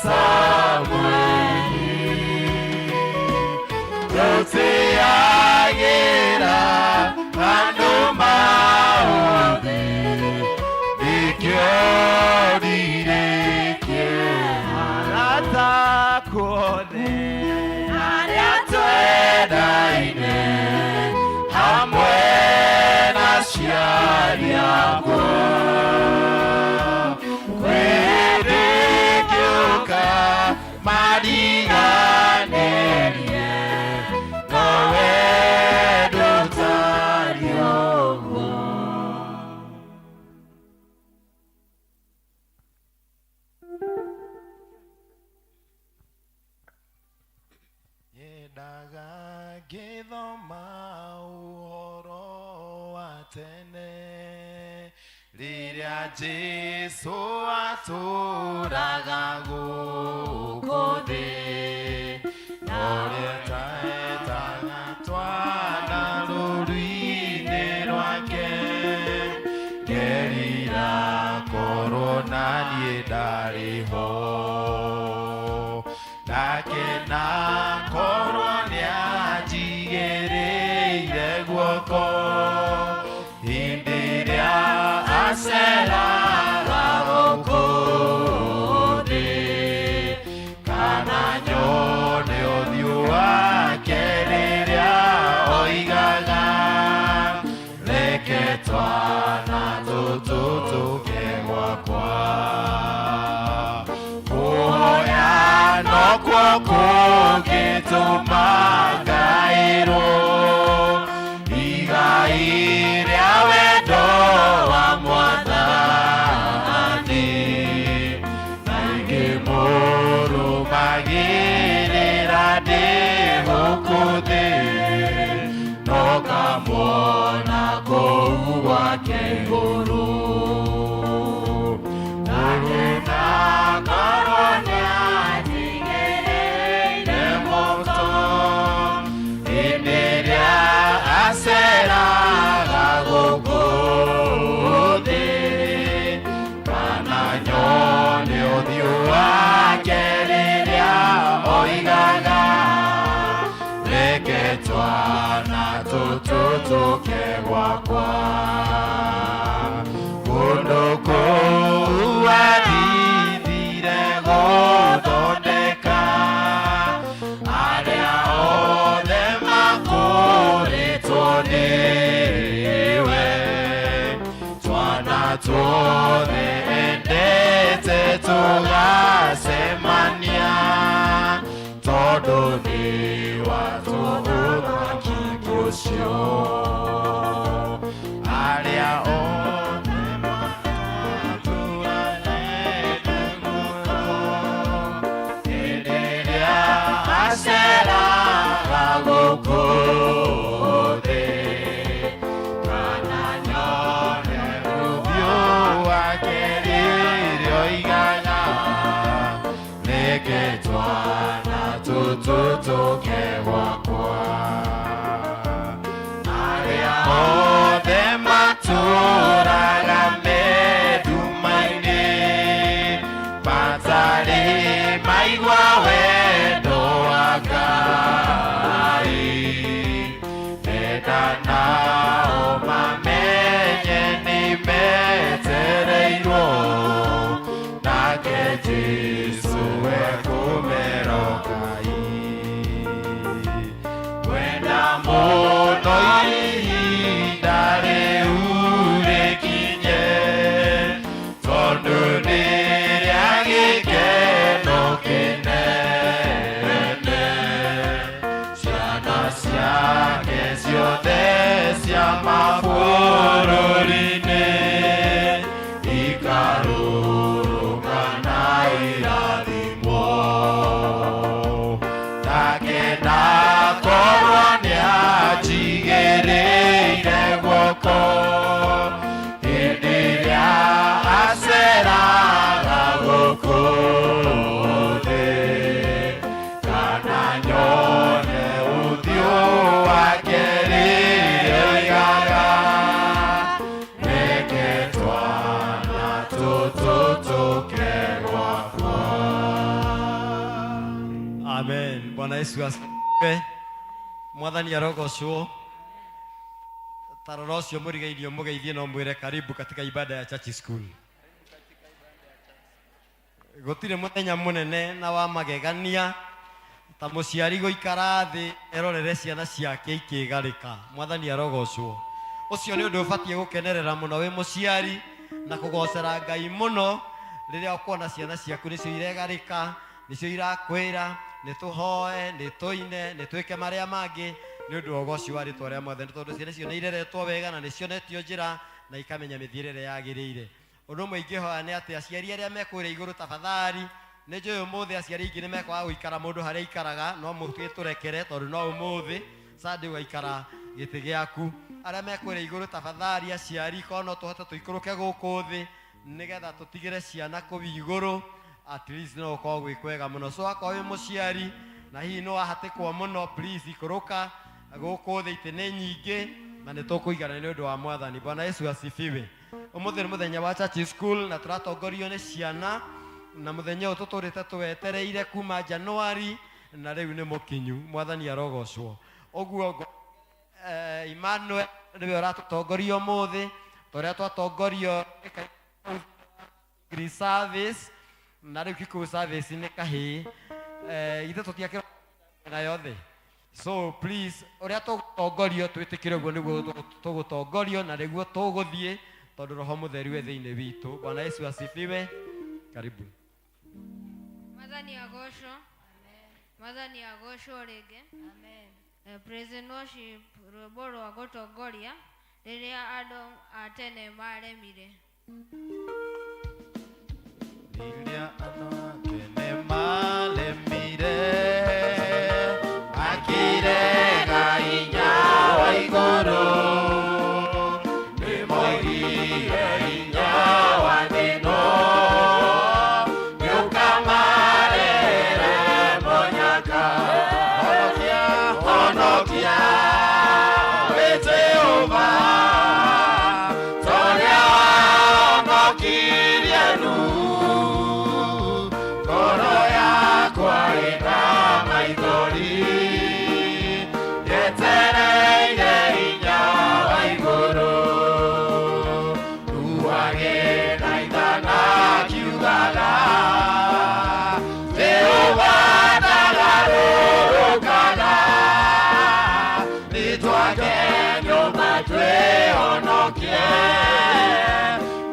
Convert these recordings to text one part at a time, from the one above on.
Samueli. Tũtĩagĩra andũ maũthĩ, nĩkĩo ndirĩ Arata kuothe arĩa twendaine hamwe na aciari akwa, kwĩ ngĩũka mariganĩrie, nowe ndũtariĩ ũguo. Nyendaga ngĩthoma ũhoro wa tene, rĩrĩa Jesũ atũraga gũkũ thĩ, na ũrĩa etaga twana rũru-inĩ rwake, ngerira korwo na niĩ ndarĩ ho. Ndakena korwo nĩanjigĩrĩire guoko hĩndĩ ĩrĩa aceraga gũkũ thĩ, kana nyone ũthiũ wake rĩrĩa oigaga, "Reke twana tũtũ tũke gwakwa." Kũhoya nokuo kũngĩtũma ngaĩrwo igai rĩa wendo wa Mwathani, na ingĩmũrũmagĩrĩra ndĩ gũkũ thĩ, no ngamuona kũu gwake igũrũ. Kũruna korwo nĩanjigĩrĩire guoko hĩndĩ ĩrĩa aceraga gũkũ thĩ, kana nyone ũthiũ wake rĩrĩa oigaga, "Reke twana tũtũ tũke gwakwa." Kũndũ kũu athithire gũthondeka arĩa othe makũrĩtwo nĩwe, twana tuothe endete tũgacemania, tondũ nĩ watũũthamaki ũcio, arĩa othe matũranete mũno hĩndĩ ĩrĩa aceraga gũkũ thĩ, kana nyone ũthiũ wake rĩrĩa oigaga, "Reke twana tũtũ tũke gwakwa." Arĩa othe matũraga menduma-inĩ matarĩ maigua wendo wa Ngai, enda nao mamenye nĩ metereirwo, nake Jesũ ekũmerokai. Kwenda mũno ihinda rĩu rĩkinye, tondũ nĩ rĩa gĩkeno kĩnene, ciana ciake ciothe. Bwana Yesu asifiwe. Mwathani arogocwo. Tarora ũcio mũrigairie mũgeithie no mwĩre karibu katika ibada ya church school. Gũtirĩ mũthenya mũnene na wa magegania ta mũciari gũikara thĩ erorere ciana ciake ikĩgarĩka. Mwathani arogocwo. Ũcio nĩ ũndũ ũbatiĩ gũkenerera mũno wĩ mũciari na kũgocera Ngai mũno rĩrĩa ũkuona ciana ciaku nĩcio iregarĩka, nĩcio irakwĩra nĩ tũhoe, nĩ tũine, nĩ twĩke marĩa mangĩ nĩ ũndũ wa ũgoci wa rĩtwa rĩa Mwathani, tondũ ciana icio nĩ ireretwo wega na nĩ cionetio njĩra na ikamenya mĩthiĩre ĩrĩa yagĩrĩire. Ũndũ ũmwe ingĩhoya nĩ atĩ aciari arĩa me kũrĩa igũrũ tafadhali, nĩ njũĩ ũmũthĩ aciari aingĩ nĩ mekwaga gũikara mũndũ harĩa aikaraga, no mũgĩtũrekere tondũ no ũmũthĩ Sunday ũgaikara gĩtĩ gĩaku. Arĩa me kũrĩa igũrũ tafadhali aciari, korwo no tũhote tũikũrũke gũkũ thĩ nĩgetha tũtigĩre ciana kũu igũrũ, at least no gũkorwo gwĩ kwega mũno. So akorwo wĩ mũciari na hihi nĩ wahatĩkwo mũno, please ikũrũka gũkũ thĩ, itĩ nĩ nyingĩ na nĩ tũkũigana nĩ ũndũ wa Mwathani. Bwana Yesu asifiwe. Ũmũthĩ nĩ mũthenya wa church school na tũratongorio nĩ ciana, na mũthenya ũyũ tũtũrĩte tũwetereire kuma January na rĩu nĩ mũkinyu. Mwathani arogocwo. Ũguo Emmanuel nĩwe ũratũtongoria ũmũthĩ, ta ũrĩa twatongorio nĩ English service na rĩu Kikuyu service nĩ kahĩĩ. Ithuĩ tũtiakĩra na yothe. So please, ũrĩa tũgũtongorio twĩtĩkĩre ũguo nĩguo tũgũtongorio na nĩguo tũgũthiĩ, tondũ Roho Mũtheru e thĩinĩ witũ. Bwana Yesu asifiwe. Karibu. Mwathani agocwo. Mwathani agocwo rĩngĩ. Praise and worship, rwĩmbo rwa gũtongoria rĩrĩa andũ a tene maremire. Rĩrĩa andũ a tene maremire, makĩrega hinya wa igũrũ, nĩmoigire hinya wa thĩ ĩno nĩũkamarehera mũnyaka. Honokia, honokia, wĩ Jehova, ta ũrĩa wahonokirie Nuhu. Ngoro yakwa ĩna maithori, yetereire hinya wa igũrũ. Nuhu agĩthaithana akiugaga, Jehova ndagarũrũkaga, nĩtwake nyũmba twĩhonokie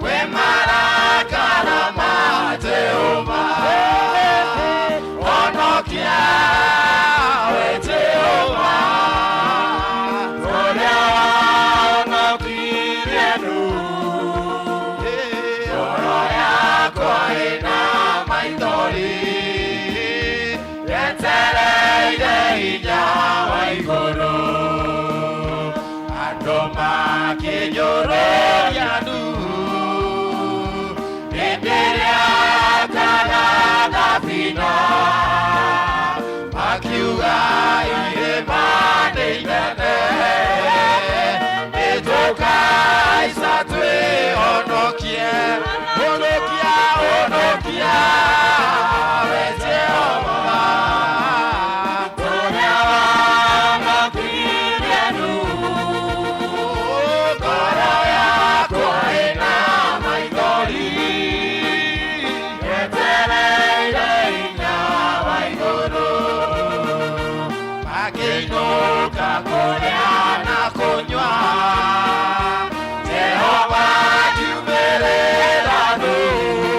kwĩ marakara ma Jehova. Honokia, we Jehova, ũrĩa wahonokirie Nuhu. Ngoro yakwa ĩna maithori, yetereire hinya wa igũrũ. Andũ makĩnyũrũria Nuhu hĩndĩ ĩrĩa akaga thabina, makiuga irĩma nĩ inene, nĩtũkaica twĩhonokie. Honokia, honokia, we Jehova, ũrĩa wahonokirie Nuhu. Ngoro yakwa ĩna maithori, yetereire hinya wa igũrũ. Makĩinũka kũrĩa na kũnyua, Jehova akiumĩrĩra Nuhu.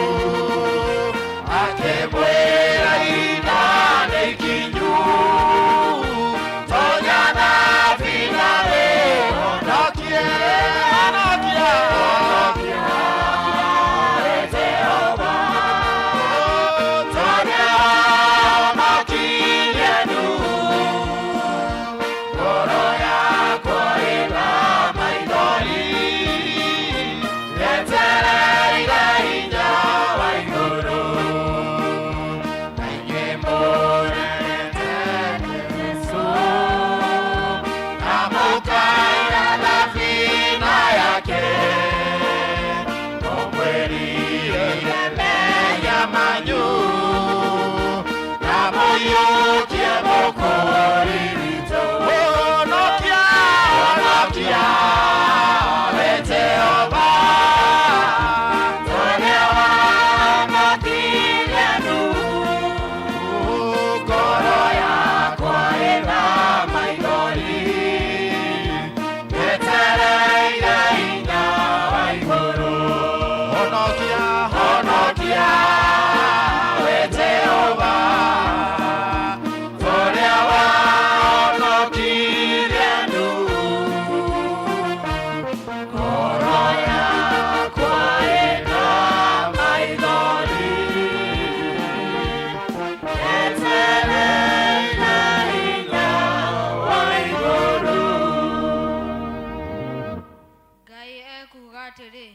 Atĩrĩ,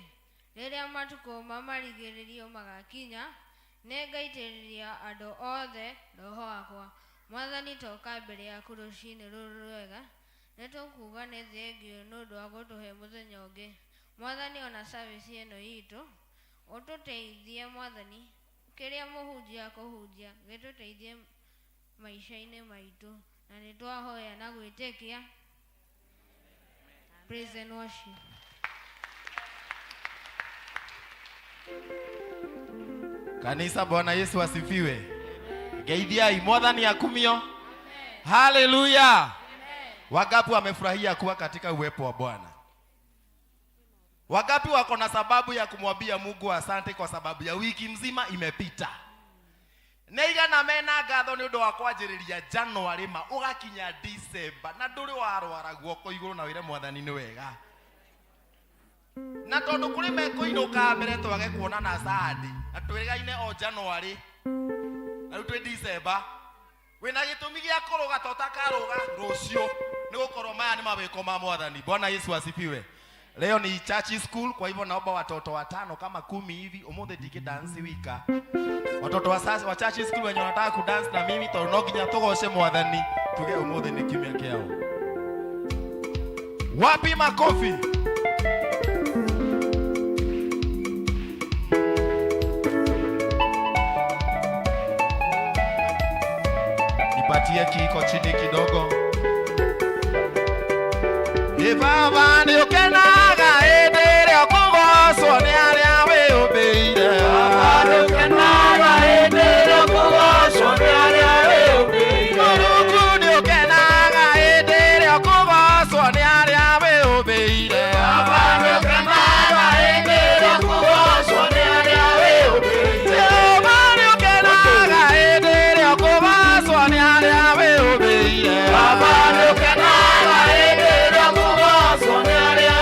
rĩrĩa matukũ ma marigĩrĩrio magakinya, nĩngaitĩrĩria andũ othe roho wakwa. Mwathani, toka mbere yaku rũcinĩ rũrũ rwega, nĩtũkuga nĩ thengiũ nĩ ũndũ wa gũtũhe mũthenya ũngĩ. Mwathani, ona service ĩno itũ, ũtũteithie Mwathani, kĩrĩa mũhunjia akũhunjia gĩtũteithie maisha-inĩ maitũ, na nĩtwahoya na gwĩtĩkia. Praise and worship. Kanisa, Bwana Yesu asifiwe. Geithiai, Mwathani akumio. Haleluya. Wangapi wamefurahia kuwa katika uwepo wa Bwana? Wangapi wako na sababu ya kumwambia Mungu asante kwa sababu ya wiki mzima imepita? Nĩ aigana mena ngatho nĩ ũndũ wa kwanjĩrĩria January ma ũgakinya December na ndũrĩ warwara guoko igũrũ na wĩre Mwathani nĩ wega. Na tondũ kũrĩ mekũinũka mbere twage kuonana Sunday na twĩrĩgaine o January na rĩu twĩ December, wĩna gĩtũmi gĩa kũrũga to takarũga rũciũ, nĩ gũkorwo maya nĩ mawĩko ma Mwathani. Bwana Yesu asifiwe. Leo ni church school, kwa hivyo naomba watoto watano kama 10 hivi umuthi ndingĩ wika. Watoto wa church school wenye wanataka kudance na mimi tondu no nginya tugoce Mwathani, tuge umuthi ni kiumia kiao. Wapi makofi? Nipatie kiko chini kidogo. Ĩ Baba nĩ ũkenaga hĩndĩ ĩrĩa ũkũgocwo nĩ arĩa wĩyũmbĩire. Baba nĩ ũkenaga hĩndĩ ĩrĩa ũkũgocwo nĩ arĩa wĩyũmbĩire. Mũrungu nĩ ũkenaga hĩndĩ ĩrĩa ũkũgocwo nĩ arĩa wĩyũmbĩire. Baba nĩ ũkenaga hĩndĩ ĩrĩa ũkũgocwo nĩ arĩa wĩyũmbĩire. Jehova nĩ ũkenaga hĩndĩ ĩrĩa ũkũgocwo nĩ arĩa wĩyũmbĩire. Baba nĩ ũkenaga hĩndĩ ĩrĩa ũkũgocwo nĩ arĩa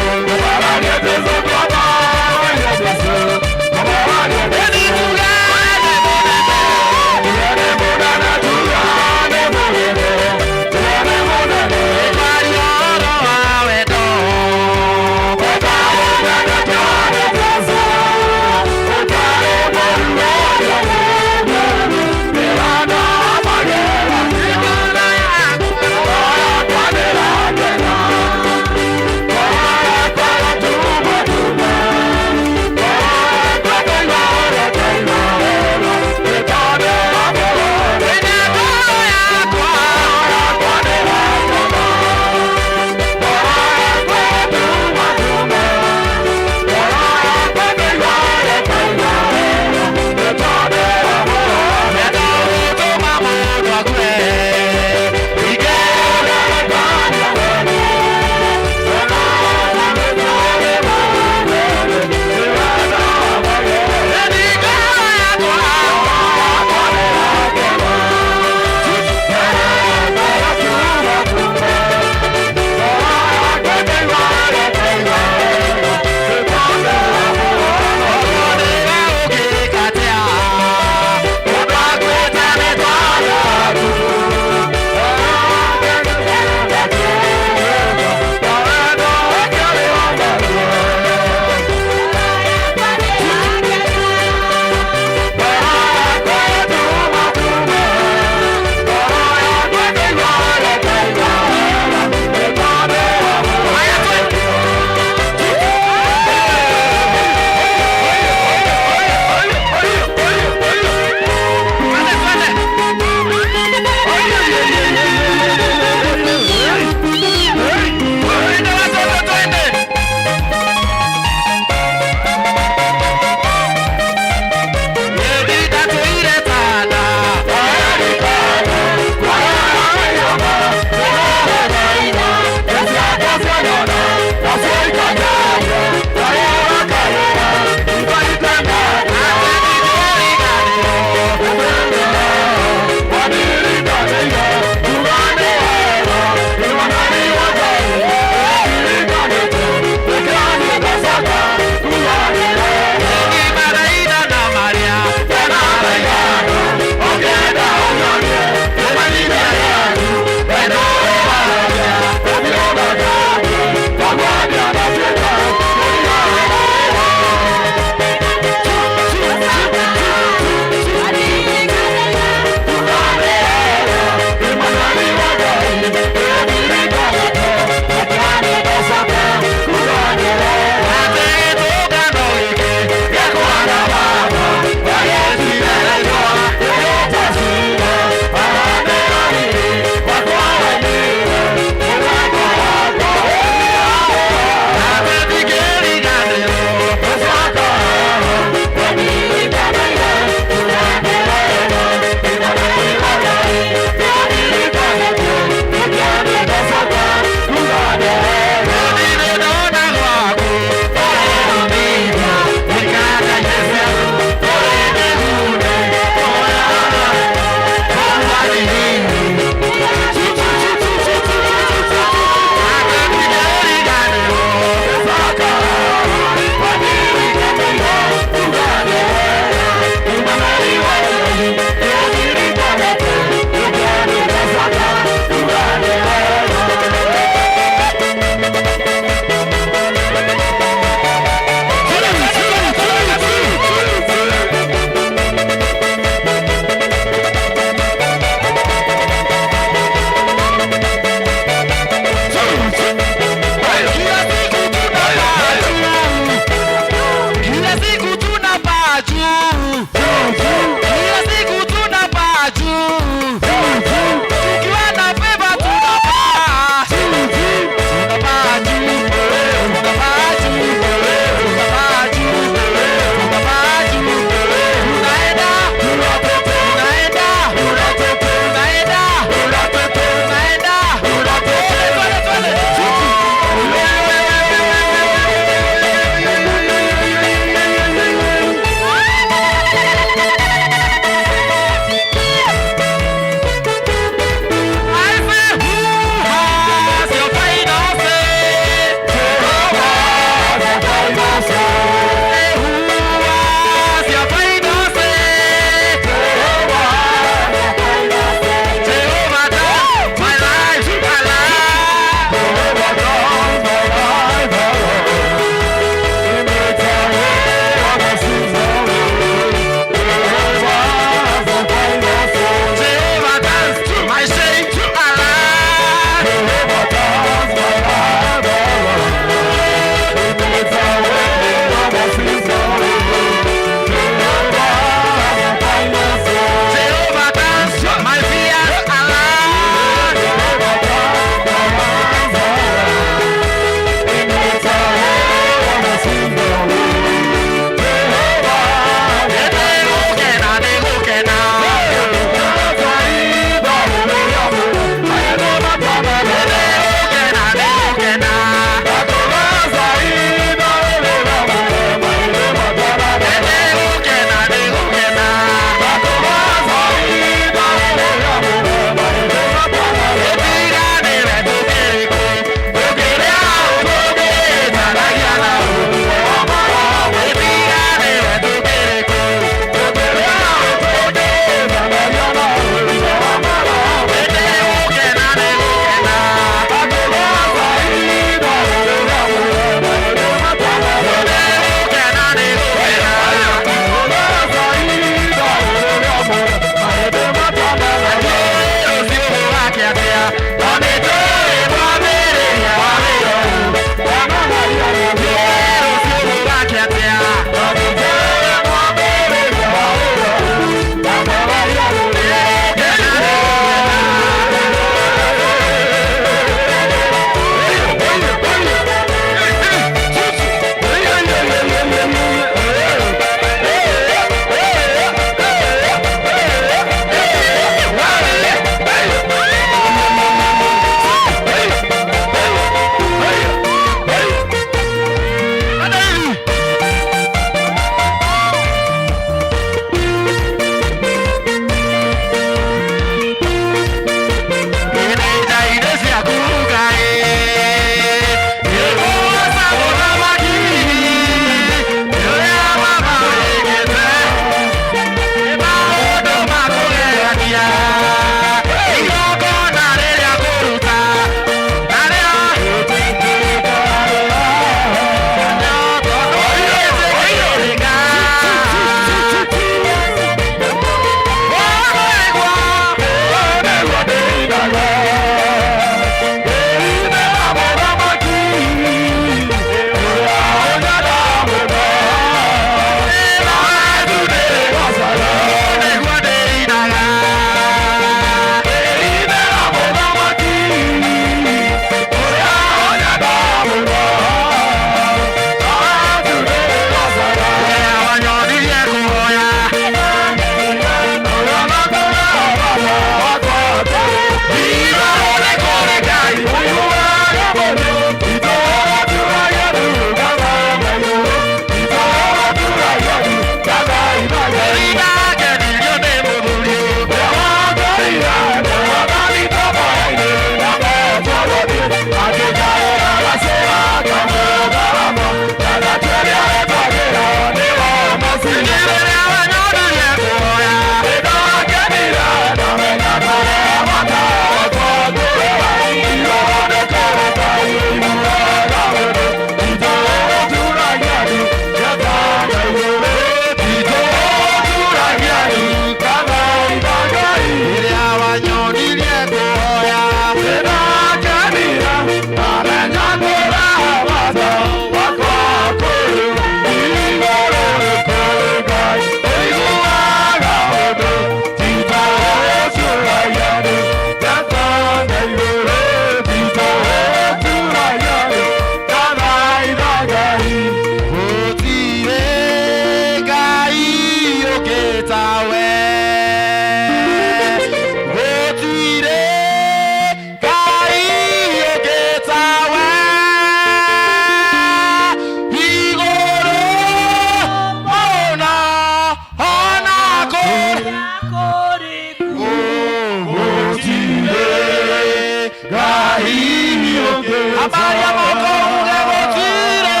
Ngai ũngĩ. Ambaria moko uge gũtirĩ.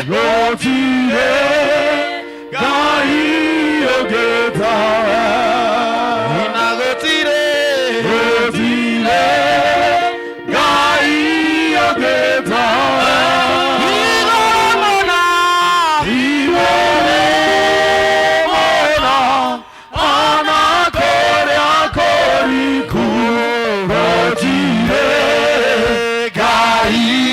Gũtirĩ Ngai ũngĩ tawe. Na gũtirĩ. Gũtirĩ Ngai ũngĩ tawe. Igũrũ mũno. Igũrũ mũno, ona kũrĩa kũriku, gũtirĩ Ngai.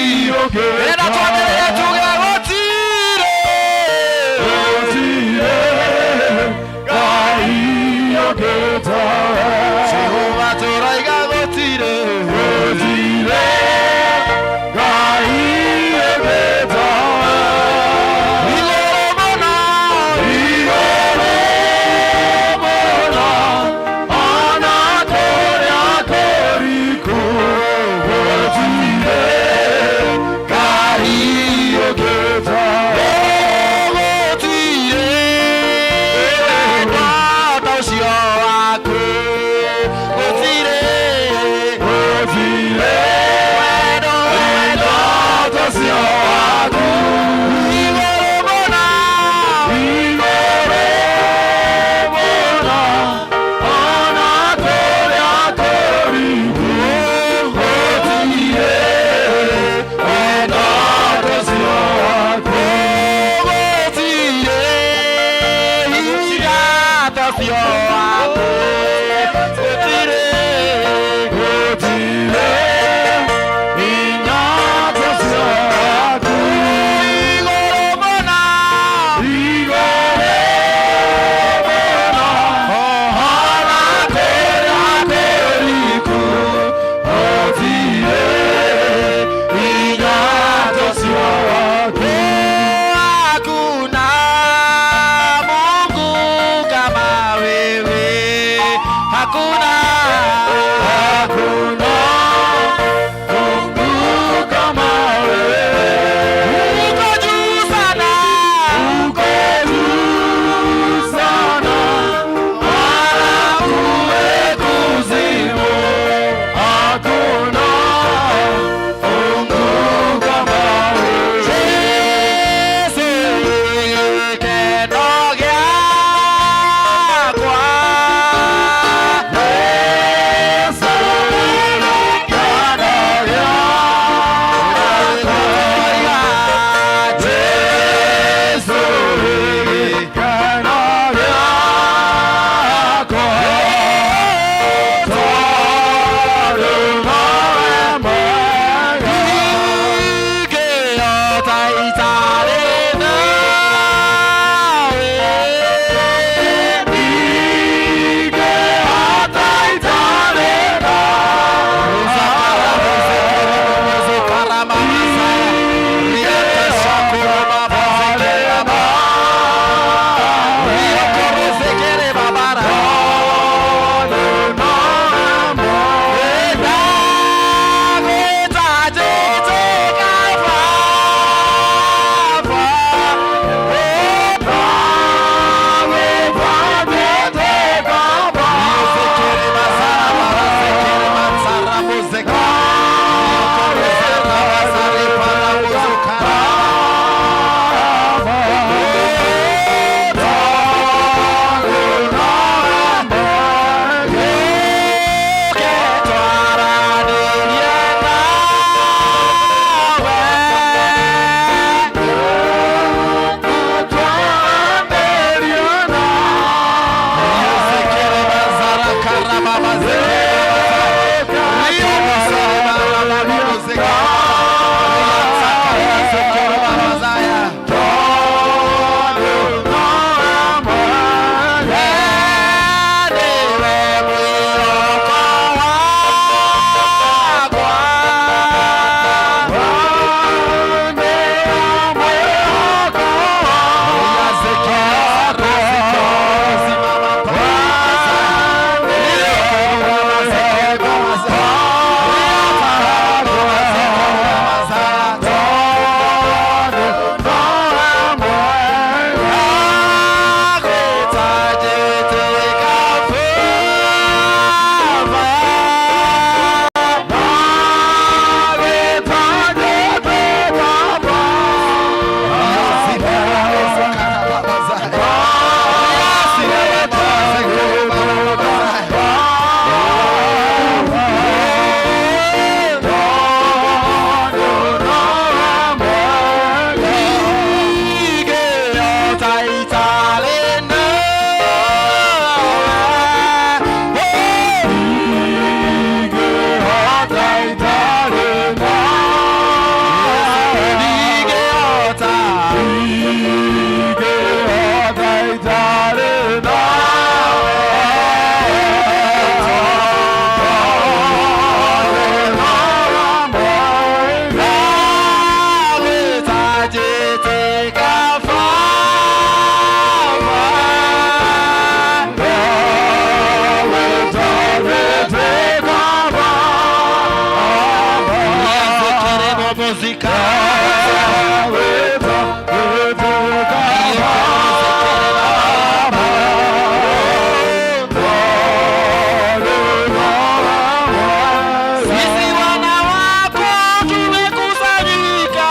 Sisi wana wako tumekusanyika,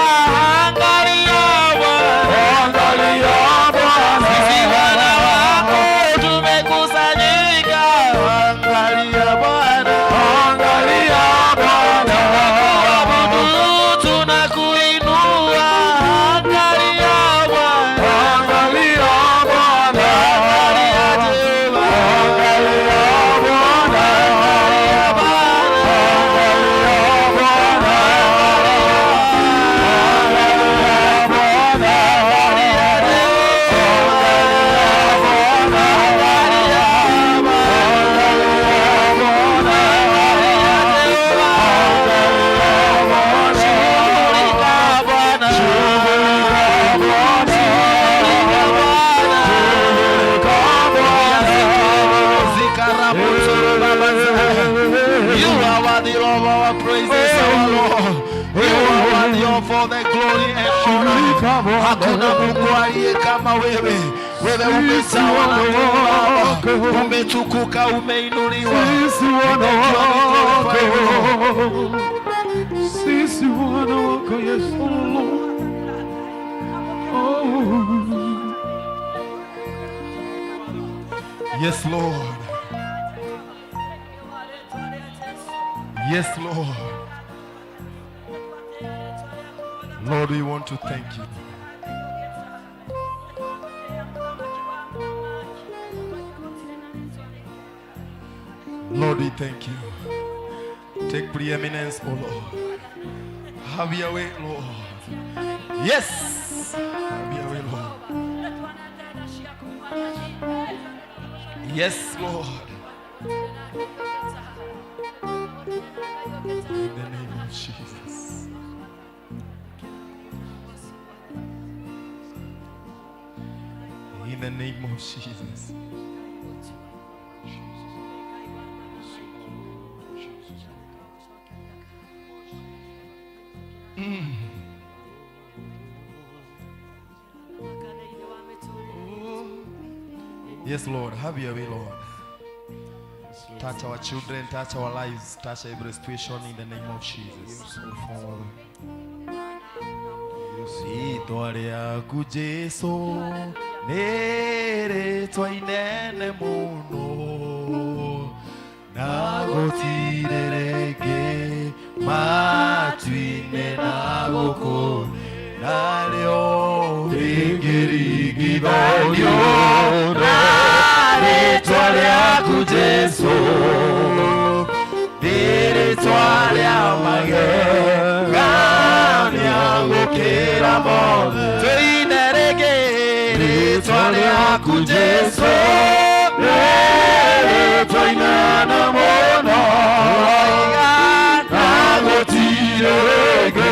angalia Bwana. Sisi wana wako tumekusanyika, angalia Bwana. Tunakuabudu, tunakuinua, angalia Bwana. Angalia Jehova. Angalia Bwana. Angalia Bwana. You are worthy of our praises, our Lord. You are worthy of all the glory and honor. Hakuna Mungu aliye kama wewe. Wewe umetawala tu Baba, umetukuka, umeinuliwa. Sisi wana wako, sisi wana wako Yesu. Oh. Yes, Lord. Yes, Lord. Lord, we want to thank you. Lord, we thank you. Take preeminence, O Lord. Have your way, Lord. Yes. Have your way, Lord. Yes, Lord. In the name of Jesus. In the name of Jesus. Yes, Lord. Have your way, Lord. Touch our children, touch our lives, touch every situation in the name of Jesus. Rĩtwa rĩaku Jesu nĩ rĩtwa inene mũno na gũtirĩ rĩngĩ matu-inĩ na gũkũ narĩo rĩngĩringithanio na rĩtwa rĩaku Jesu nĩ rĩtwa rĩa magegania gũkĩra mothe. Tũine rĩngĩ rĩtwa rĩaku Jesu nĩ rĩtwa inene mũno na gũtirĩ rĩngĩ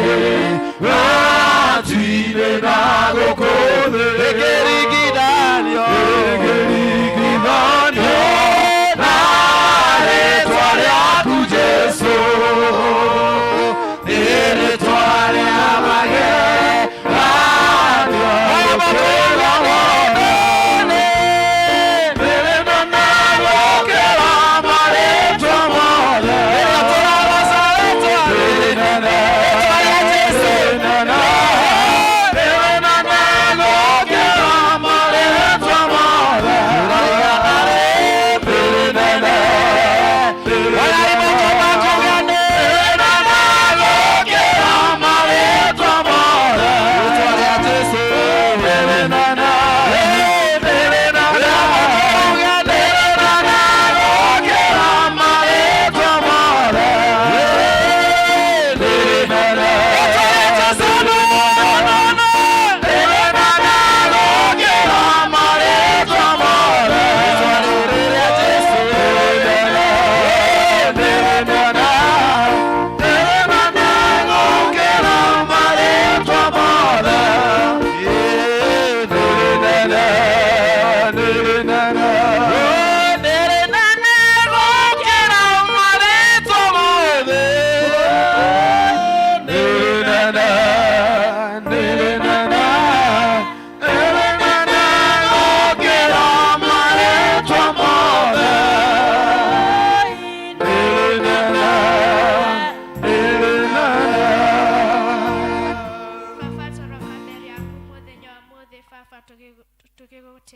matu-inĩ na gũkũ thĩ rĩngĩringithanio rĩngĩringithanio na rĩtwa rĩaku Jesu nĩ rĩtwa rĩa magegania gũkĩra mothe. Rĩrĩ na gũkĩra marĩtwa mothe. Rĩrĩa tũragoca.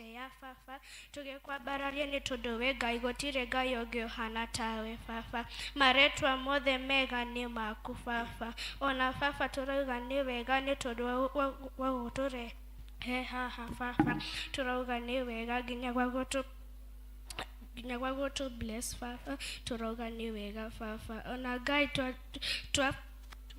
Tũgĩgũtĩĩa baba, tũgĩkwambararia nĩ tondũ wĩ Ngai, gũtirĩ Ngai ũngĩ ũhana tawe baba. Marĩtwa mothe mega nĩ maku baba. Ona baba tũrauga nĩ wega nĩ tondũ wa gũtũrehe haha baba. Tũrauga nĩ wega nginya gwa gũtũ nginya gwa gũtũ bless baba, tũrauga nĩ wega baba. Ona Ngai twa, twa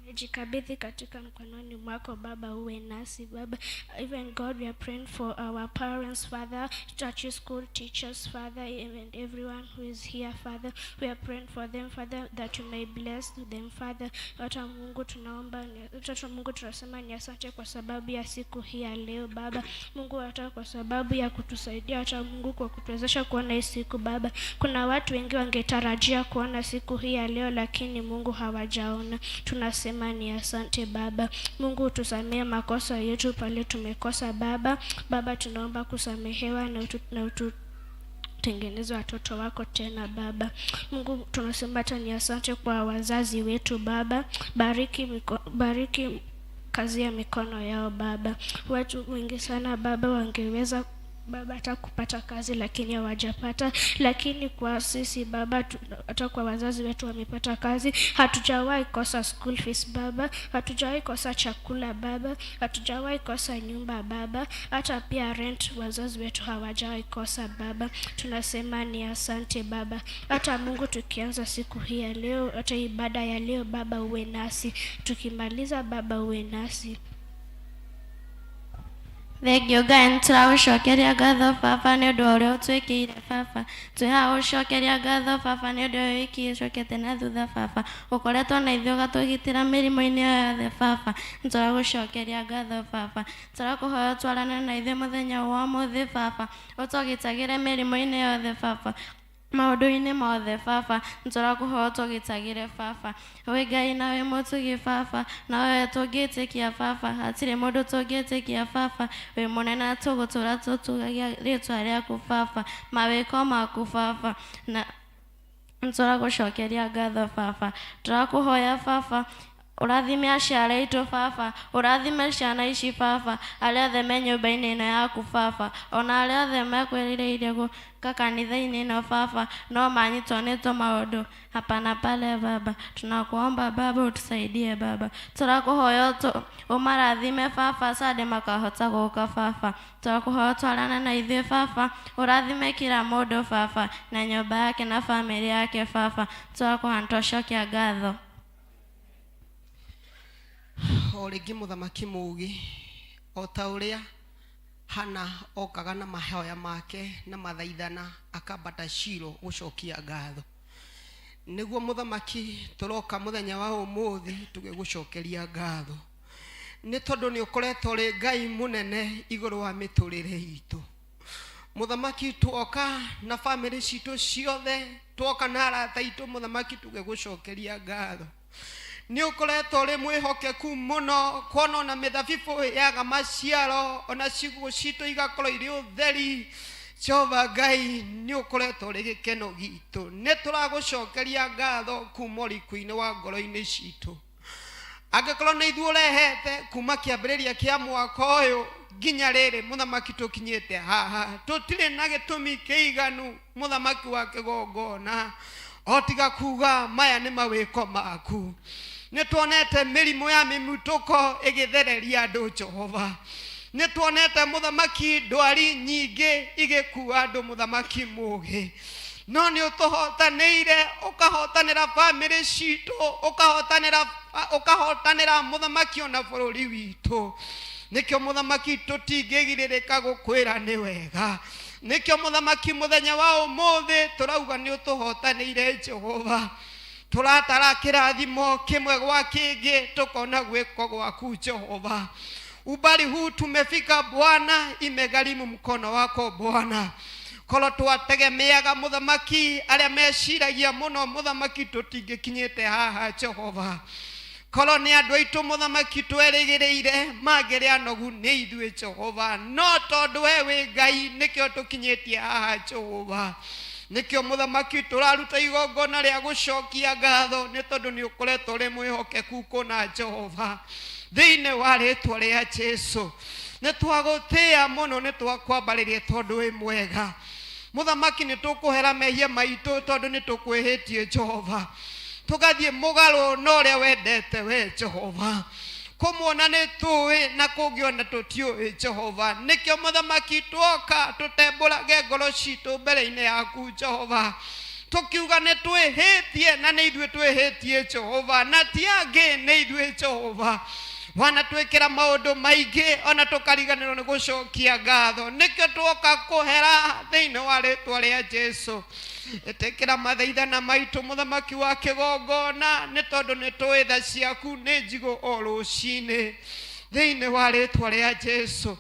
tumejikabidhi katika mkononi mwako Baba, uwe nasi Baba. Even God, we are praying for our parents, Father, church school teachers, Father, and everyone who is here, Father. We are praying for them, Father, that you may bless them, Father. Hata Mungu tunaomba, hata Mungu tunasema ni asante kwa sababu ya siku hii ya leo Baba. Mungu hata kwa sababu ya kutusaidia, hata Mungu kwa kutuwezesha kuona hii siku Baba. Kuna watu wengi wangetarajia kuona siku hii ya leo, lakini Mungu hawajaona. Tunasema ni asante Baba. Mungu tusamee makosa yetu pale tumekosa Baba. Baba tunaomba kusamehewa na utu tengeneze watoto wako tena Baba. Mungu tunasema hata ni asante kwa wazazi wetu Baba. Bariki kazi ya mikono yao Baba. Watu wengi sana Baba wangeweza Baba hata kupata kazi lakini hawajapata, lakini kwa sisi Baba, hata kwa wazazi wetu wamepata kazi. Hatujawahi kosa school fees Baba, hatujawahi kosa chakula Baba, hatujawahi kosa nyumba Baba, hata pia rent wazazi wetu hawajawahi kosa Baba. Tunasema ni asante Baba. Hata Mungu, tukianza siku hii ya leo, hata ibada ya leo Baba, uwe nasi, tukimaliza Baba, uwe nasi. Thengio Ngai, nĩ tũragũcokeria ngatho baba nĩ ũndũ wa ũrĩa ũtwĩkĩire baba. Twĩ haha gũcokeria ngatho baba nĩ ũndũ wa wiki ĩcokete na thutha baba. Ũkoretwo na ithuĩ ũgatũgitĩra mĩrimũ-inĩ yothe baba. Nĩ tũragũcokeria ngatho baba. Tũrakũhoya ũtwarane na ithuĩ mũthenya wa ũmũthĩ baba. Ũtũgitagĩre mĩrimũ-inĩ yothe baba, maũndũ-inĩ mothe baba. Nĩ tũrakũhoya ũtũgitagĩre baba. Wĩ Ngai na wĩ mũtugi baba, na wewe tũngĩtĩkia baba, hatirĩ mũndũ tũngĩtĩkia baba. Wĩ mũnene na tũgũtũra tũtugagia rĩtwa rĩaku baba, mawĩko maku baba, na nĩ tũragũcokeria ngatho baba. Tũrakũhoya baba ũrathime aciari aitũ baba, ũrathime ciana ici baba, arĩa othe me nyũmba-inĩ ĩno yaku baba, ona arĩa othe mekwĩrirĩirie gũka kanitha-inĩ ĩno baba, no manyitwo nĩ tũmaũndũ hapa na pale baba. Tunakuomba Baba utusaidie Baba. Tũrakũhoya ũmarathime baba, sade makahota gũka baba. Tũrakũhoya ũtwarane na ithuĩ baba, ũrathime kila mũndũ baba, na nyũmba yake na famĩlĩ yake baba. Tũrakũhoya, nĩtwacokia ngatho. O rĩngĩ mũthamaki mũũgĩ, o ta ũrĩa Hana okaga na mahoya make na mathaithana akambata Shilo gũcokia ngatho, nĩguo mũthamaki tũroka mũthenya wa ũmũthĩ tũgĩgũcokeria ngatho, nĩ tondũ nĩ ũkoretwo ũrĩ Ngai mũnene igũrũ wa mĩtũrĩre itũ. Mũthamaki, tuoka na bamĩrĩ citũ ciothe, tuoka na arata aitũ, mũthamaki, tũgĩgũcokeria ngatho. Nĩ ũkoretwo ũrĩ mwĩhokeku mũno, kuona ona mĩthabibũ yaga maciaro, ona ciugũ citũ igakorwo irĩ ũtheri. Jehova Ngai, nĩ ũkoretwo ũrĩ gĩkeno gitũ. Nĩ tũragũcokeria ngatho kuma ũriku-inĩ wa ngoro-inĩ citũ. Angĩkorwo nĩ ithuĩ ũrehete kuma kĩambĩrĩria kĩa mwaka ũyũ nginya rĩrĩ mũthamaki tũkinyĩte haha, tũtirĩ na gĩtũmi kĩiganu, mũthamaki wa kĩgongona, o tiga kuga maya nĩ mawĩko maku. Nĩ tuonete mĩrimũ ya mĩmutũko ĩgĩthereria andũ Jehova. Nĩ tuonete mũthamaki ndwari nyingĩ igĩkua andũ, mũthamaki mũũgĩ, no nĩ ũtũhotanĩire, ũkahotanĩra bamĩrĩ citũ, ũkahotanĩra mũthamaki ona bũrũri witũ. Nĩkĩo mũthamaki tũtingĩgirĩrĩka gũkwĩra nĩ wega. Nĩkĩo mũthamaki mũthenya wa ũmũthĩ tũrauga nĩ ũtũhotanĩire Jehova. Tũratara kĩrathimo kĩmwe gwa kĩngĩ, tũkona gwĩko gwaku Jehova. Umbali huu tumefika Bwana, imegharimu mkono wako Bwana. Korwo twategemeaga mũthamaki arĩa meciragia mũno, mũthamaki, tũtingĩkinyĩte haha Jehova. Korwo nĩ andũ aitũ mũthamaki twerĩgĩrĩire, mangĩrĩ anogu nĩ ithuĩ Jehova, no tondũ we wĩ Ngai, nĩkĩo tũkinyĩtie haha Jehova. Nĩkĩo mũthamaki tũraruta igongona rĩa gũcokia ngatho, nĩ tondũ nĩ ũkoretwo ũrĩ mwĩhokeku kũna Jehova, thĩinĩ wa rĩtwa rĩa Jesu. Nĩ twagũtĩĩa mũno, nĩ twakwambarĩria tondũ wĩ mwega. Mũthamaki, nĩ tũkũhera mehia maitũ tondũ nĩ tũkwĩhĩtie Jehova, tũgathiĩ mũgarũ na ũrĩa wendete we Jehova. Kũmuona nĩ tũĩ na kũngĩona tũtiũĩ Jehova. Nĩkĩo mũthamaki twoka tũtembũrage ngoro citũ mbere-inĩ yaku Jehova, tũkiuga nĩ twĩhĩtie na nĩ ithuĩ twĩhĩtie Jehova, na ti angĩ, nĩ ithuĩ Jehova. Wanatwĩkĩra maũndũ maingĩ ona tũkariganĩrwo nĩ gũcokia ngatho. Nĩkĩo twoka kũhera thĩinĩ wa rĩtwa rĩa Jesu. Ĩtĩkĩra mathaithana maitũ mũthamaki wa kĩgongona, nĩ tondũ nĩ tũĩ tha ciaku nĩ njigũ o rũcinĩ thĩinĩ wa rĩtwa rĩa Jesu.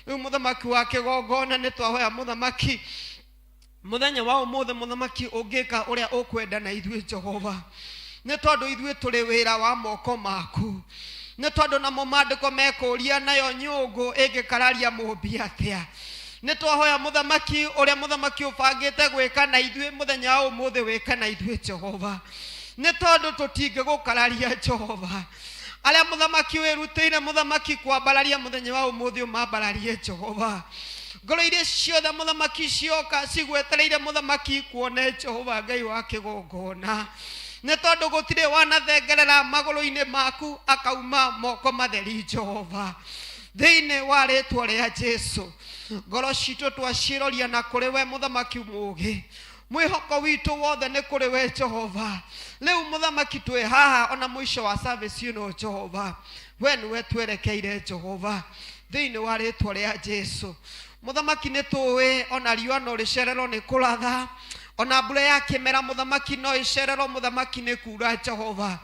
Rĩu mũthamaki wa kĩgongona, nĩ twahoya mũthamaki mũthenya wa ũmũthĩ, mũthamaki ũngĩka ũrĩa ũkwenda na ithuĩ Jehova, nĩ tondũ ithuĩ tũrĩ wĩra wa moko maku. Nĩ tondũ namo maandĩko mekũria, nayo nyũngũ ĩngĩkararia mũmbi atĩa? Nĩ twahoya mũthamaki, ũrĩa mũthamaki ũbangĩte gwĩka na ithuĩ mũthenya wa ũmũthĩ, wĩka na ithuĩ Jehova, nĩ tondũ tũtingĩgũkararia Jehova. Arĩa mũthamaki wĩrutĩire mũthamaki kwambararia mũthenya wa ũmũthĩ, ũmambararie Jehova. Ngoro iria ciothe mũthamaki cioka cigwetereire mũthamaki kuone Jehova Ngai wa kĩgongona, nĩ tondũ gũtirĩ wanathengerera magũrũ-inĩ maku akauma moko matheri Jehova. Thĩinĩ wa rĩtwa rĩa Jesu, ngoro citũ twaciroria na kũrĩ we mũthamaki mũũgĩ. Mwĩhoko witũ wothe nĩ kũrĩ we Jehova. Rĩu mũthamaki twĩ haha ona mũico wa service ĩno Jehova, we nĩwe twerekeire Jehova, thĩinĩ wa rĩtwa rĩa Jesu. Mũthamaki, nĩ tũĩ ona riũa no rĩcererwo nĩ kũratha, ona mbura ya kĩmera mũthamaki no ĩcererwo mũthamaki nĩ kura Jehova,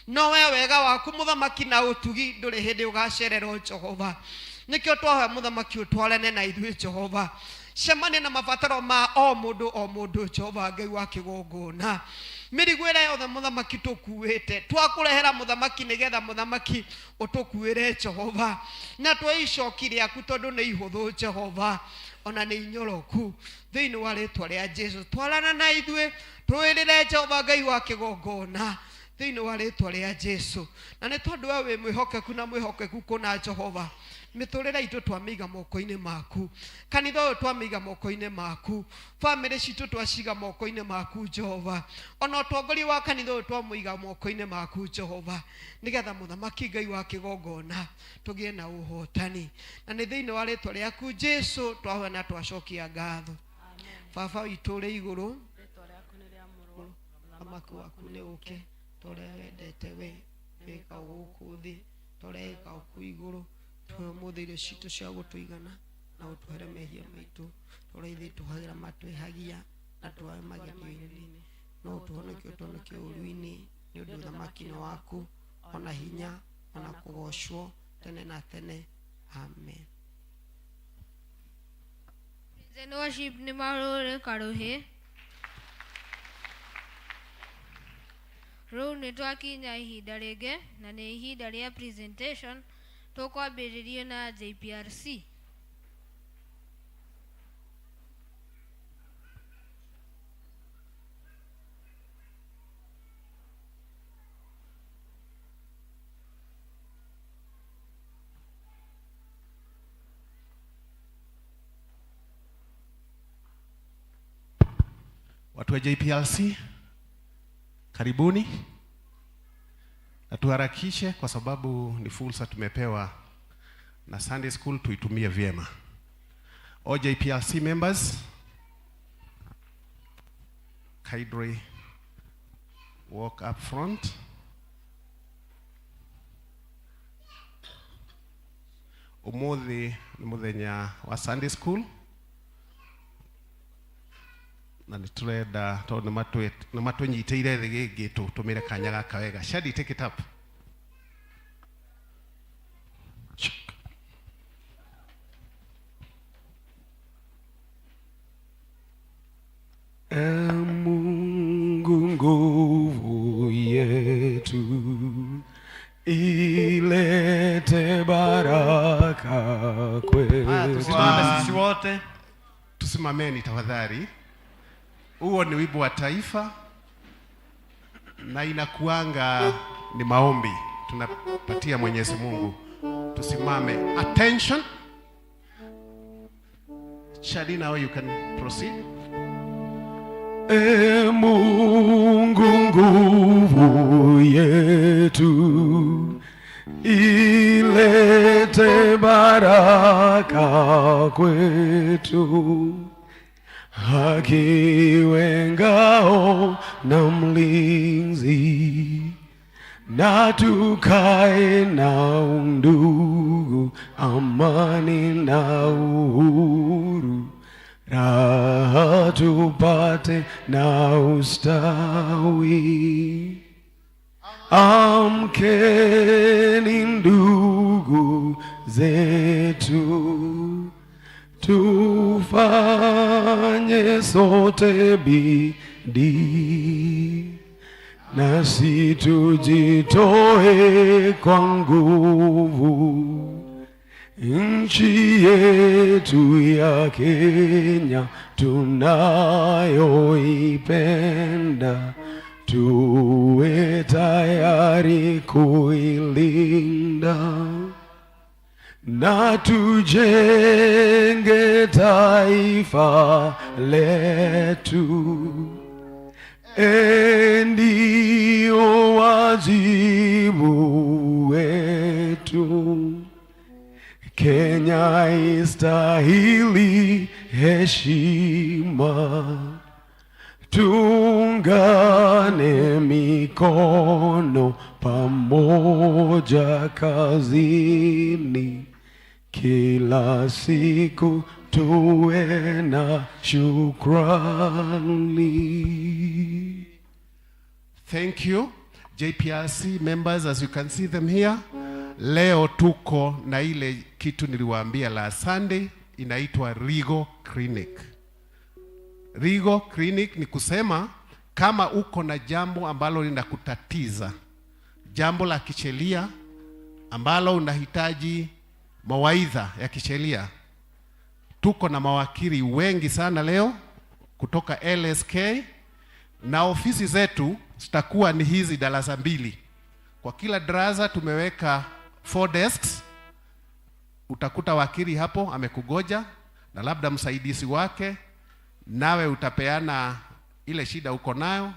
no we wega waku mũthamaki na ũtugi ndũrĩ hĩndĩ ũgacererwo Jehova. Nĩkĩo twahoya mũthamaki ũtwarane na ithuĩ Jehova. Cemania na mabataro ma o mũndũ o mũndũ Jehova Ngai wa kĩgongona. Mĩrigo ĩrĩa yothe mũthamaki tũkuĩte twakũrehera mũthamaki, nĩgetha mũthamaki ũtũkuĩre Jehova, na twe icoki rĩaku tondũ nĩ ihũthũ Jehova, ona nĩ inyoroku. Thĩinĩ wa rĩtwa rĩa Jesu, twarana na ithuĩ, twĩrĩre Jehova Ngai wa kĩgongona, thĩinĩ wa rĩtwa rĩa Jesu. Na nĩ tondũ we wĩ mwĩhokeku na mwĩhokeku kũna Jehova, mĩtũrĩre itũ twamĩiga moko-inĩ maku, kanitha ũyũ twamĩiga moko-inĩ maku, bamĩrĩ citũ twaciga moko-inĩ maku Jehova, ona ũtongoria wa kanitha ũyũ twamũiga moko-inĩ maku Jehova, nĩgetha mũthamaki Ngai wa kĩgongona tũgĩe na ũhotani. Na nĩ thĩinĩ wa rĩtwa rĩaku Jesu twahoya na twacokia ngatho. Baba witũ ũrĩ igũrũ, ũthamaki waku nĩ ũke, ta ũrĩa wendete we wĩka gũkũ thĩ ta ũrĩa ĩka kũu igũrũ. Tũhe ũmũthĩ irio citũ cia gũtũigana, na ũtũhere mehia maitũ ta ũrĩa ithuĩ tũhagĩra matwĩhagia, na twae magerio-inĩ, no ũtũhonokie ũtũhonokie ũũru-inĩ, nĩ ũndũ ũthamaki nĩ waku, ona hinya, ona kũgocwo tene na tene. Amen. Praise and worship nĩ marũrĩ karũhĩ. Rĩu nĩ twakinya ihinda rĩngĩ, na nĩ ihinda rĩa presentation. Tũkwambĩrĩria na JPRC. Watu wa JPRC, karibuni na tuharakishe kwa sababu ni fursa tumepewa na Sunday School, tuitumie vyema. All JPRC members, kindly walk up front. Umuthi ni muthenya wa Sunday School na nĩ tũrenda tondũ nĩ matũnyitĩire thĩ gĩngĩ tũtũmĩre kanya gaka wega. Shadi, take it up. Check. E Mungu nguvu yetu, ilete baraka kwetu. Haya, tusimame sisi wote. Tusimameni tafadhali. Huo ni wimbo wa taifa na inakuanga ni maombi tunapatia Mwenyezi Mungu. Tusimame. Attention. Shadi, now you can proceed. E Mungu nguvu yetu, ilete baraka kwetu, haki iwe ngao na mlinzi, na tukae na undugu, amani na uhuru, raha tupate na ustawi. Amkeni ndugu zetu, tufanye sote bidii, nasi tujitoe kwa nguvu nchi yetu ya Kenya tunayoipenda, tuwe tayari kuilinda na tujenge taifa letu. E, ndio wajibu wetu. Kenya istahili heshima, tuungane mikono pamoja kazini, kila siku tuwe na shukrani. Thank you. JPRC members, as you can see them here. Leo tuko na ile kitu niliwaambia last Sunday, inaitwa Legal Clinic. Legal Clinic ni kusema kama uko na jambo ambalo linakutatiza, jambo la kisheria ambalo unahitaji mawaidha ya kisheria, tuko na mawakili wengi sana leo kutoka LSK na ofisi zetu zitakuwa ni hizi darasa mbili. Kwa kila darasa tumeweka four desks. Utakuta wakili hapo amekugoja na labda msaidizi wake, nawe utapeana ile shida uko nayo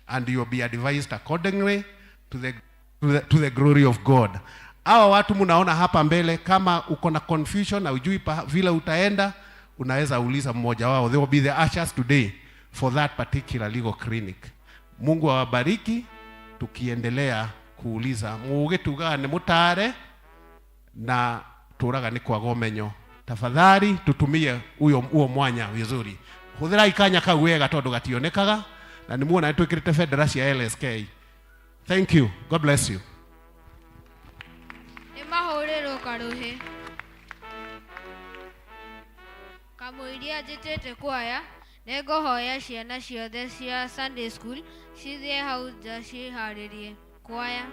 and you'll be advised accordingly to the glory of God. Hawa watu mnaona hapa mbele, kama uko na confusion na ujui vile utaenda, unaweza uliza mmoja wao. They will be the ushers today for that particular legal clinic. Mungu awabariki tukiendelea kuuliza muge tugaga nĩ mũtare na tũraga nĩ kwaga ũmenyo. Tafadhali tutumie huyo huo mwanya vizuri, hũthĩrai kanya kau wega tondũ gationekaga na nĩ muona nĩ twĩkĩrĩte bendera cia LSK. Thank you. God bless you. Nĩ mahũrĩrwo karũhĩ kamũiria njĩtĩte kwaya. Nĩngũhoya ciana ciothe cia Sunday school cithiĩ hau nja ciĩharĩrie kwaya.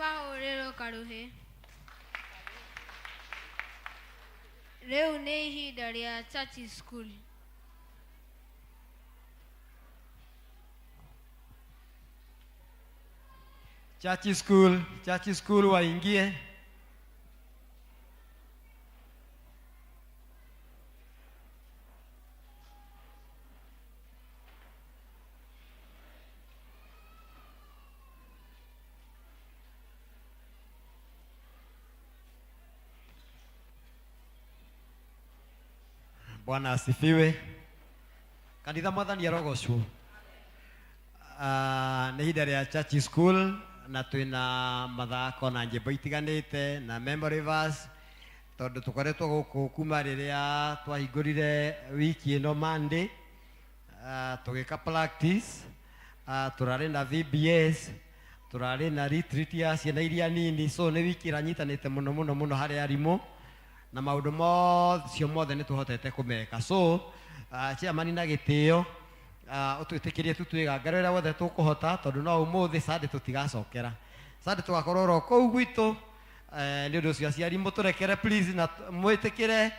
Mahũrĩrwo karũhĩ. Rĩu nĩ ihinda rĩa church school. Church school waingie. Bwana asifiwe. Kanitha mwathani arogocwo. Nĩ ihinda rĩa church school na twĩna mathako na nyĩmbo itiganĩte na memory verse tondũ tũkoretwo gũkũ kuma rĩrĩa twahingũrire wiki ĩno Monday, tũgĩka practice, tũrarĩ na VBS, tũrarĩ na retreat ya ciana iria nini, so nĩ wiki ĩranyitanĩte mũno mũno mũno harĩ arimũ na maũndũ macio mothe nĩ tũhotete kũmeka. So chairman na gĩtĩo, ũtwĩtĩkĩrie tu twĩgangare ũrĩa wothe tũkũhota tondũ no ũmũthĩ Sunday tũtigacokera. Sunday tũgakorwo oro kũu gwitũ. Nĩ ũndũ ũcio aciari mũtũrekere please na mwĩtĩkĩre.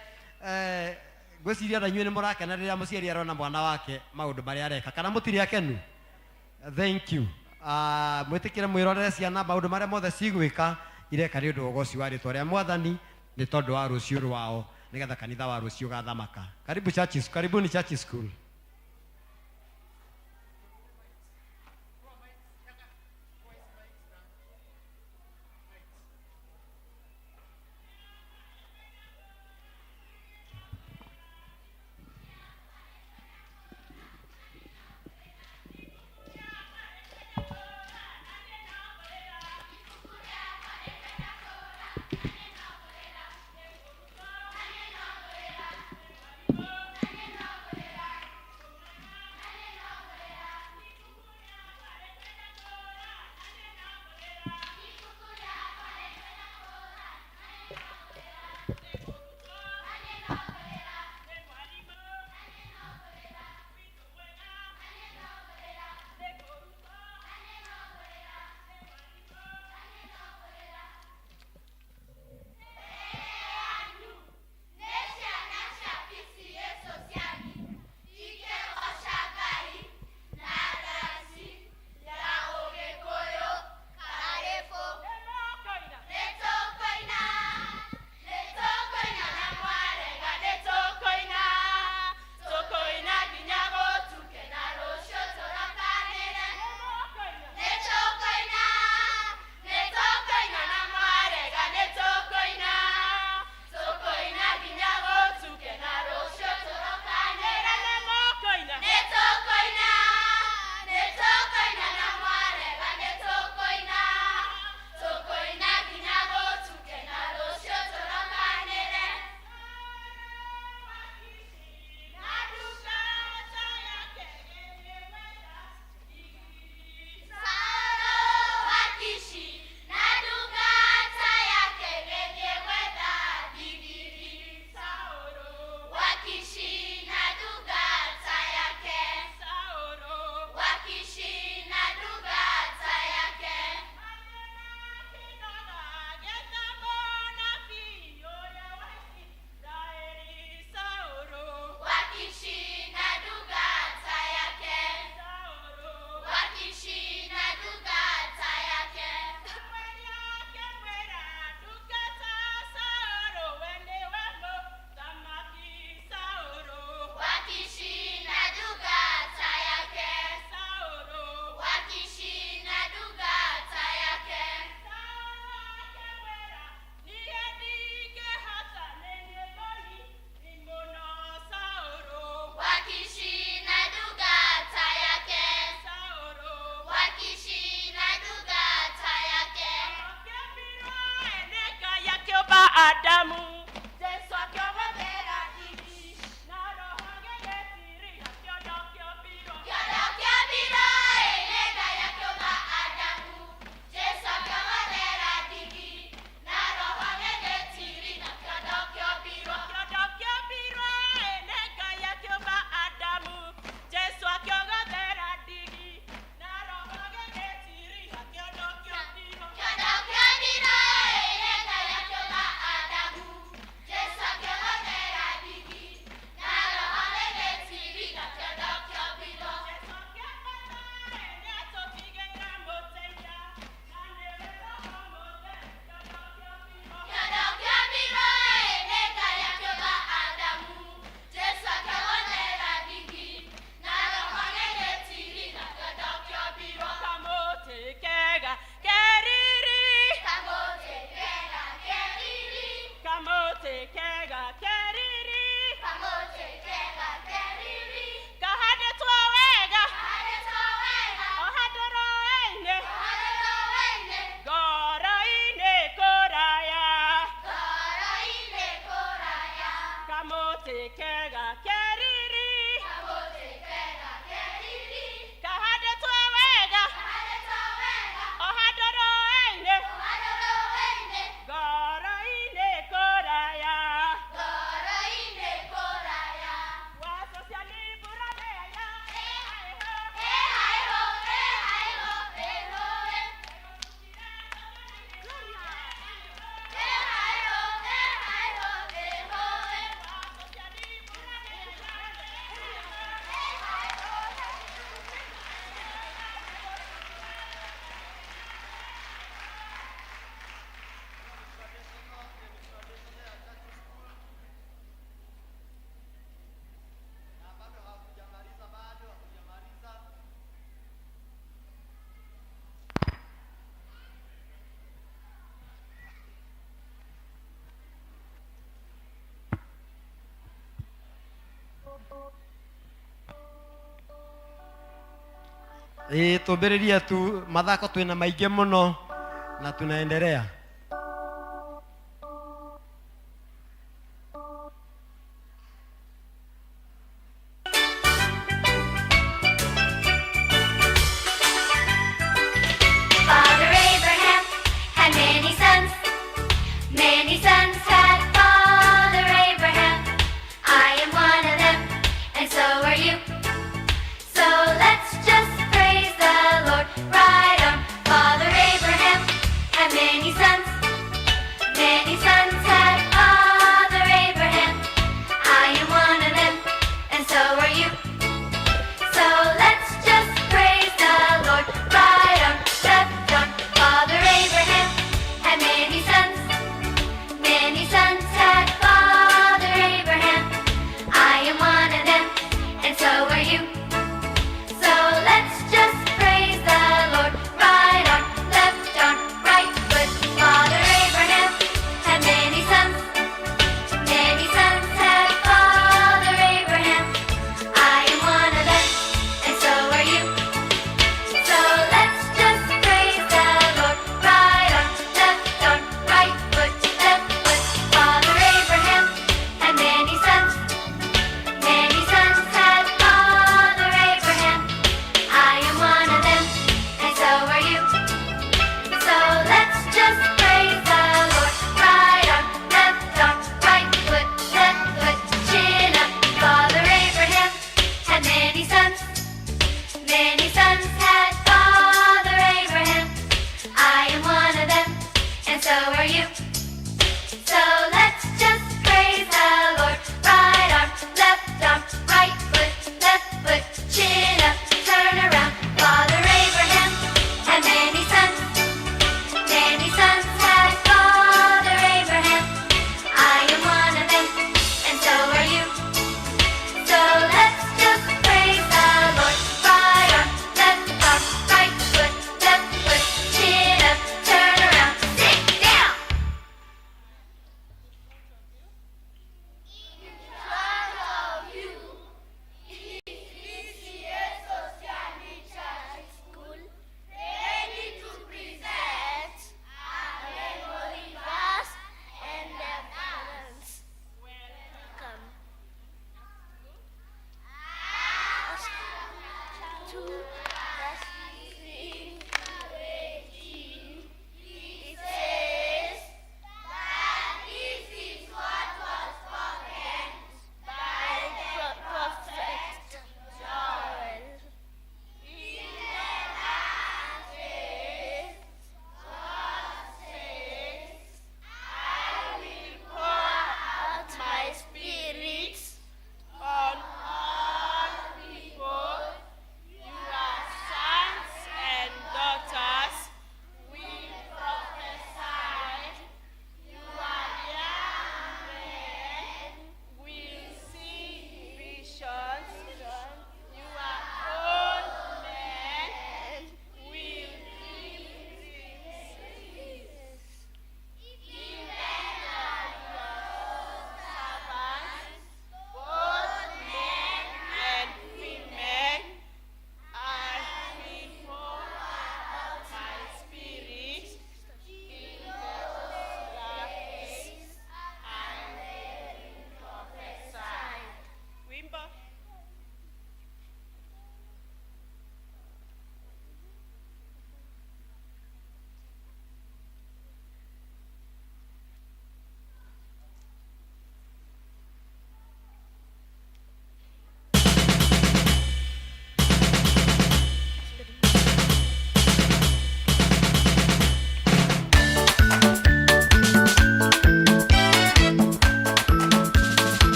Ngwĩciria na inyuĩ nĩ mũrakena rĩrĩa mũciari arona mwana wake maũndũ marĩa areka, kana mũtirĩ akenu? Thank you. Mwĩtĩkĩre mwĩrorere ciana maũndũ marĩa mothe cigwĩka ireka nĩ ũndũ wa ũgoci wa rĩtwa rĩa mwathani nĩ tondũ wa rũciũ rwao nĩgetha kanitha wa rũciũ ũgathamaka. Karibu church, karibuni church school. Kamũtĩ kega keriri. Kamũtĩ kega keriri. Kahandĩtwo wega. Kahandĩtwo wega. O handũ rũĩ-inĩ. O handũ rũĩ-inĩ. Ngoro-inĩ kũraya. Ngoro-inĩ kũraya. Kamũtĩ kega keriri. Kamũtĩ kega keriri. Kahandĩtwo wega. Kahandĩtwo wega. O handũ rũĩ-inĩ. O handũ rũĩ-inĩ. Ngoro-inĩ kũraya. Ngoro-inĩ kũraya. Ĩĩ tũmbĩrĩrie tu mathako twĩna maingĩ mũno na tunaendelea. Father Abraham had many sons. Many sons had Father Abraham. I am one of them, and so are you. So let's just praise the Lord. Right on. Father Abraham had many sons.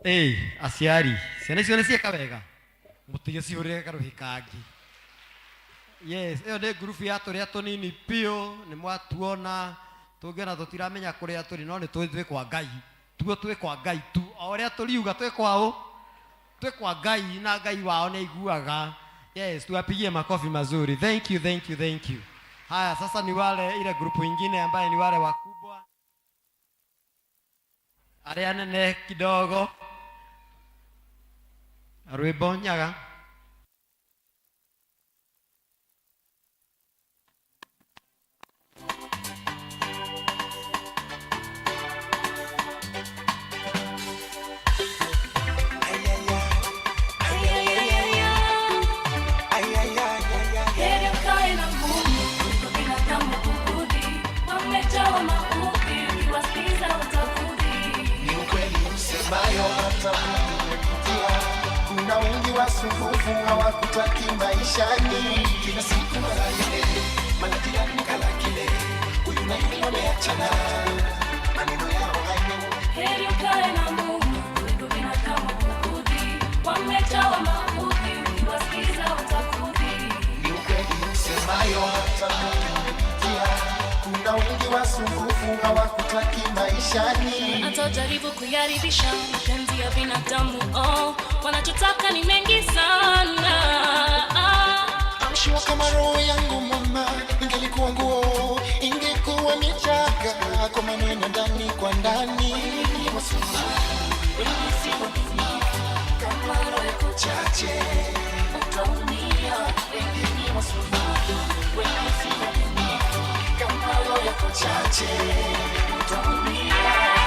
Ĩĩ, aciari ciana icio nĩ ciĩka wega mũtigĩcihũrĩre karũhĩ kangĩ. Yes, ĩyo nĩ ngurubu ya tũrĩa tũnini biũ. Nĩ mwatuona tũngĩona tũtiramenya kũrĩa tũrĩ, no nĩ tũĩ twĩ kwa Ngai tuo, twĩ kwa Ngai tu. O ũrĩa tũriuga twĩ kwa ũ, twĩ kwa Ngai, na Ngai wao nĩ aiguaga. Yes, tuwapigie makofi mazuri. Thank you, thank you, thank you. Haya, sasa ni wale ile grupu ingine ambaye ni wale wakubwa, arĩa nene kidogo. Rwĩmbo nyaga. Heri ukae na Mungu kuliko binadamu kukudhi. Wamejawa maudhi, ukiwasikiza utakudhi. Ni ukweli usemayo, hata umepitia. Kuna wengi wasumbufu hawakutaki maishani. Kila siku mara ile, mara jirani kala kile, huyu na yule wameachana, maneno yao hayo. Heri ukae na Mungu kuliko binadamu kukudhi. Wamejawa maudhi, ukiwasikiza utakudhi. Ni ukweli usemayo, hata umepitia. Kuna wengi wasumbufu hawakutaki maishani. Atajaribu kuyaharibisha mapenzi ya binadamu, oh, wanachotaka ni mengi sana. I'm sure kama roho yangu mama ingelikuwa nguo ingekuwa michaka kwa maneno ndani kwa ndani. Wengi si waaminifu, kama roho yako chache utaumia. Wengi ni wasumbufu, wengi si waaminifu, kama roho yako chache utaumia.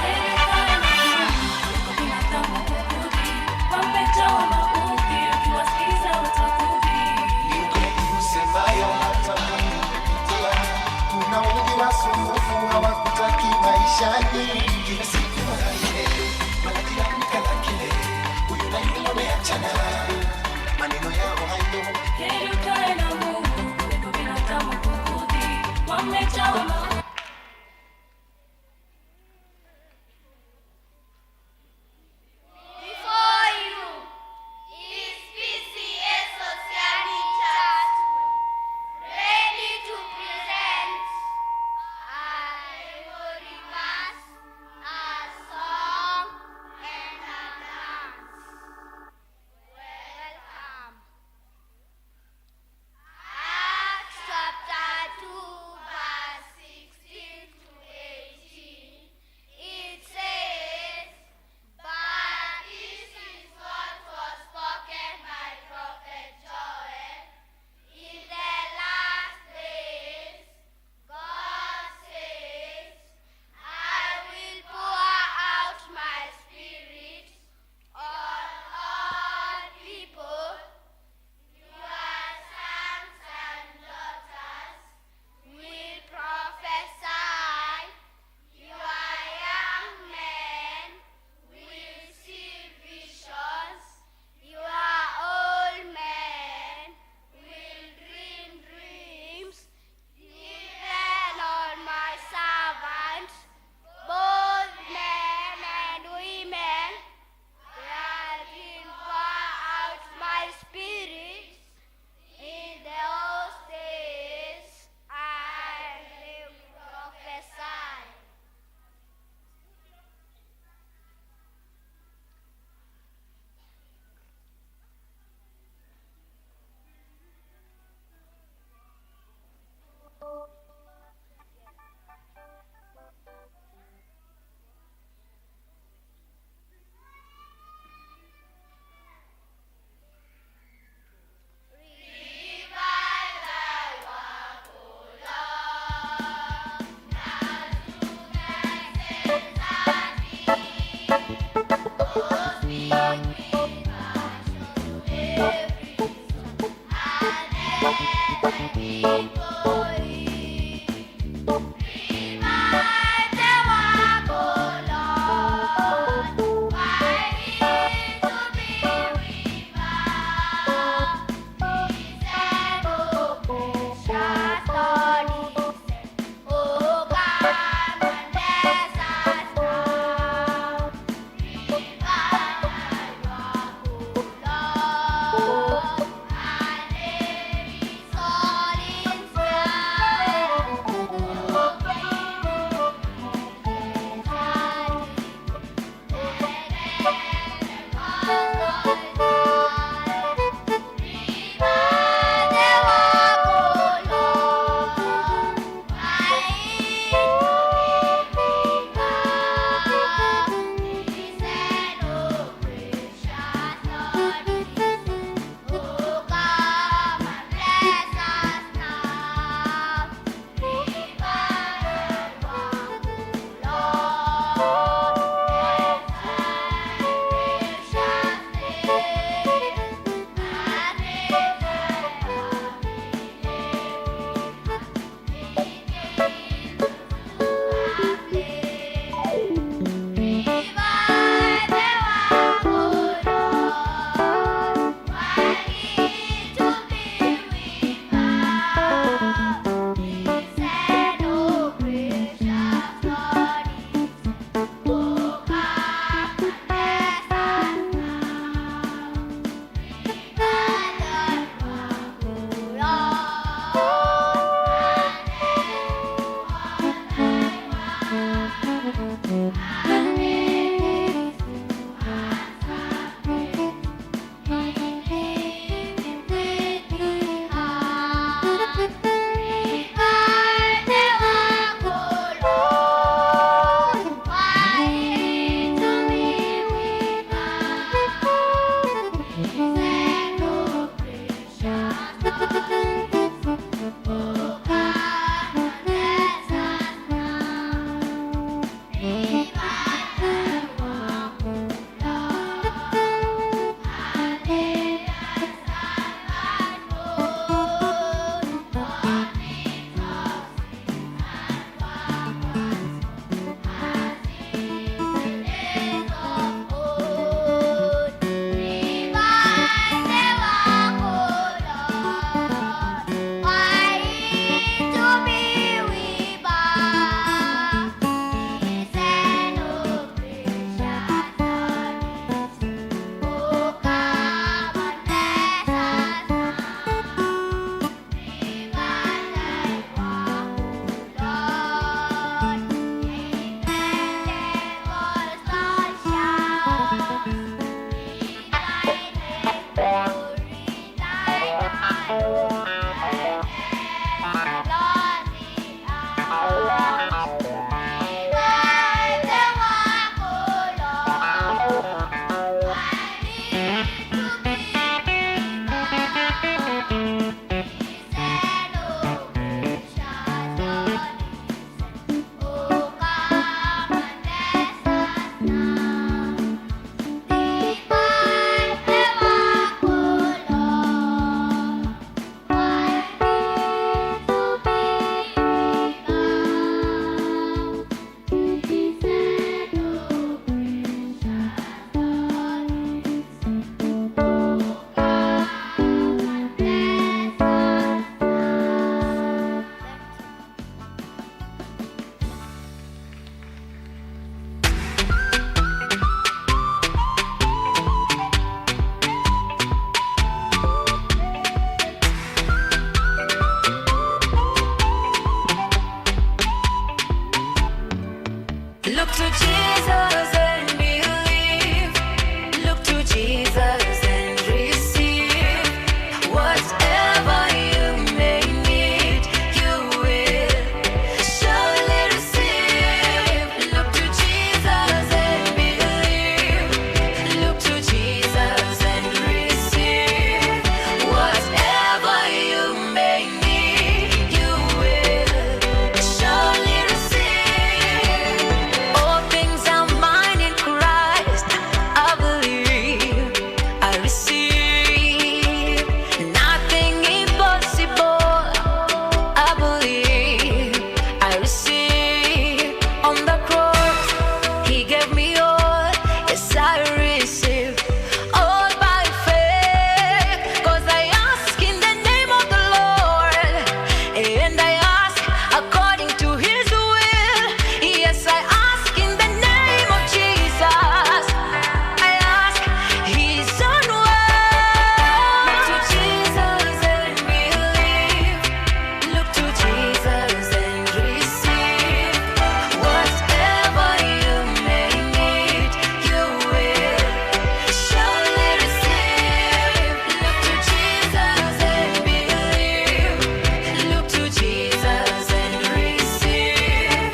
Heri ukae na Mungu kuliko binadamu kukudhi. Wamejawa maudhi, ukiwasikiza utakudhi. Ni ukweli usemayo, hata mimi nimepitia. Kuna wengi wasumbufu hawakutaki maishani. Kila siku mara ile, mara jirani kala kile, huyu na yule wameachana, maneno yao hayo. Heri ukae na Mungu kuliko binadamu kukudhi. Wamejawa maudhi. Before you is PCEA Sosiani Church, ready to present a memory verse. Look to Jesus and believe. Look to Jesus and receive. Whatever you may need, you will surely receive. Look to Jesus and believe. Look to Jesus and receive. Whatever you may need, you will surely receive. All things are mine in Christ. I believe, I receive. Nothing impossible. I believe, I receive. On the cross, He gave me all. Yes, I receive. All by faith. 'Cause I ask in the name of the Lord. And I ask according to His will. Yes, I ask in the name of Jesus. I ask His own will. Look to Jesus and believe. Look to Jesus and receive. Whatever you may need, you will surely receive. Look to Jesus and believe. Look to Jesus and receive.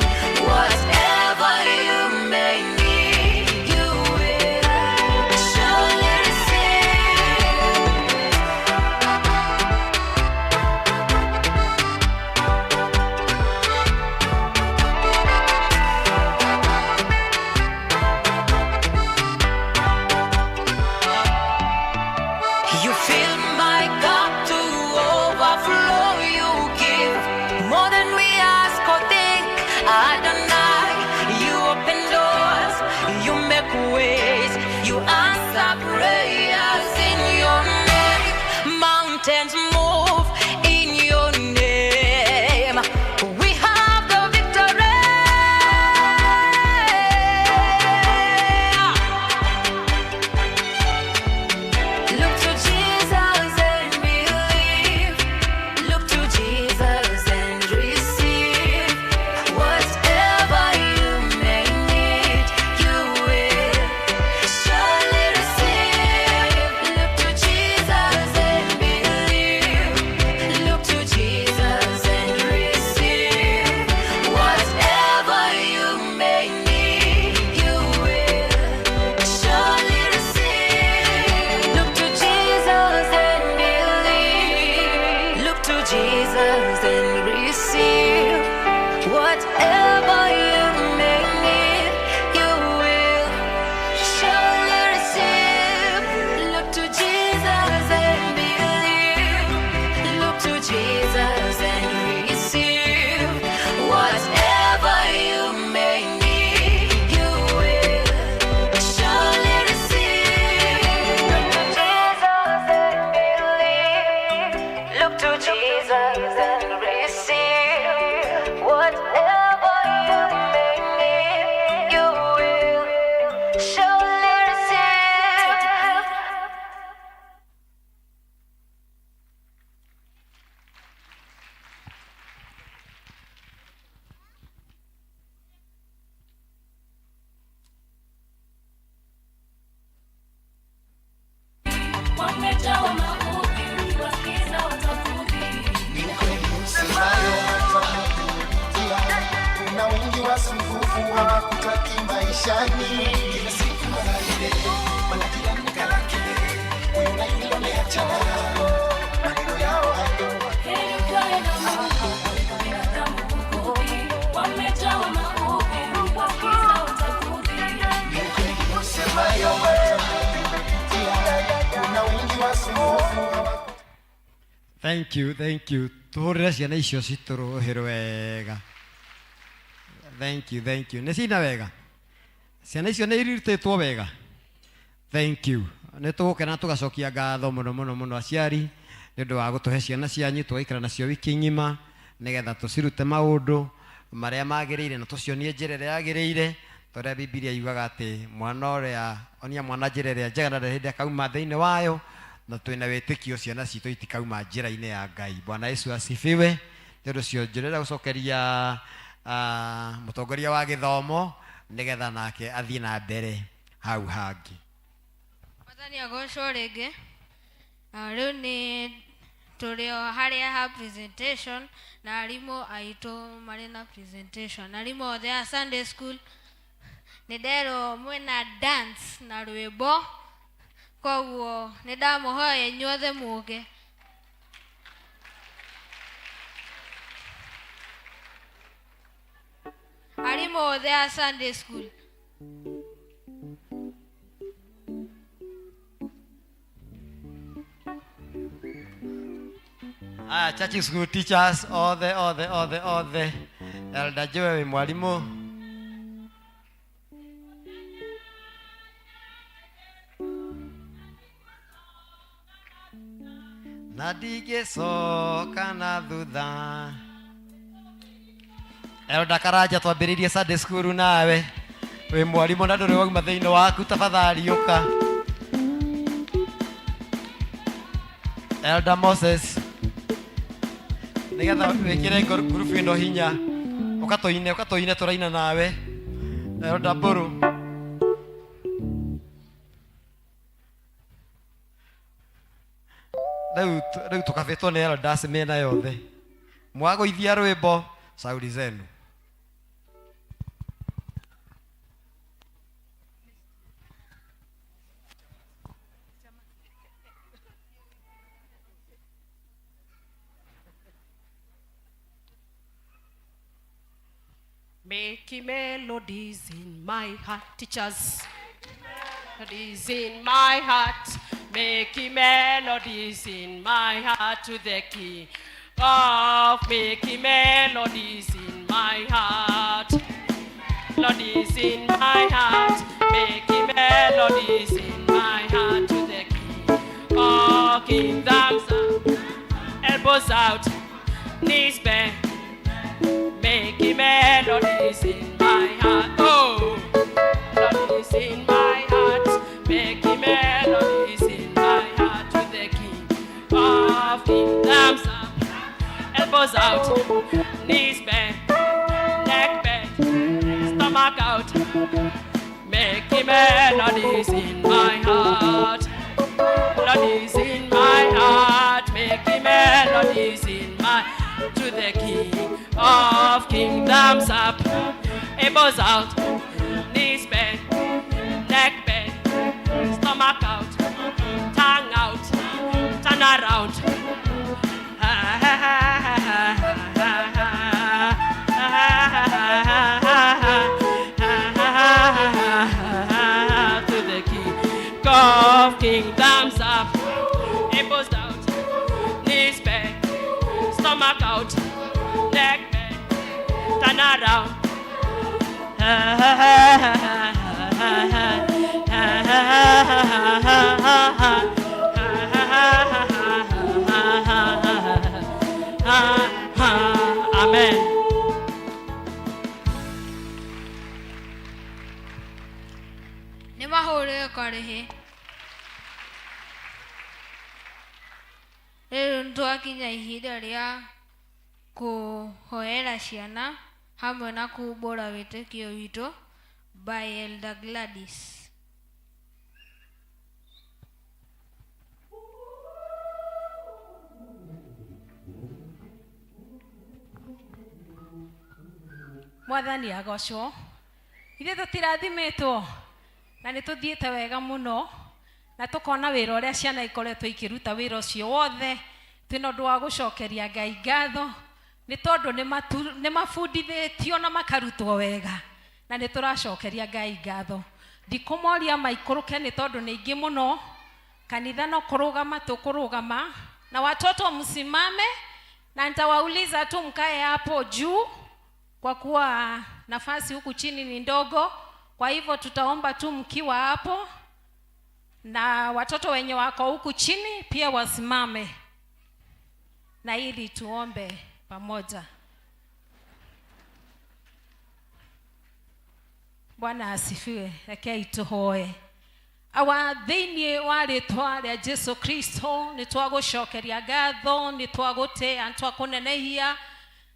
Whatever you may need, you will surely receive. You fill my cup to overflow. You give more than we ask or think. Adonai, you open doors, you make ways, you answer prayers in your name. Mountains move in your name. We have the victory. Look to Jesus and believe. Look to Jesus and receive. Whatever you may need, you will surely receive. Look to Jesus and believe. Look to Jesus and receive. Whatever you may need, you will surely receive. Look to Jesus and believe. Look to Jesus and receive. Whatever you may need, you will surely receive. Look to Jesus and believe. Look to Jesus and receive. Whatever you may need, you will surely receive. Look to Jesus and believe. Look to Jesus and receive. Whatever you may need, you will surely receive. Wamejawa maudhi, ukiwasikiza watakudhi. Ni kweli usemayo hata nimepitia. Kuna wengi wasumbufu hawakutaki maishani. Kila siku mara ile, mara jirani kalakile. Huyu na yule wameachana. Maneno yao hayo. Heri ukae na Mungu kuliko binadamu kukudhi. Wamejawa maudhi, ukiwasikiza watakudhi. Ni kweli usemayo hata nimepitia. Kuna wengi wasumbufu hawakutaki Thank you, thank you. Tuhũrĩre ciana icio citũrũhĩrwo wega. Thank you, thank you. Nĩ cina wega. Ciana icio nĩ irutĩtwo wega. Thank you. Nĩ tũgũkena tũgacokia ngatho mũno mũno mũno aciari nĩ ũndũ wa gũtũhe ciana cianyu tũgaikara nacio wiki ng'ima nĩgetha tũcirute maũndũ marĩa magĩrĩire na tũcionie njĩra ĩrĩa yagĩrĩire torĩa Bibilia yugaga atĩ mwana ũrĩa onia mwana njĩra ĩrĩa njega na ndarĩ hĩndĩ akauma thĩinĩ wayo na twĩna wĩtĩkio ciana citũ itikauma njĩra-inĩ ya Ngai. Bwana Yesu asifiwe. Nĩ ũndũ ũcio njĩrĩra gũcokeria mũtongoria wa gĩthomo nĩgetha nake athiĩ na mbere hau hangĩ. Mwathani agocwo rĩngĩ. Na rĩu nĩ tũrĩ o harĩa ha presentation na arimũ aitũ marĩ na presentation. Arimũ othe a Sunday school nĩ nderwo mwĩna dance na rwĩmbo, koguo nĩ ndamũhoya inyuothe mũke. Arimũ othe a Sunday school. Aya, church school teachers othe othe othe othe, Elder Joe wĩ mwarimũ. Na ndingĩcoka na thutha. Elder Karanja, twambĩrĩirie Sunday school nawe wĩ mwarimũ na ndũrĩ wauma thĩinĩ waku, tafadhali ũka. Elder Moses, nĩgetha wĩkĩre ngurubu ĩno hinya, ũka tũine, ũka tũine, tũraina nawe. Elder Mbũrũ, rĩu tũkabĩtwo nĩ elders mĩena yothe. Mwagũithia rwĩmbo, sauri zenu. Making melodies in my heart, teachers. Melodies in my heart, making melodies in my heart to the King of making melodies in my heart. Melodies in my heart, making melodies in my heart to the King of Kings. Thumbs up, elbows out, knees bent, making melodies in my heart. Oh, melodies in my heart, making melodies in my heart to the King of Kings. Thumbs up, elbows out, knees bent, neck bent, stomach out, making melodies in my heart. Melodies in my heart, making melodies in my to the King of Kings. Thumbs up, elbows out, knees bent, neck bent, stomach out, tongue out, turn around. To the King of Kings. Thumbs up, elbows out, knees bent, stomach out, neck bent, turn around. Amen. Nĩ mahũrĩre karĩhĩ. Rĩu nĩtwakinya ihinda rĩa kũhoera ciana hamwe na kumbũra wĩtĩkio witũ by Elder Gladys. Mwathani agocwo. Ithuĩ tũtirathimĩtwo na nĩ tũthiĩte wega mũno na tũkona wĩra ũrĩa ciana ikoretwo ikĩruta wĩra ũcio wothe. Twĩna ũndũ wa gũcokeria Ngai ngatho nĩ tondũ nĩ mabundithĩtio na makarutwo wega, na nĩ tũracokeria Ngai ngatho. Ndikũmoria maikũrũke nĩ tondũ nĩ aingĩ mũno. Kanitha no kũrũgama tũkũrũgama, na watoto msimame, na nitawauliza tu mkae hapo juu kwa kuwa nafasi huku chini ni ndogo. Kwa hivyo tutaomba tu mkiwa hapo, na watoto wenye wako huku chini pia wasimame, na ili tuombe pamoja. Bwana asifiwe. Rekei tuhoe. Awa thĩinĩ wa rĩtwa rĩa Jesu Kristo nĩ twagũcokeria ngatho, nĩ twagũtĩa, nĩ twakũnenehia,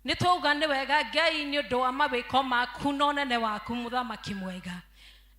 Nĩ twauga nĩ wega Ngai nĩ ũndũ wa mawĩko maku na ũnene waku mũthamaki mwega.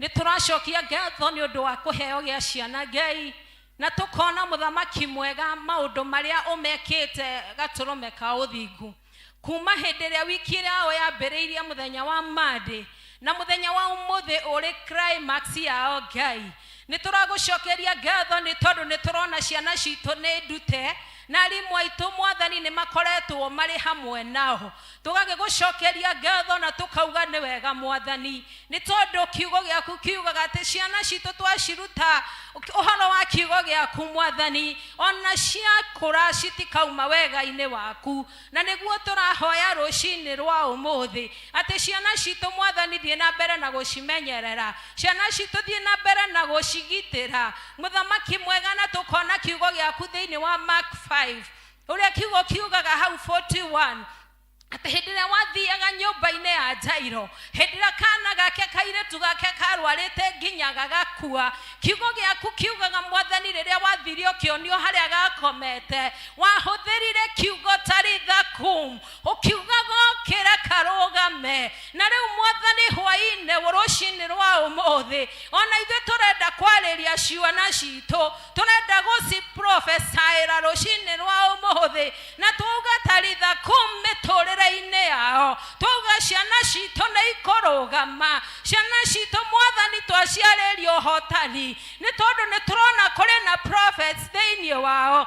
Nĩ tũracokia ngatho nĩ ũndũ wa kũheo gĩa ciana Ngai, na tũkona mũthamaki mwega maũndũ marĩa ũmekĩte gatũrũme ka ũthingu. Kuma hĩndĩ ĩrĩa wiki ĩrĩa yao yambĩrĩirie mũthenya wa Monday na mũthenya wa ũmũthĩ ũrĩ climax yao Ngai, nĩ tũragũcokeria ngatho nĩ tondũ nĩ tũrona ciana citũ nĩ ndute na arimũ aitũ mwathani nĩ makoretwo marĩ hamwe nao. Tũgagĩgũcokeria ngatho na tũkauga nĩ wega mwathani, nĩ tondũ kiugo gĩaku kiugaga atĩ ciana citũ twaciruta ũhoro wa kiugo gĩaku mwathani, ona ciakũra citikauma wega-inĩ waku. Na nĩguo tũrahoya rũcinĩ rwa ũmũthĩ atĩ ciana citũ mwathani thiĩ na mbere na gũcimenyerera, ciana citũ thiĩ na mbere na gũcigitĩra mũthamaki mwega. Na tũkona kiugo gĩaku thĩinĩ wa Mark 5 ũrĩa kiugo kiugaga hau 41 atĩ hĩndĩ ĩrĩa wathiaga nyũmba-inĩ ya Jairo, hĩndĩ ĩrĩa kana gake kairĩtu gake karwarĩte nginya gagakua, kiugo gĩaku kiugaga mwathani rĩrĩa wathire ũkĩonio harĩa gakomete, wahũthĩrire kiugo taritha kum, ũkiuga gokĩra karũgame. Na rĩu mwathani hwaĩ-inĩ rũcinĩ rwa ũmũthĩ, ona ithuĩ tũrenda kwarĩria ciana citũ, tũrenda gũciprofesaĩra rũcinĩ rwa ũmũthĩ, na twauga taritha kum mĩtũrĩre-inĩ yao, twauga ciana citũ nĩ ikũrũgama, ciana citũ mwathani twaciarĩria ũhotani, nĩ tondũ nĩ tũrona kũrĩ na prophets thĩinĩ wao,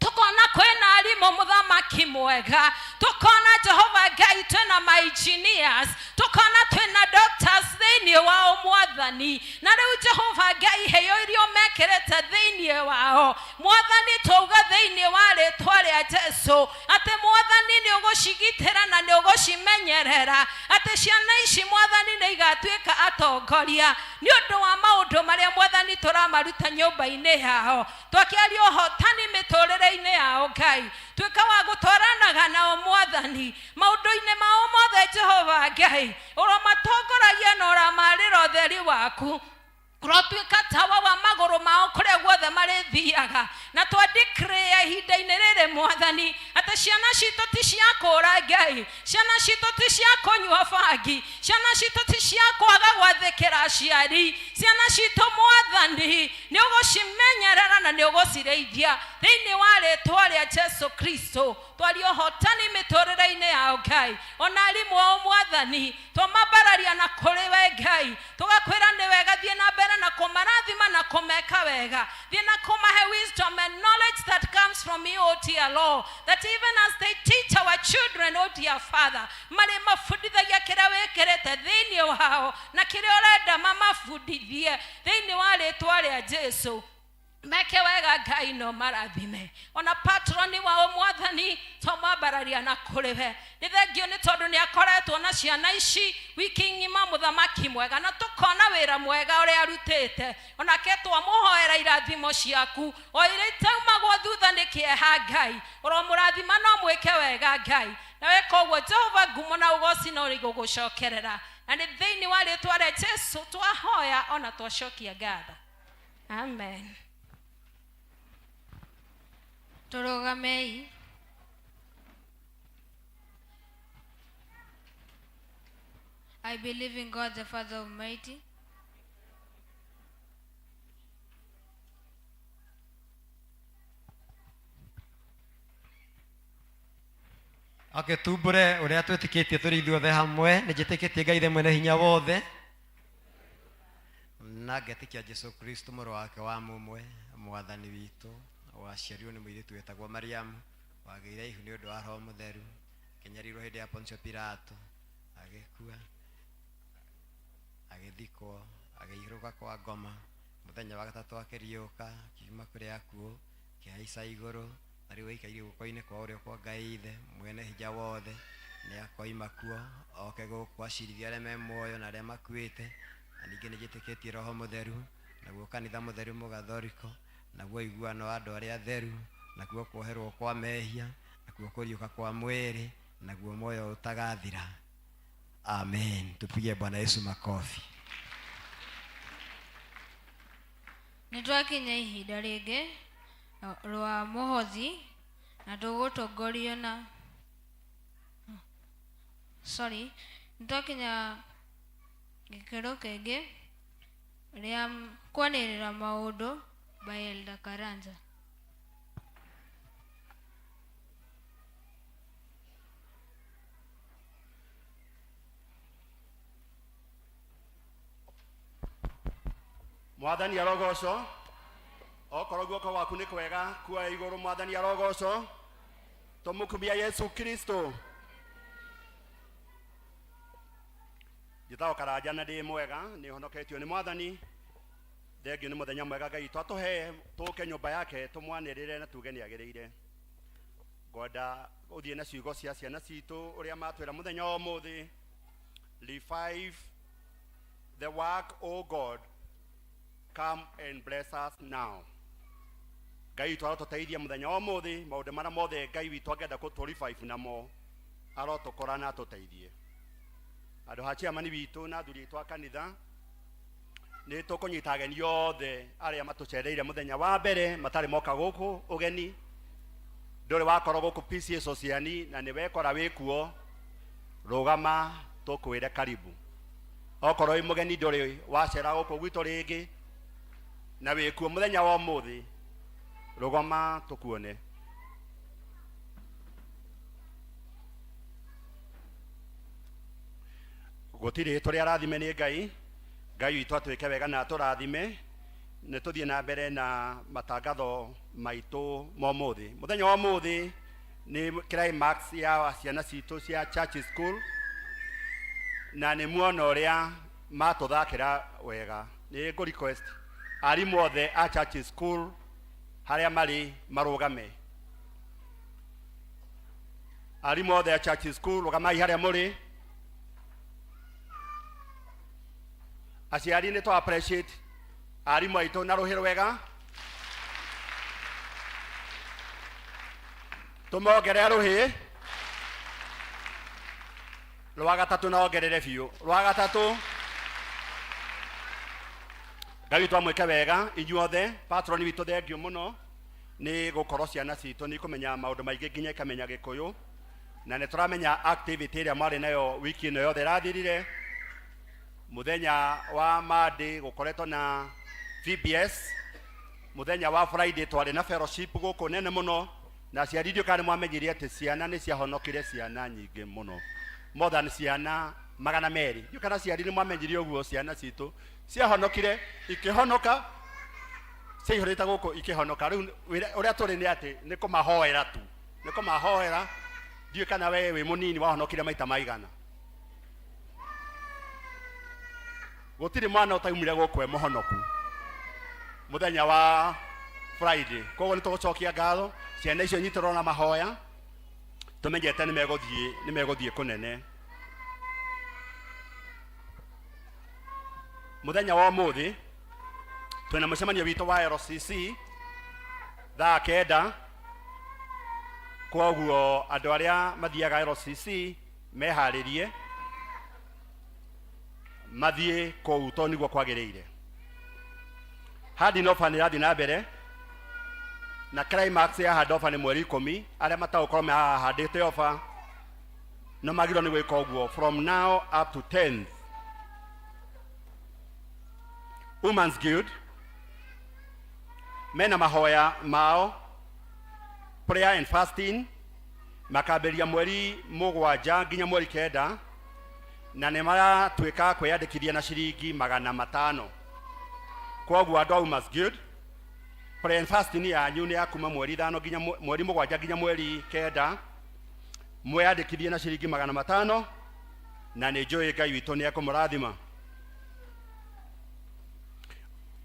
tukona kwĩna arimũ mũthamaki mwega, tukona Jehova Ngai twĩna ma engineers, tukona twĩna doctors thĩinĩ wao mwathani. Na rĩu Jehova Ngai heo iria ũmekĩrĩte thĩinĩ wao mwathani, twauga thĩinĩ wa rĩtwa rĩa Jesu atĩ mwathani nĩ ũgũcigitĩra na nĩ ũgũcimenyerera, atĩ ciana ici mwathani nĩ igatuĩka atongoria nĩ ũndũ wa maũndũ marĩa mwathani tũramaruta nyũmba-inĩ yao. Twakĩaria ũhotani mĩtũrĩre-inĩ yao Ngai, tuĩka wa gũtwaranaga nao mwathani maũndũ-inĩ mao mothe. Jehova Ngai, ũromatongoragia na ũramarĩra ũtheri waku, ũrotuĩka tawa wa magũrũ mao kũrĩa guothe marĩthiaga. Na twandikĩrĩa ihinda-inĩ rĩrĩ mwathani atĩ ciana citũ ti cia kũũra Ngai, ciana citũ ti cia kũnyua bangi, ciana citũ ti cia kwaga gwathĩkĩra aciari, ciana citũ mwathani nĩ ũgũcimenyerera na nĩ ũgũcirĩithia thĩinĩ wa rĩtwa rĩa Jesu Kristo. Twaria ũhotani mĩtũrĩre-inĩ yao Ngai, ona arimũ ao mwathani twamambararia na kũrĩ we Ngai, tũgakwĩra nĩ wega, thiĩ na mbere na kũmarathima na kũmeka wega, thiĩ na kũmahe wisdom and knowledge that comes from you, O dear Lord, that even as they teach our children, O dear Father, marĩ mabundithagia kĩrĩa wĩkĩrĩte thĩinĩ wao na kĩrĩa ũrenda mamabundithie thĩinĩ wa rĩtwa rĩa Jesu. Meke wega Ngai no marathime. Ona patroni wao mwathani twamwambararia na kũrĩ we, nĩ thengio nĩ tondũ nĩ akoretwo na ciana ici wiki ng'ima mũthamaki mwega, na tũkona wĩra mwega ũrĩa arutĩte. Onake twamũhoera irathimo ciaku o iria itaumagwo thutha nĩ kĩeha Ngai, ũromũrathima no mwĩke wega Ngai, na weka ũguo Jehova ngumo na ũgoci no igũgũcokerera, na nĩ thĩinĩ wa rĩtwa rĩa Jesu twahoya ona twacokia ngatho, amen. Tũrũgamei. I believe in God the Father Almighty, Okay, tumbũre ũrĩa twĩtĩkĩtie tũrĩ ithuothe hamwe. Nĩ njĩtĩkĩtie Ngai Ithe mwene hinya wothe, na ngetĩkia Jesu Kristo mũrũ wake wa mũmwe, mwathani witũ, waciarirwo nĩ mũirĩtu wetagwo Mariamu, wagĩire ihu nĩ ũndũ wa Roho Mũtheru, akĩnyarirwo hĩndĩ ya Pontio Pilato, agĩkua, agĩthikwo, agĩikũrũka kwa ngoma, mũthenya wa gatatũ akĩriũka, akiuma kũrĩ akuũ, akĩhaica igũrũ, na rĩu aikaire guoko-inĩ kwa ũrĩo kwa Ngai Ithe mwene hinya wothe. Nĩ akoima kuo oke gũkũ acirithie arĩa me muoyo na arĩa makuĩte. Na ningĩ nĩ njĩtĩkĩtie Roho Mũtheru, naguo kanitha mũtheru mũgathoriko, naguo ũiguano wa andũ arĩa atheru, nakuo kuoherwo kwa mehia, nakuo kũriũka kwa mwĩrĩ, naguo muoyo ũtagathira. Amen. Tupige Bwana Yesu makofi. Nĩ twakinya ihinda rĩngĩ rwa mũhothi, na tũgũtongorio na Sorry, nĩ twakinya gĩkĩro kĩngĩ rĩa kwanĩrĩra maũndũ by Elder Karanja. Mwathani arogocwo. Okorwo guoko gwaku nĩ kwega, kuoya igũrũ. Mwathani arogocwo. Tũmũkumia Yesu Kristo. Njĩtagwo Karanja na ndĩ mwega, nĩ honoketio nĩ Mwathani. Thengiũ nĩ mũthenya mwega Ngai witũ atũhe tũke nyũmba yake, tũmwanĩrĩre na tuge nĩ agĩrĩire. Ngwenda ũthiĩ na ciugo cia ciana citũ ũrĩa matwĩra mũthenya wa ũmũthĩ. Revive the work, O God, come and bless us now. Ngai witũ arotũteithia mũthenya wa ũmũthĩ, maũndũ marĩa mothe Ngai witũ angĩenda kũtũ revive namo, arotũkora na atũteithie. Handũ ha chairman witũ na athuri aitũ a kanitha, nĩ tũkũnyita ageni othe arĩa matũcereire mũthenya wa mbere matarĩ moka gũkũ ũgeni. Ndũrĩ wakorwo gũkũ PCEA Sociani na nĩ wekora wĩkuo, rũgama tũkwĩre karibu. Okorwo wĩ mũgeni ndũrĩ wacera gũkũ gwitũ rĩngĩ na wĩkuo mũthenya wa ũmũthĩ, rũgama tũkuone. Gũtirĩ tũrĩ arathime nĩ Ngai. Ngai witũ atwĩke wega na atũrathime. Nĩ tũthiĩ na mbere na matangatho maitũ ma ũmũthĩ. Mũthenya wa ũmũthĩ nĩ climax ya ciana citũ cia church school, na nĩ muona ũrĩa matũthakĩra wega. Nĩ ngũ request arimũ othe a church school harĩa marĩ marũgame. Arimũ othe a church school, rũgamai harĩa mũrĩ. Aciari, nĩ twa appreciate arimũ aitũ na rũhĩ rwega, tũmongerere rũhĩ rwa gatatũ na ongerere biũ rwa gatatũ. Ngai witũ amwĩke wega inyuothe. Patron witũ, thengiũ mũno nĩ gũkorwo ciana citũ nĩ ikũmenya maũndũ maingĩ, nginya ikamenya Gĩkũyũ, na nĩ tũramenya activity ĩrĩa mwarĩ nayo wiki ĩno yothe ĩrathirire. Mũthenya wa Monday gũkoretwo na VBS, mũthenya wa Friday twarĩ na fellowship gũkũ nene mũno, na aciari, ndiũ kana nĩ mwamenyire atĩ ciana nĩ ciahonokire, ciana nyingĩ mũno, more than ciana 200. Ndiũ kana aciari nĩ mwamenyire ũguo, ciana citũ ciahonokire, ikĩhonoka, ciaihũrĩte gũkũ ikĩhonoka. Rĩu wĩra ũrĩa tũrĩ nĩ atĩ nĩ kũmahoera tu, nĩ kũmahoera. Ndiũĩ kana we wĩ mũnini wahonokire maita maigana. Gũtirĩ mwana ũtaumire gũkũ e mũhonoku mũthenya wa Friday. Koguo nĩ tũgũcokia ngatho ciana icio nyitĩrwo na mahoya, tũmenyete nĩ megũthiĩ kũnene. Mũthenya wa ũmũthĩ twĩna mũcemanio witũ wa LCC thaa 9. Koguo andũ arĩa mathiaga LCC meharĩrie mathiĩ kũu, tondũ nĩguo kwagĩrĩire. Handing over nĩ ĩrathiĩ na mbere, na climax ya handover nĩ mweri 10. Arĩa matagũkorwo mahandĩte over no magĩrĩirwo nĩ gwĩka ũguo from now up to 10th. Women's Guild mena mahoya mao, prayer and fasting, makambĩrĩria mweri 7 nginya mweri 9, na nĩ maratuĩka kwĩyandĩkithia na ciringi 500. Koguo andũ a Women's Guild, prayer and fasting yanyu nĩ ya kuma mweri 5 nginya mweri 7 nginya mweri 9. Mwĩyandĩkithie na ciringi 500, na nĩ njũĩ Ngai witũ nĩ ekũmũrathima.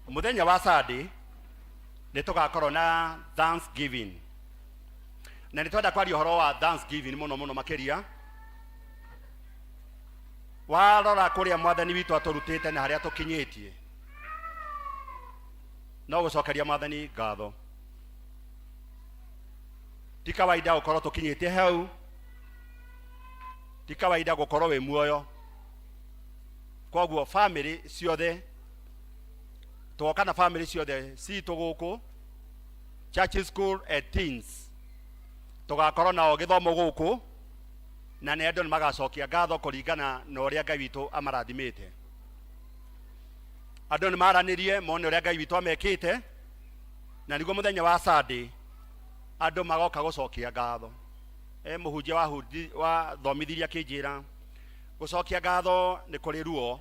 Mũthenya wa Sunday nĩ tũgakorwo na Thanksgiving, na nĩ twenda kwaria ũhoro wa Thanksgiving mũno mũno makĩria. Warora kũrĩa Mwathani witũ atũrutĩte na harĩa tũkinyĩtie, no gũcokeria Mwathani ngatho. Ti kawaida gũkorwo tũkinyĩtie hau, ti kawaida gũkorwo wĩ muoyo. Koguo family ciothe tũgoka na family ciothe citũ gũkũ church school and teens, tũgakorwo nao gĩthomo gũkũ. Na nĩ andũ nĩ magacokia ngatho kũringana na ũrĩa Ngai witũ amarathimĩte. Andũ nĩ maranĩrie mone ũrĩa Ngai witũ amekĩte, na nĩguo mũthenya wa Sunday andũ magoka gũcokia ngatho. E mũhunjia wathomithirie akĩnjĩra gũcokia ngatho nĩ kũrĩ ruo.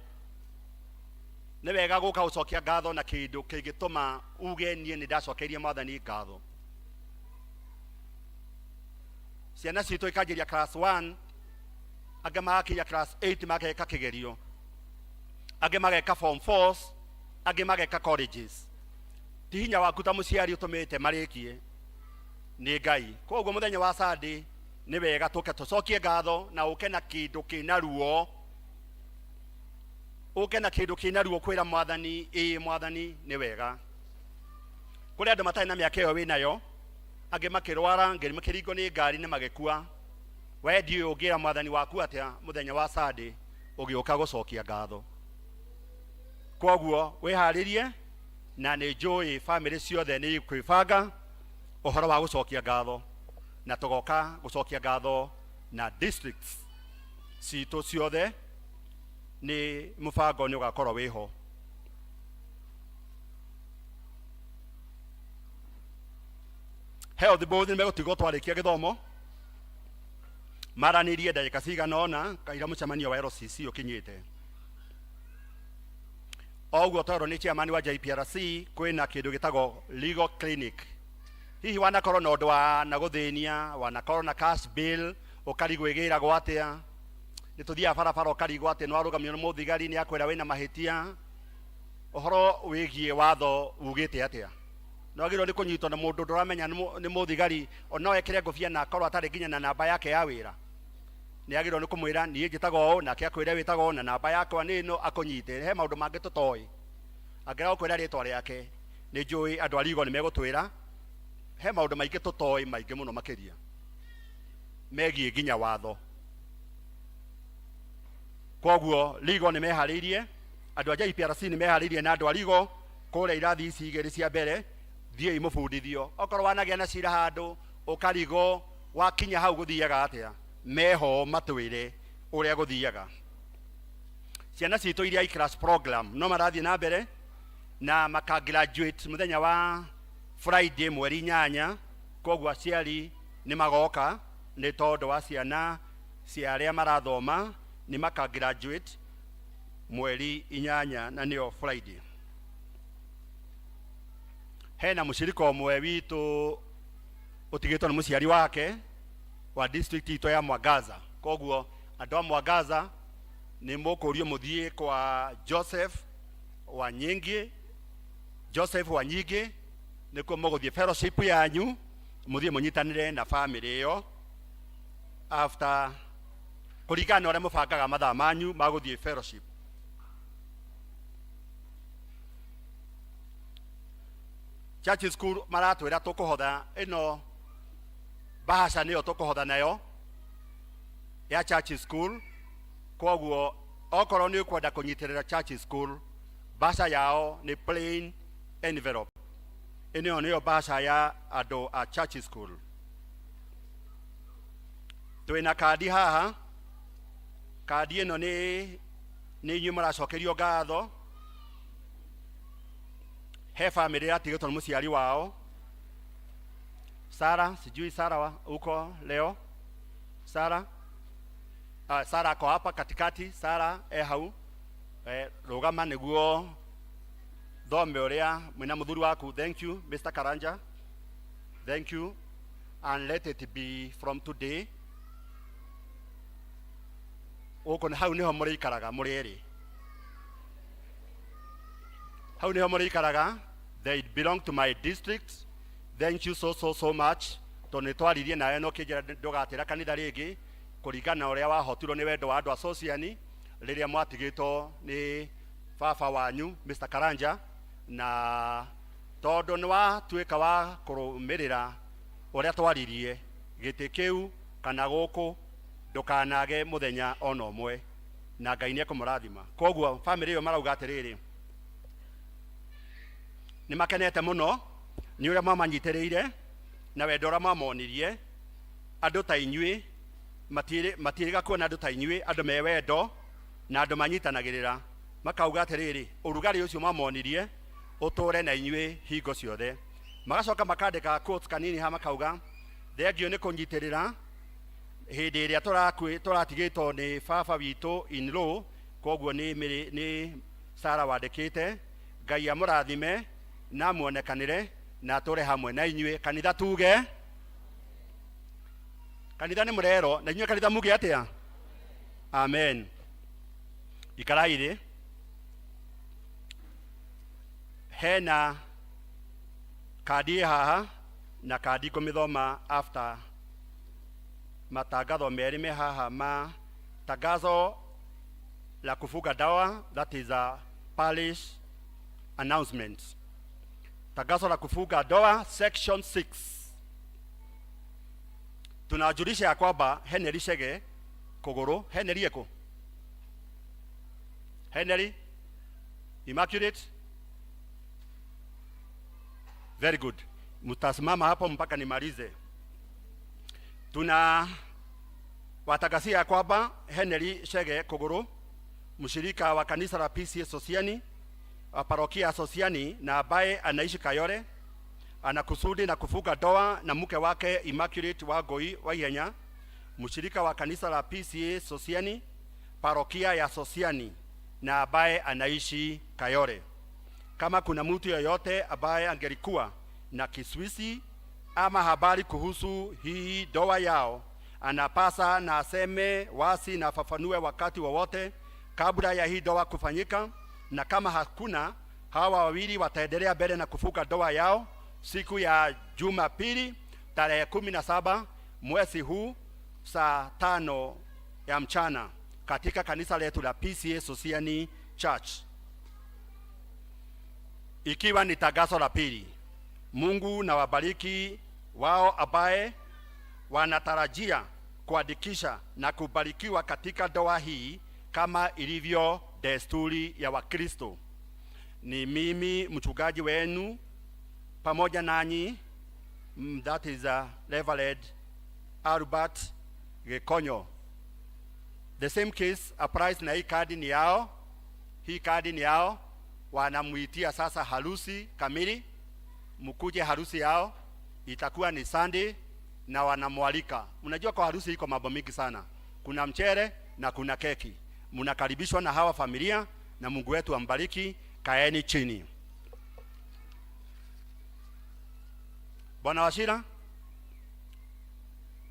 Nĩ wega gũka gũcokia ngatho na kĩndũ kĩngĩtũma uge niĩ nĩ ndacokeirie Mwathani ngatho. Ciana citũ ikanjĩria class 1, angĩ magakinya class 8 mageka kĩgerio, angĩ mageka form 4, angĩ mageka colleges. Ti hinya waku ta mũciari ũtũmĩte marĩkie, nĩ Ngai. Koguo mũthenya wa Sunday nĩ wega tũke tũcokie ngatho na ũke na kĩndũ kĩna ruo, ũke na kĩndũ kĩna ruo kwĩra Mwathani, ĩĩ Mwathani nĩ wega. Kũrĩ andũ matarĩ na mĩaka ĩyo wĩnayo, angĩ makĩrwara, angĩ makĩringwo nĩ ngari na magĩkua. We ndiũĩ ũngĩra Mwathani waku atĩa mũthenya wa Sunday ũgĩũka gũcokia ngatho. Koguo wĩharĩrie, na nĩ njũĩ bamĩrĩ ciothe nĩ ikwĩbanga ũhoro wa gũcokia ngatho, na tũgoka gũcokia ngatho na districts citũ ciothe, nĩ mũbango nĩ ũgakorwo wĩho. Health board nĩ megũtigwo twarĩkia gĩthomo, maranĩrie ndagĩka cigana ũna kaira mũcemanio wa LCC ũkinyĩte. O ũguo twerwo nĩ chairman wa JPRC kwĩna kĩndũ gĩtagwo legal clinic. Hihi wanakorwo na ũndũ wa na gũthĩnia, wanakorwo na cash bill, ũkarigwo ĩgĩragwo atĩa, nĩ tũthiaga barabara ũkarigwo atĩ nĩ warũgamio nĩ mũthigari nĩ akwĩra wĩna mahĩtia, ũhoro wĩgiĩ watho ugĩte atĩa? Nĩ wagĩrĩirwo nĩ kũnyitwo na mũndũ ndũramenya nĩ mũthigari, no ekĩre ngũbia na akorwo atarĩ nginya na namba yake ya wĩra. Nĩ agĩrĩirwo nĩ kũmwĩra niĩ njĩtagwo ũũ, nake akwĩre wĩtagwo ũũ na namba yakwa nĩ ĩno, akũnyite. He maũndũ mangĩ tũtoĩ, angĩaga gũkwĩra rĩtwa rĩake, nĩ njũĩ andũ a Rigo nĩ megũtwĩra he maũndũ maingĩ tũtoĩ, maingĩ mũno makĩria megiĩ nginya watho. Koguo Rigo nĩ meharĩirie, andũ a JPRC nĩ meharĩirie na andũ a Rigo kũrĩa irathi ici igĩrĩ cia mbere, thiĩi mũbundithio. Okorwo wanagĩa na cira handũ ũkarigwo wakinya hau gũthiaga atĩa, meho matwĩre ũrĩa gũthiaga. Ciana citũ iria i class program no marathiĩ na mbere na maka graduate mũthenya wa Friday mweri 8. Koguo aciari nĩ magoka nĩ tondũ wa ciana cia arĩa marathoma nĩ maka graduate mweri 8 na nĩyo Friday. Hena mũcirika ũmwe witũ ũtigĩtwo nĩ mũciari wake wa district itũ ya Mwangaza. Koguo andũ a Mwangaza nĩ mũkũrio mũthiĩ kwa Joseph Wanyingi, Joseph Wanyingi nĩkuo mũgũthiĩ fellowship yanyu, mũthiĩ mũnyitanĩre na family ĩyo after kũringana na ũrĩa mũbangaga mathaa manyu ma gũthiĩ fellowship. Church school maratwĩra tũkũhotha ĩno bahasha nĩyo tũkũhotha nayo ya church school. Koguo okorwo nĩ ũkwenda kũnyitĩrĩra church school, bahasha yao nĩ plain envelope. Ĩno nĩyo bahasha ya andũ a church school. Twĩna kandi haha, kandi ĩno nĩ inyuĩ mũracokerio ngatho. He family ĩratigĩtwo nĩ mũciari wao Sara, sijui Sara wa uko leo? Sara? Sara ako hapa katikati. Sara e hau. Rũgama nĩguo thome ũrĩa mwĩna mũthuri waku. Thank you Mr. Karanja, thank you, and let it be from today. Gũkũ hau nĩho mũrĩikaraga mũrĩ erĩ, hau nĩho mũrĩikaraga. They belong to my district. Thank you so so so much, tondũ nĩ twaririe nawe no kĩnjĩra ndũgatĩra kanitha rĩngĩ kũringana na ũrĩa wahotirwo nĩ wendo wa andũ a Sociani rĩrĩa mwatigĩtwo nĩ baba wanyu Mr. Karanja, na tondũ nĩ watuĩka wa kũrũmĩrĩra ũrĩa twaririe, gĩtĩ kĩu kana gũkũ ndũkanage mũthenya ona ũmwe, na Ngai nĩ ekũmũrathima. Koguo family ĩyo marauga atĩrĩrĩ, nĩ makenete mũno nĩ ũrĩa mwamanyitĩrĩire na wendo ũrĩa mwamonirie. Andũ ta inyuĩ Matiĩrĩga kuona andũ ta inyuĩ, andũ me wendo na andũ manyitanagĩrĩra, makauga atĩrĩrĩ, ũrugarĩ ũcio mamonirie ũtũre na inyuĩ hingo ciothe. Magacoka makandĩka quotes kanini ha, makauga thengio nĩ kũnyitĩrĩra hĩndĩ ĩrĩa tũratigĩtwo nĩ baba witũ in law. Koguo nĩ Sara wandĩkĩte. Ngai amũrathime na amuonekanĩre na atũre hamwe na inyuĩ. Kanitha tuge, kanitha nĩ mũrero na inyuĩ kanitha muge atĩa? Amen. Ikarai thĩ. Hena kandi ĩ haha na kandi ngũmĩthoma after matangatho merĩ me haha ma tangazo la kufunga ndoa, that is a parish announcement. Tangazo la kufunga ndoa, section 6. Tunajulisha ya kwamba Henry Chege Kogoro, Henry eko Henry Immaculate, very good, mtasimama hapo mpaka nimalize. Tuna watangazia ya kwamba Henry Chege Kogoro, mshirika wa kanisa la PCEA Sosiani, wa parokia ya Sosiani na ambaye anaishi Kayole, anakusudi na kufunga ndoa na mke wake Immaculate Wangui Waihenya, mshirika wa kanisa la PCEA Sosiani, parokia ya Sosiani na ambaye anaishi Kayole. Kama kuna mtu yoyote ambaye angelikuwa na kiswisi ama habari kuhusu hii ndoa yao, anapasa na aseme wasi na afafanue wakati wowote kabla ya hii ndoa kufanyika, na kama hakuna, hawa wawili wataendelea mbele na kufunga ndoa yao siku ya Jumapili tarehe 17 mwezi huu saa 5 ya mchana katika kanisa letu la PCEA Sosiani Church. Ikiwa ni tangazo la pili. Mungu na wabariki wao ambaye wanatarajia kuandikisha na kubarikiwa katika ndoa hii kama ilivyo desturi ya Wakristo. Ni mimi mchungaji wenu pamoja nanyi, that is a Reverend Albert Gikonyo. The same case applies na hii kadi ni yao. Hii kadi ni yao. Wanamuitia sasa harusi kamili. Mkuje harusi yao, itakuwa ni Sunday na wanamwalika. Unajua kwa harusi iko mambo mingi sana. Kuna mchere na kuna keki. Mnakaribishwa na hawa familia na Mungu wetu ambariki. Kaeni chini. Bwana Wachira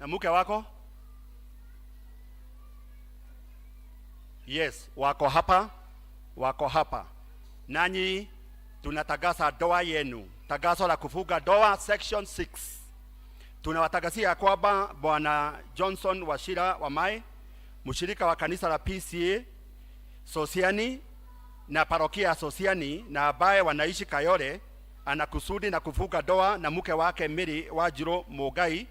na mke wako? Yes, wako hapa, wako hapa. Nanyi tunatangaza ndoa yenu. Tangazo la kufunga ndoa section 6. Tunawatangazia kwamba Bwana Johnson Wachira Wamae, mshirika wa kanisa la PCEA Sosiani na parokia ya Sosiani na ambaye wanaishi Kayole, anakusudi na kufunga ndoa na mke wake Mary Wanjiru Mugai,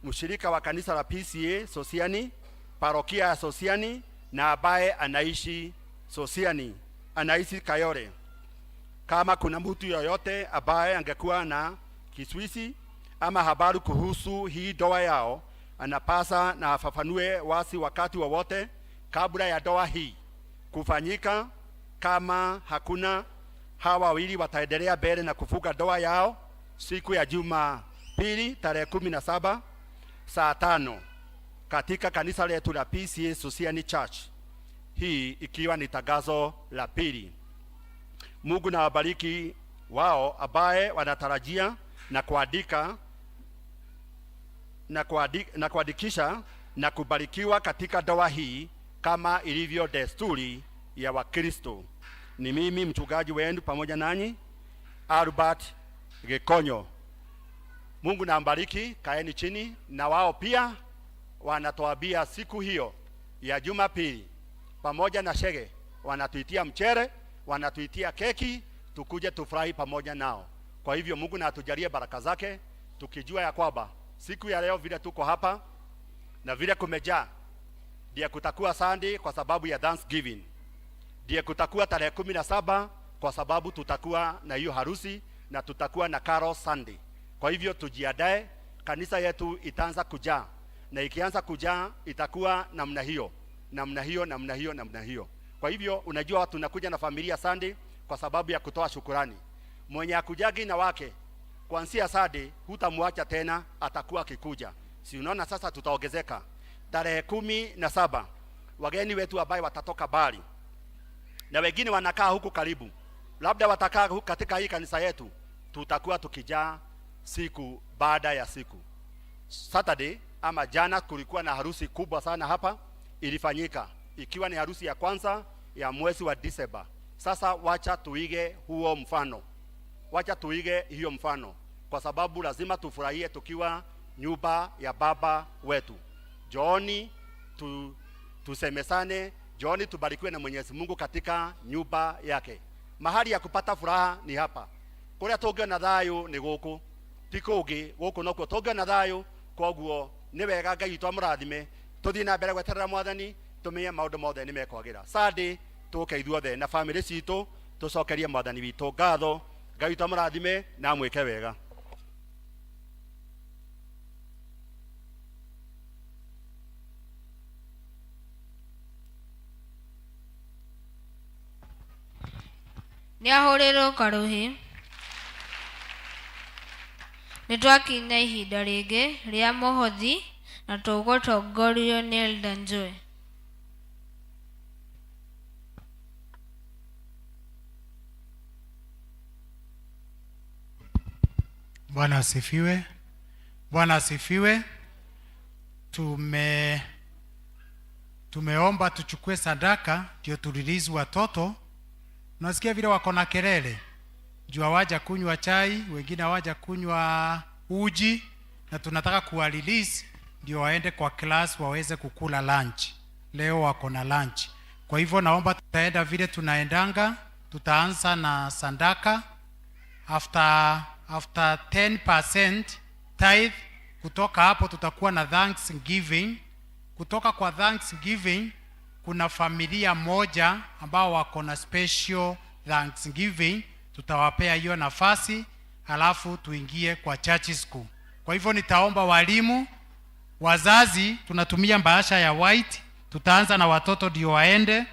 mshirika wa kanisa la PCEA Sosiani, parokia ya Sosiani na ambaye anaishi Sosiani, anaishi Kayole. Kama kuna mtu yoyote ambaye angekuwa na kiswisi ama habari kuhusu hii ndoa yao, anapasa na afafanue wasi wakati wowote kabla ya ndoa hii kufanyika. Kama hakuna, hawa wawili wataendelea mbele na kufunga ndoa yao siku ya Jumapili tarehe 17 saa 5 katika kanisa letu la PCEA Sosiani Church. Hii ikiwa ni tangazo la pili. Mungu na wabariki wao ambaye wanatarajia na kuandika na na kuandikisha na kubarikiwa katika ndoa hii kama ilivyo desturi ya Wakristo. Ni mimi mchungaji wenu pamoja nanyi, Albert Gikonyo. Mungu na ambariki. Kaeni chini. Na wao pia wanatuambia siku hiyo ya Jumapili pamoja na shege, wanatuitia mchere, wanatuitia keki, tukuje tufurahi pamoja nao. Kwa hivyo Mungu na atujalie baraka zake, tukijua ya kwamba siku ya leo vile tuko hapa na vile kumejaa, ndiye kutakuwa Sunday kwa sababu ya Thanksgiving, ndiye kutakuwa tarehe 17 kwa sababu tutakuwa na hiyo harusi na tutakuwa na Carol Sunday. Kwa hivyo tujiandae, kanisa yetu itaanza kujaa. na ikianza kujaa itakuwa namna hiyo namna hiyo namna hiyo namna hiyo. Kwa hivyo unajua tunakuja na familia Sunday kwa sababu ya kutoa shukurani. Mwenye akujagi na wake kuanzia Sunday hutamwacha tena, atakuwa akikuja. Si unaona sasa tutaongezeka. Tarehe 17 wageni wetu ambaye watatoka mbali na wengine wanakaa huku karibu, labda watakaa huku katika hii kanisa yetu, tutakuwa tukijaa siku baada ya siku. Saturday ama jana kulikuwa na harusi kubwa sana hapa ilifanyika, ikiwa ni harusi ya kwanza ya mwezi wa Disemba. Sasa wacha tuige huo mfano, wacha tuige hiyo mfano, kwa sababu lazima tufurahie tukiwa nyumba ya baba wetu. Jooni tusemesane, jooni tubarikiwe na Mwenyezi Mungu katika nyumba yake. Mahali ya kupata furaha ni hapa. Kuria tungiona thayu ni guku, ti kungi, guku nokuo tungiona thayu. Koguo ni wega Ngai witũ amũrathime, tũthiĩ na mbere gweterera Mwathani, tũmenye maũndũ mothe nĩ mekwagĩra. Sunday tũke ithuothe na famĩlĩ citũ tũcokerie Mwathani witũ ngatho. Ngai witũ amũrathime na amwĩke wega. Nĩ ahũrĩrwo karũhĩ. Nĩ twakinya ihinda rĩngĩ rĩa mũhothi na tũgũtongorio nĩ Elder Njoe. Bwana asifiwe. Bwana asifiwe. Tumeomba tuchukue sadaka ndio turelease watoto. Unasikia vile wako na kelele. Juu hawaja kunywa chai, wengine hawaja kunywa uji, na tunataka kuwa release ndio waende kwa class waweze kukula lunch. Leo wako na lunch. Kwa hivyo naomba tutaenda vile tunaendanga, tutaanza na sadaka. After 10% tithe, kutoka hapo tutakuwa na thanksgiving. Kutoka kwa thanksgiving kuna familia moja ambao wako na special thanksgiving, tutawapea hiyo nafasi, halafu tuingie kwa church school. Kwa hivyo nitaomba walimu, wazazi, tunatumia bahasha ya white, tutaanza na watoto ndio waende.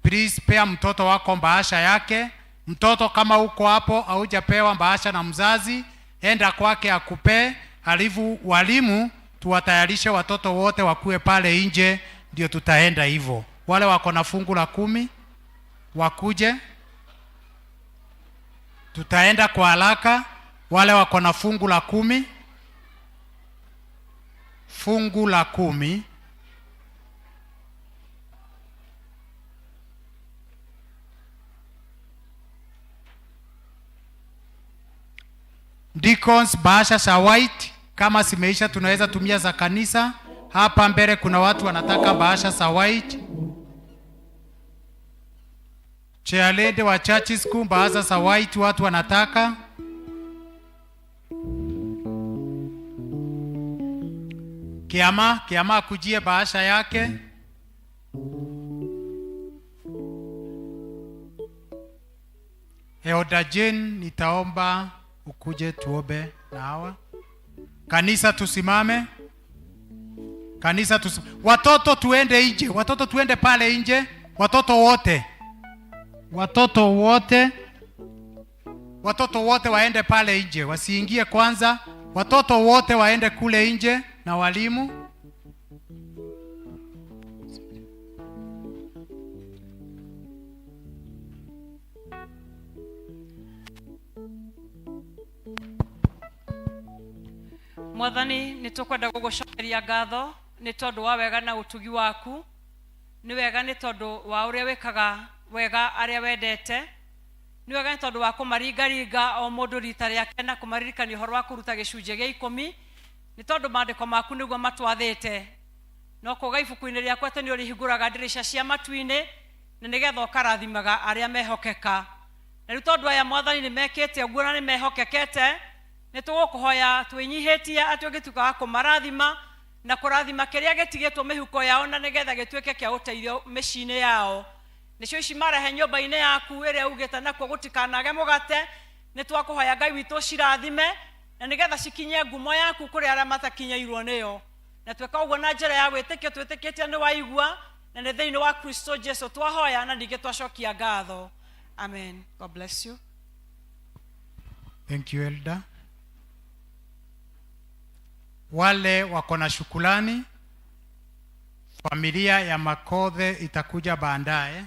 Please pea mtoto wako bahasha yake. Mtoto kama uko hapo haujapewa bahasha na mzazi, enda kwake akupee. Halafu walimu tuwatayarishe watoto wote wakue pale nje, ndio tutaenda hivyo. Wale wako na fungu la 10 wakuje, tutaenda kwa haraka. Wale wako na fungu la 10, fungu la 10. Deacons, bahasha za white kama zimeisha tunaweza tumia za kanisa. Hapa mbele kuna watu wanataka bahasha za white. Chairlady wa church school, bahasha za white watu wanataka. Kiama akujie bahasha yake. Elder Jane, nitaomba ukuje tuombe na hawa. Kanisa tusimame. Kanisa watoto tuende nje, watoto tuende pale nje, watoto wote. Watoto wote. Watoto wote waende pale nje, wasiingie kwanza. Watoto wote waende kule nje na walimu. Mwathani, nĩ tũkwenda gũgũcokeria ngatho nĩ tondũ wa wega na ũtugi waku. Nĩ wega nĩ tondũ wa ũrĩa wĩkaga wega arĩa wendete. Nĩ wega nĩ tondũ wa kũmaringaringa o mũndũ rita rĩake na kũmaririkania ũhoro wa kũruta gĩcunjĩ gĩa 10, nĩ tondũ maandĩko maku nĩguo matwathĩte. No kuga ibuku-inĩ rĩaku atĩ nĩ ũrĩhingũraga ndirica cia matu-inĩ na nĩgetha ũkarathimaga arĩa mehokeka. Na rĩu tondũ aya Mwathani nĩ mekĩte ũguo na nĩ mehokekete, nĩ tũgũkũhoya twĩnyihĩtie atĩ ũngĩtuĩka wa kũmarathima na kũrathima kĩrĩa gĩtigĩtwo mĩhuko yao na nĩgetha gĩtuĩke kĩa ũteithio mĩciĩ-inĩ yao. Nĩcio ici marehe nyũmba-inĩ yaku ĩrĩa ugĩte nakuo gũtikanage mũgate, nĩ twakũhoya Ngai witũ cirathime na nĩgetha cikinye ngumo yaku kũrĩ arĩa matakinyĩirwo nĩyo. Na tweka ũguo na njĩra ya wĩtĩkio, twĩtĩkĩtie nĩ waigua, na nĩ thĩinĩ wa Kristo Jesu twahoya na ningĩ twacokia ngatho. Amen. God bless you. Thank you, Elder. Wale wako na shukrani, familia ya Makothe itakuja baadaye.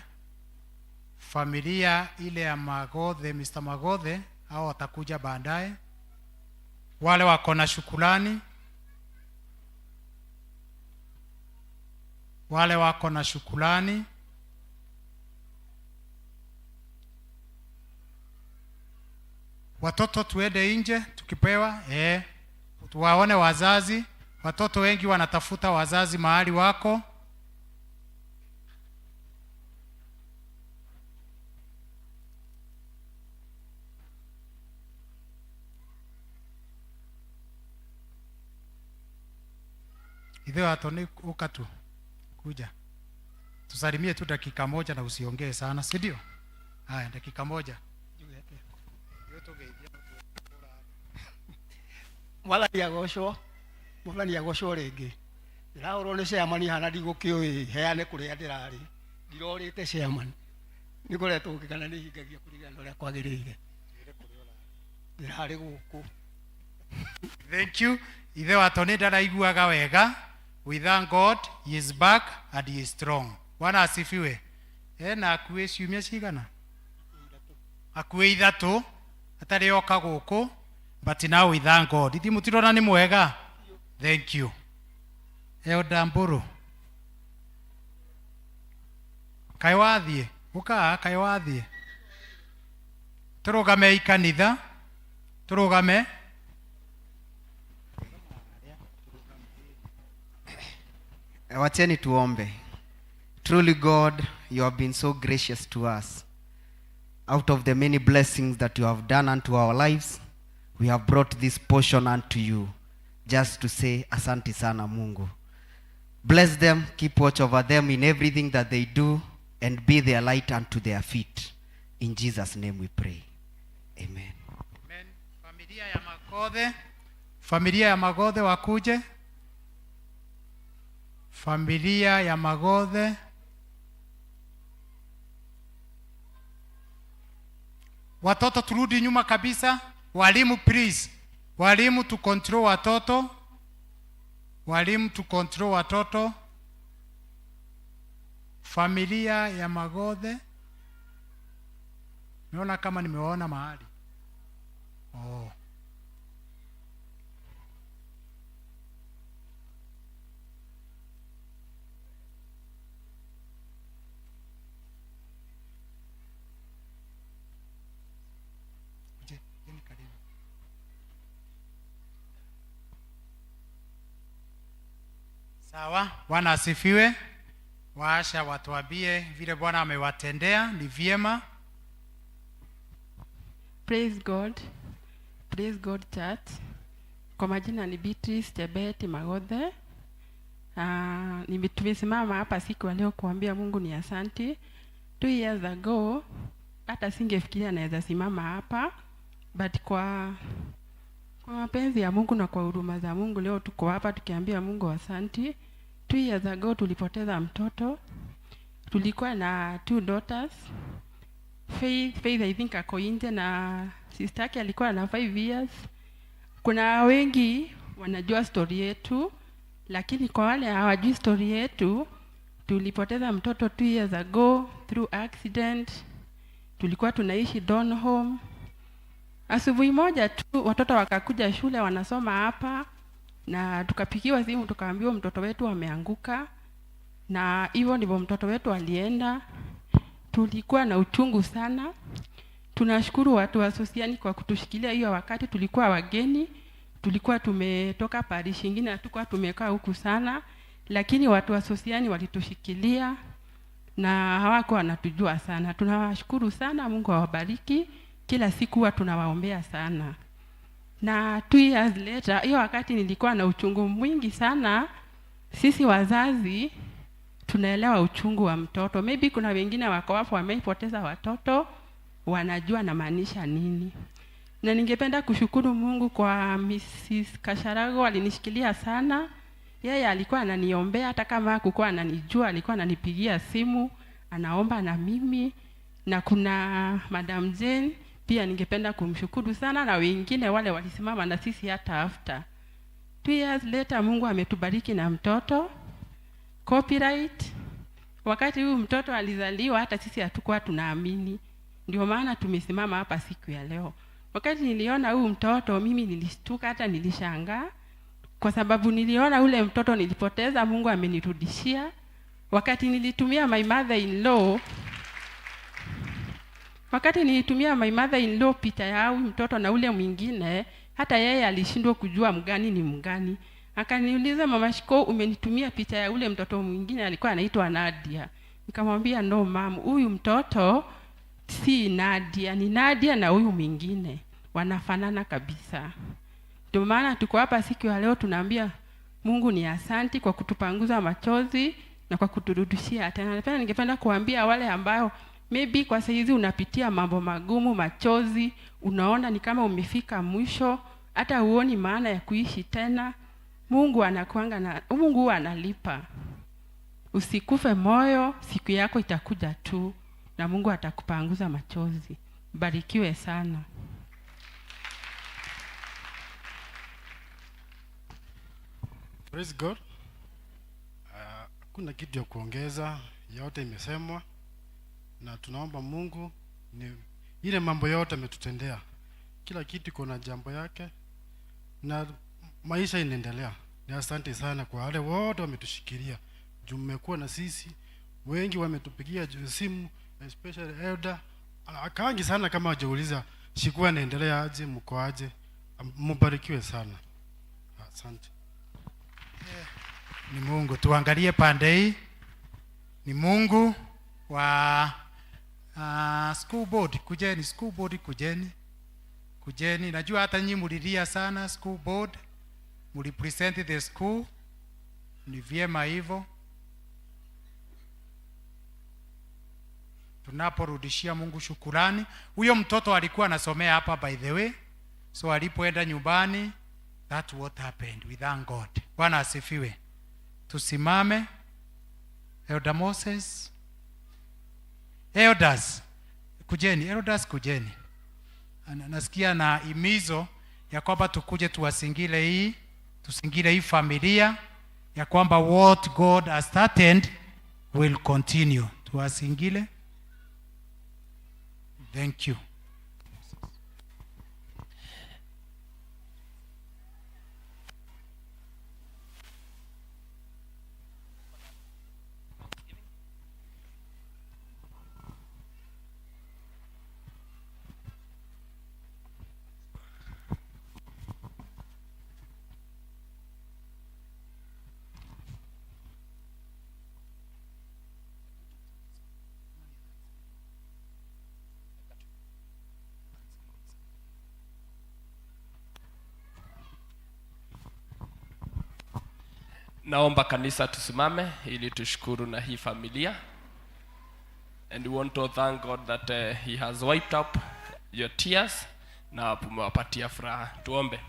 Familia ile ya Magothe, Mr. Magothe, hao watakuja baadaye. Wale wako na shukrani, wale wako na shukrani, watoto tuende nje tukipewa, tuwaone wazazi. Watoto wengi wanatafuta wazazi mahali wako. Ithe watoni uka tu kuja tusalimie tu dakika moja na usiongee sana, si ndio? Haya, dakika moja. Mwathani agocwo, mwathani agocwo rĩngĩ. Ndĩrahũrwo nĩ chairman hana ndigũkĩũĩ heane kũrĩa ndĩrarĩ. Ndirorĩte chairman. Nĩngoretwo ngĩkana nĩ hingagia kũringana na ũrĩa kwagĩrĩire. Ndĩrarĩ gũkũ. Thank you. Ithe wa Tony ndaraiguaga wega. We thank God he is back and he is strong. Bwana asifiwe. Na akuĩ ciumia cigana? Akuĩ 3 atarĩ oka gũkũ, but now we thank God. Ithi mũtirona nĩ mwega? Thank you. Elder Mburu. Kaĩ wathiĩ? Ũka, kaĩ wathiĩ? Tũrũgame i kanitha. Tũrũgame. Wacheni tuombe. Truly God, you have been so gracious to us. Out of the many blessings that you have done unto our lives, we have brought this portion unto you, just to say asante sana Mungu. Bless them, keep watch over them in everything that they do, and be their light unto their feet. In Jesus' name we pray. Amen. Amen. Familia ya Magothe, familia ya Magothe wakuje. Familia ya Magothe. Watoto turudi nyuma kabisa. Walimu please. Walimu tu control watoto. Walimu tu control watoto. Familia ya Magothe. Niona kama nimewaona mahali. Oh. Sawa, Bwana asifiwe. Waasha watuambie vile Bwana amewatendea, ni vyema. Praise God. Praise God Church. Kwa majina ni Beatrice Chebet Magothe. Tumesimama hapa siku ya leo kuambia Mungu ni asanti. 2 years ago hata singefikiria naweza simama hapa, but kwa mapenzi ya Mungu na kwa huruma za Mungu leo tuko hapa tukiambia Mungu asanti. 2 years ago tulipoteza mtoto. Tulikuwa na 2 daughters. Faith I think ako nje na sister yake alikuwa na 5 years. Kuna wengi wanajua story yetu, lakini kwa wale hawajui story yetu, tulipoteza mtoto 2 years ago through accident. Tulikuwa tunaishi Donholm. Asubuhi moja tu watoto wakakuja shule wanasoma hapa, na tukapigiwa simu tukaambiwa mtoto wetu ameanguka, na hivyo ndivyo mtoto wetu alienda. Tulikuwa na uchungu sana. Tunashukuru watu wa Sosiani kwa kutushikilia hiyo wakati tulikuwa wageni. Tulikuwa tumetoka parish nyingine, hatukuwa tumekaa huku sana, lakini watu wa Sosiani walitushikilia na hawakuwa wanatujua sana. Tunawashukuru sana, Mungu awabariki. Kila siku huwa tunawaombea sana. Na 2 years later, hiyo wakati nilikuwa na uchungu mwingi sana. Sisi wazazi tunaelewa uchungu wa mtoto. Maybe kuna wengine wako hapo wamepoteza watoto, wanajua namaanisha nini. Na ningependa kushukuru Mungu kwa Mrs. Kasharago, alinishikilia sana. Yeye alikuwa ananiombea hata kama hakukuwa ananijua, alikuwa ananipigia simu, anaomba na mimi. Na kuna Madam Jane pia ningependa kumshukuru sana, na wengine wale walisimama na sisi hata after. 2 years later Mungu ametubariki na mtoto copyright. Wakati huyu mtoto alizaliwa hata sisi hatukuwa tunaamini, ndio maana tumesimama hapa siku ya leo. Wakati niliona huyu mtoto mimi nilishtuka, hata nilishangaa, kwa sababu niliona ule mtoto nilipoteza, Mungu amenirudishia. Wakati nilitumia my mother in law, wakati nilitumia my mother in law picha ya huyu mtoto na ule mwingine, hata yeye alishindwa kujua mgani ni mgani. Akaniuliza, Mama Shiko, umenitumia picha ya ule mtoto mwingine alikuwa anaitwa Nadia. Nikamwambia no mam, huyu mtoto si Nadia, ni Nadia na huyu mwingine wanafanana kabisa. Ndio maana tuko hapa siku ya leo tunaambia Mungu ni asanti kwa kutupanguza machozi na kwa kuturudishia tena. Pia ningependa kuambia wale ambao maybe kwa saizi unapitia mambo magumu, machozi, unaona ni kama umefika mwisho, hata huoni maana ya kuishi tena. Mungu anakuanga na Mungu huwa analipa. Usikufe moyo, siku yako itakuja tu na Mungu atakupanguza machozi. Barikiwe sana. Praise God. Kuna kitu ya kuongeza, yote imesemwa, na tunaomba Mungu ni ile mambo yote ametutendea. Kila kitu iko na jambo yake na maisha inaendelea. Ni asante sana kwa wale wote wametushikilia. Juu mmekuwa na sisi, wengi wametupigia simu, especially elder. Akaangi sana kama hajauliza shikuwa inaendelea aje, mko aje. Mbarikiwe sana. Asante. Ni Mungu. Tuangalie pande hii. Ni Mungu wa school board. Kujeni school board, kujeni. Kujeni. Najua hata nyinyi mlilia sana school board. Mlipresent the school. Ni vyema hivyo. Tunaporudishia Mungu shukurani. Huyo mtoto alikuwa anasomea hapa by the way. So alipoenda nyumbani, that's what happened. We thank God. Bwana asifiwe. Tusimame. Elder Moses. Elders, kujeni. Elders, kujeni. Nasikia na imizo ya kwamba tukuje tuwasingile hii, tusingile hii familia ya kwamba what God has started will continue. Tuwasingile. Thank you. Naomba kanisa tusimame ili tushukuru na hii familia. And we want to thank God that he has wiped up your tears na umewapatia furaha. Tuombe.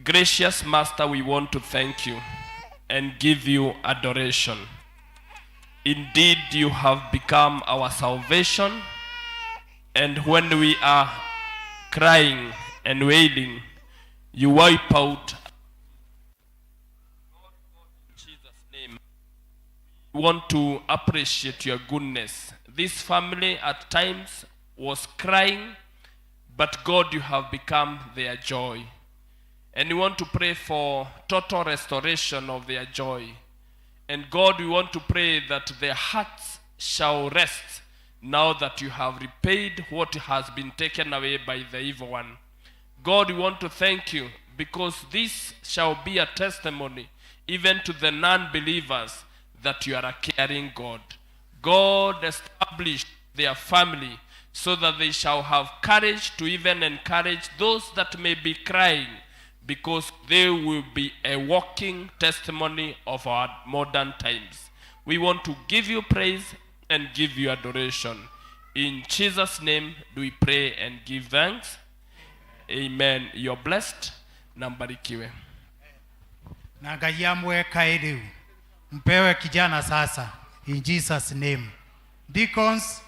Gracious Master, we want to thank you and give you adoration. Indeed, you have become our salvation, and when we are crying and wailing, you wipe out. In Jesus' name, we want to appreciate your goodness. This family at times was crying, but God, you have become their joy. And we want to pray for total restoration of their joy. And God, we want to pray that their hearts shall rest now that you have repaid what has been taken away by the evil one. God, we want to thank you because this shall be a testimony even to the non-believers that you are a caring God. God established their family so that they shall have courage to even encourage those that may be crying, because they will be a walking testimony of our modern times. We want to give you praise and give you adoration. In Jesus' name do we pray and give thanks. Amen. You're blessed. Na mbarikiwe. Na Ngai amwekae rĩu. Mpewe kijana sasa in Jesus name. Deacons,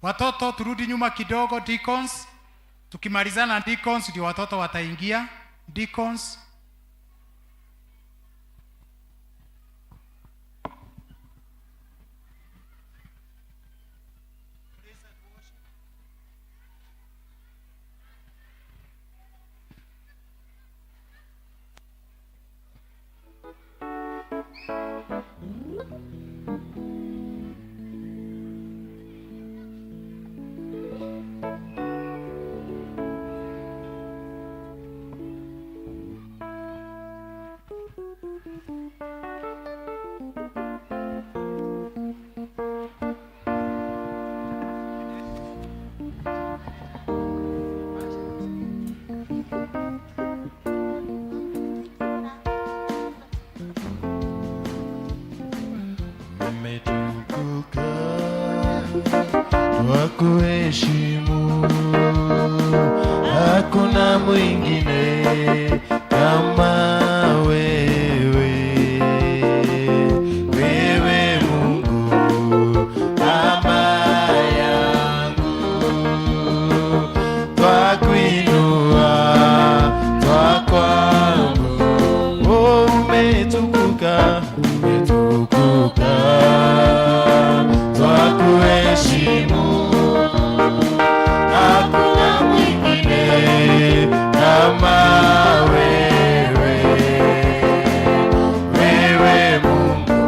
watoto turudi nyuma kidogo deacons. Tukimalizana na deacons ndio watoto wataingia. Deacons. Umetukuka, twakuheshimu, hakuna mwingine kama wewe. Wewe Mungu Baba yangu, twakuinua, twakuabudu. Oh, umetukuka, umetukuka, twakuheshimu, hakuna mwingine kama wewe. Wewe Mungu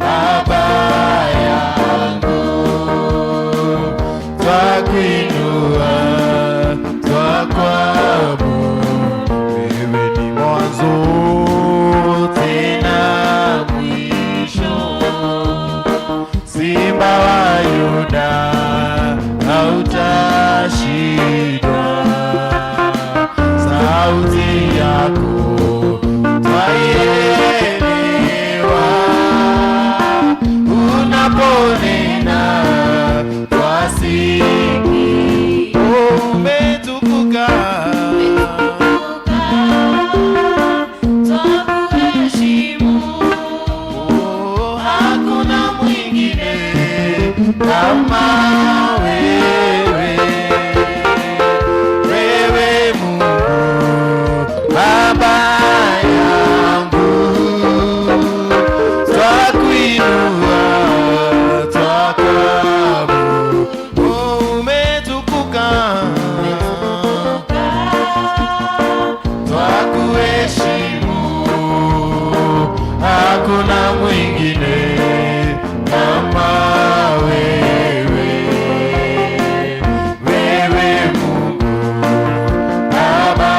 Baba yangu, twakuinua, twakuabudu. Wewe ni mwanzo tena mwisho, Simba wa Yuda hautashindwa. Sauti yako twaielewa, unaponena twasikia. Oh, umetukuka, oh, hakuna mwingine kama wewe. Wewe Mungu Baba yangu, twakuinua, twakuabudu. Oh, umetukuka, twakuheshimu, hakuna mwingine kama wewe. Wewe Mungu Baba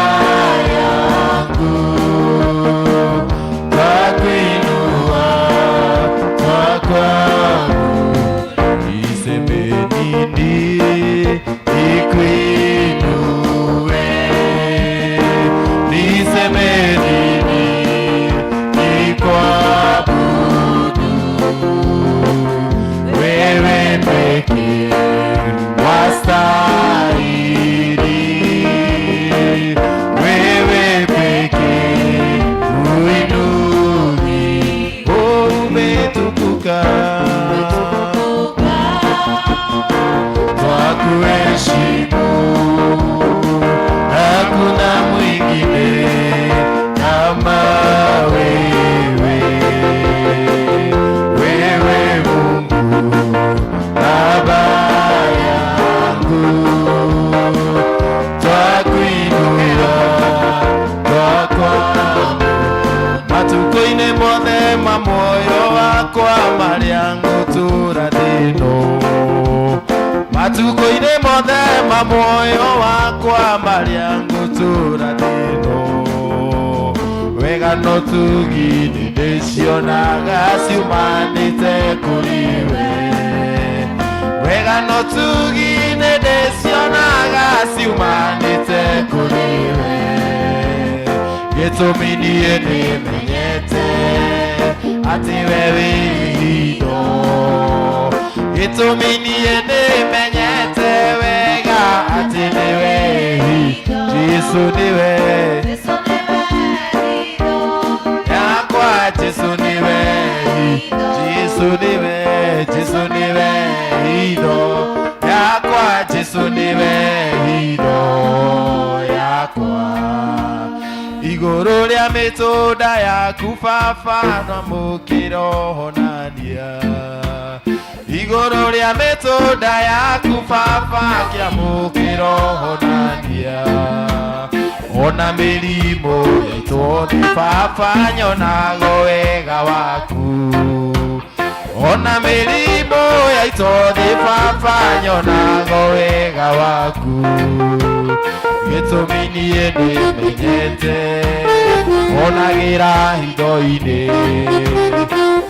yangu, twakuinua, twakuabudu. Niseme nini nikuinue? Niseme nini nikuabudu? Wewe pekee wastahili, wewe pekee uinuliwe. Oh, umetukuka, twakuheshimu, hakuna mwingine kama wewe. Wewe Mungu Baba yangu, twakuinua, twakuabudu. Matukũ-inĩ mothe ma muoyo wakwa marĩa ngũtũũra thĩ-ĩno, matukũ-inĩ mothe ma muoyo wakwa marĩa ngũtũũra thĩ-ĩno, wega no tugi nĩndĩcionaga ciumanĩte kũrĩ we. Wega no tugi nĩndĩcionaga ciumanĩte kũrĩ we. Gĩtũmi niĩ nĩmenyete atĩ we wĩ hitho, gĩtũmi niĩ nĩmenyete wega atĩ nĩwe Jesu, nĩwe. Jesu nĩwe hitho yakwa, Jesu nĩwe hitho yakwa. Igũrũ rĩa mĩtũnda yaku baba nwamũkĩra ũhonania. Igũrũ rĩa mĩtũnda yaku baba kĩamũkĩra ũhonania. Ona mĩrimũ yaitwo thĩ baba nyonago wega waku. Ona mĩrimũ yaitwo thĩ baba nyonago wega waku. Gĩtũmi niĩ nĩmenyete onagĩra hitho-inĩ.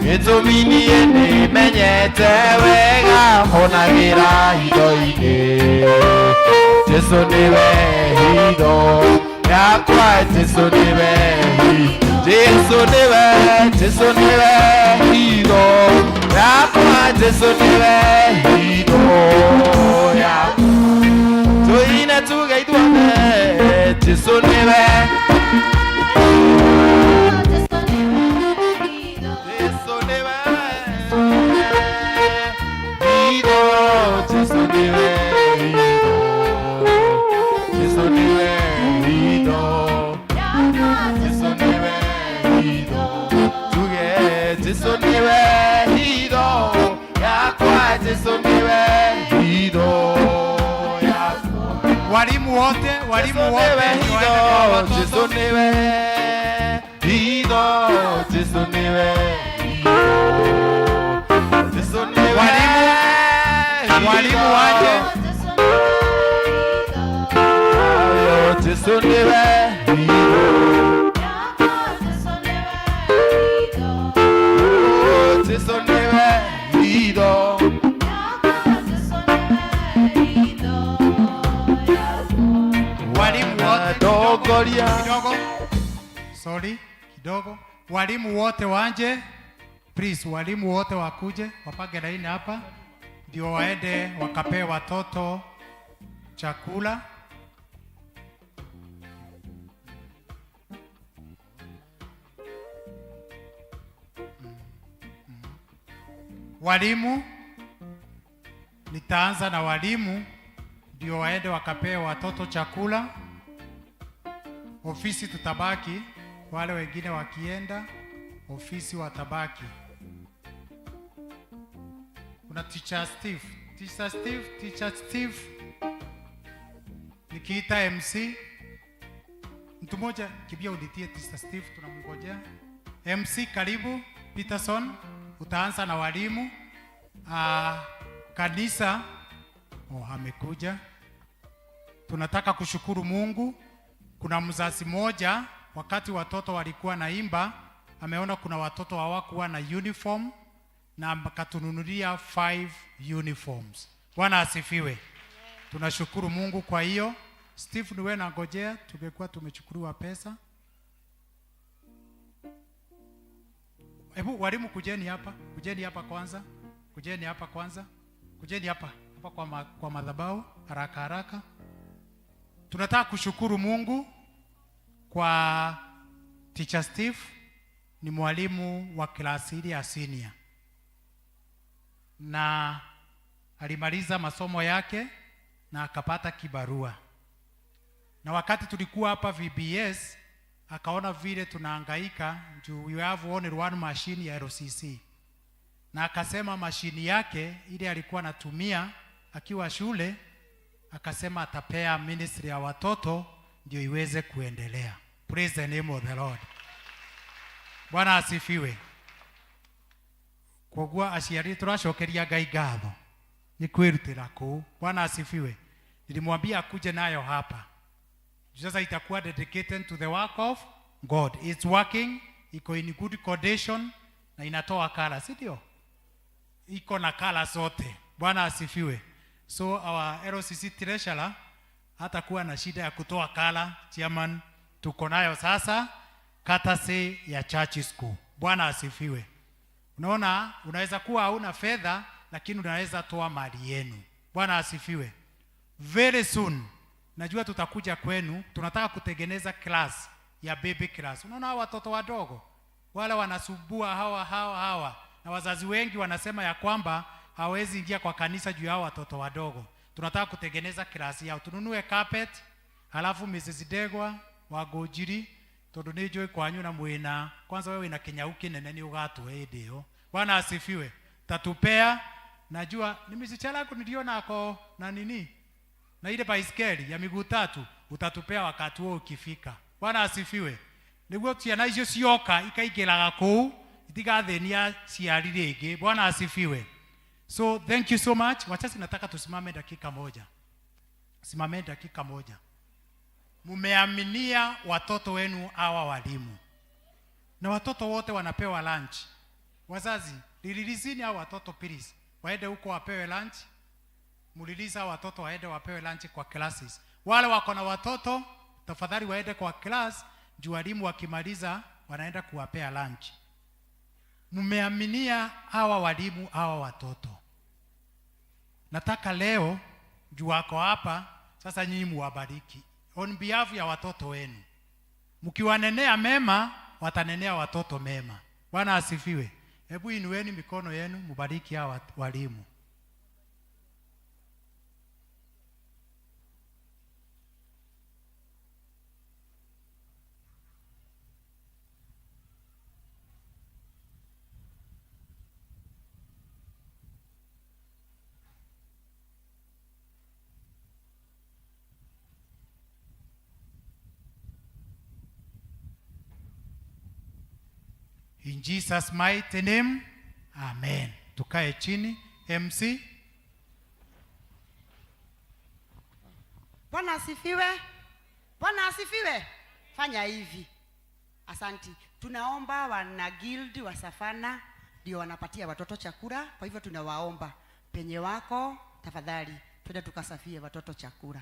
Gĩtũmi niĩ nĩmenyete wega onagĩra hitho-inĩ. Jesu nĩwe hitho yakwa, Jesu nĩwe hitho. Jesu nĩwe, Jesu nĩwe hitho yakwa, Jesu nĩwe hitho yakwa. Tuine tuge ithuothe, Jesu nĩwe. Jesu nĩwe hitho, Jesu nĩwe hitho, Jesu nĩwe hitho, Jesu nĩwe hitho. Tuge Jesu nĩwe hitho yakwa, Jesu nĩwe hitho yakwa. Walimu wote, walimu Jesu wote nĩwe ndio waende kwa hitho, watoto. Jesu nĩwe hitho, Jesu nĩwe hitho, Jesu nĩwe Walimu waje. Ayo, Jesu nĩwe hitho. Jesu nĩwe hitho. Walimu wote Dongoria. kidogo, sorry kidogo. Walimu wote wanje, please, walimu wote wakuje wapange laini hapa, ndio waende wakapee watoto chakula. Walimu, nitaanza na walimu ndio waende wakapee watoto chakula. Ofisi tutabaki, wale wengine wakienda ofisi watabaki. Kuna Teacher Steve, Teacher Steve, Teacher Steve. Nikiita MC, mtu mmoja kibia unitie Teacher Steve, tunamngojea. MC karibu Peterson, utaanza na walimu. Kanisa amekuja. Tunataka kushukuru Mungu. Kuna mzazi mmoja wakati watoto walikuwa naimba, ameona kuna watoto hawakuwa na uniform na akatununulia 5 uniforms. Bwana asifiwe. Tunashukuru Mungu kwa hiyo. Steve, niwe nangojea, tungekuwa tumechukuliwa pesa. Hebu walimu kujeni hapa, kujeni hapa kwanza, kujeni hapa kwanza, kujeni hapa, hapa kwa madhabahu haraka haraka. Tunataka kushukuru Mungu kwa Teacher Steve, ni mwalimu wa klasi ile ya senior. Na alimaliza masomo yake na akapata kibarua. Na wakati tulikuwa hapa VBS, akaona vile tunahangaika juu we have only one machine ya LCC. Na akasema mashini yake ile alikuwa anatumia akiwa shule, akasema atapea ministry ya watoto ndio iweze kuendelea. Praise the name of the Lord. Bwana asifiwe. Koguo aciari turacokeria Ngai ngatho ni kwirutira kuu. Bwana asifiwe. Nilimwambia akuje nayo hapa. Sasa itakuwa dedicated to the work of God. It's working, iko in good condition na inatoa kala, si ndio? Iko na kala zote. Bwana asifiwe. So our LCC treasurer hatakuwa na shida ya kutoa kala. Chairman, tuko nayo sasa courtesy ya church school. Bwana asifiwe. Unaona, unaweza kuwa hauna fedha lakini unaweza toa mali yenu. Bwana asifiwe. Very soon najua tutakuja kwenu, tunataka kutengeneza class ya baby class. Unaona hawa watoto wadogo wale wanasubua hawa hawa hawa, Na wazazi wengi wanasema ya kwamba hawezi ingia kwa kanisa juu yao watoto wadogo. Tunataka kutengeneza klasi yao, tununue carpet, halafu Mrs. Degwa wa Ngũnjiri tondu nĩ njũĩ kwanyu na mwĩna kwanza wewe wĩna kĩnyau kĩnene nĩ ũgatũhe hĩndĩ ĩyo. Bwana asifiwe. Tatupea, najua ni msichana yako niliona ako na nini na ile baiskeli ya miguu tatu, utatupea wakati huo ukifika. Bwana asifiwe. Nĩguo ciana icio cioka ikaingĩraga kũu itigathĩnia ciari rĩngĩ. Bwana asifiwe. So thank you so much. Wachache nataka tusimame dakika moja, simame dakika moja. Mumeaminia watoto wenu hawa walimu, na watoto wote wanapewa lunch. Wazazi, lililizini hao watoto please, waende huko wapewe lunch. Muliliza watoto waende wapewe lunch kwa classes. Wale wako na watoto tafadhali waende kwa class, juu walimu wakimaliza wanaenda kuwapea lunch. Mmeaminia hawa walimu hawa watoto. Nataka leo juu wako hapa sasa, nyinyi muwabariki on behalf ya watoto wenu. Mkiwanenea mema, watanenea watoto mema. Bwana asifiwe. Hebu inueni mikono yenu mubariki hawa walimu. In Jesus mighty name, amen. Tukae chini. MC. Bwana asifiwe. Bwana asifiwe. Fanya hivi. Asanti. Tunaomba wana guild wa Safana ndio wanapatia watoto chakula, kwa hivyo tunawaomba penye wako tafadhali twende tukasafie watoto chakula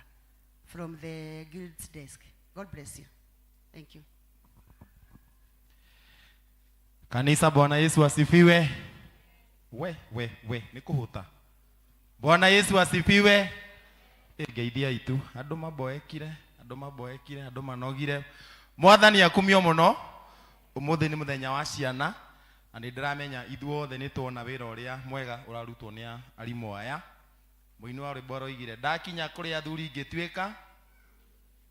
from the guild's desk. God bless you. Thank you. Kanisa, Bwana Yesu asifiwe. We we we nĩ kũhũta. Bwana Yesu asifiwe. Ngeithia itu andũ maboekire, andũ maboekire, andũ manogire. Mwathani akumio mũno. Ũmũthĩ nĩ mũthenya wa ciana na nĩ ndĩramenya ithuothe nĩ tuona wĩra ũrĩa mwega ũrarutwo nĩ arimũ aya. Mũini wa rwĩmbo aroigire ndakinya kũrĩ athuri ngĩtuĩka,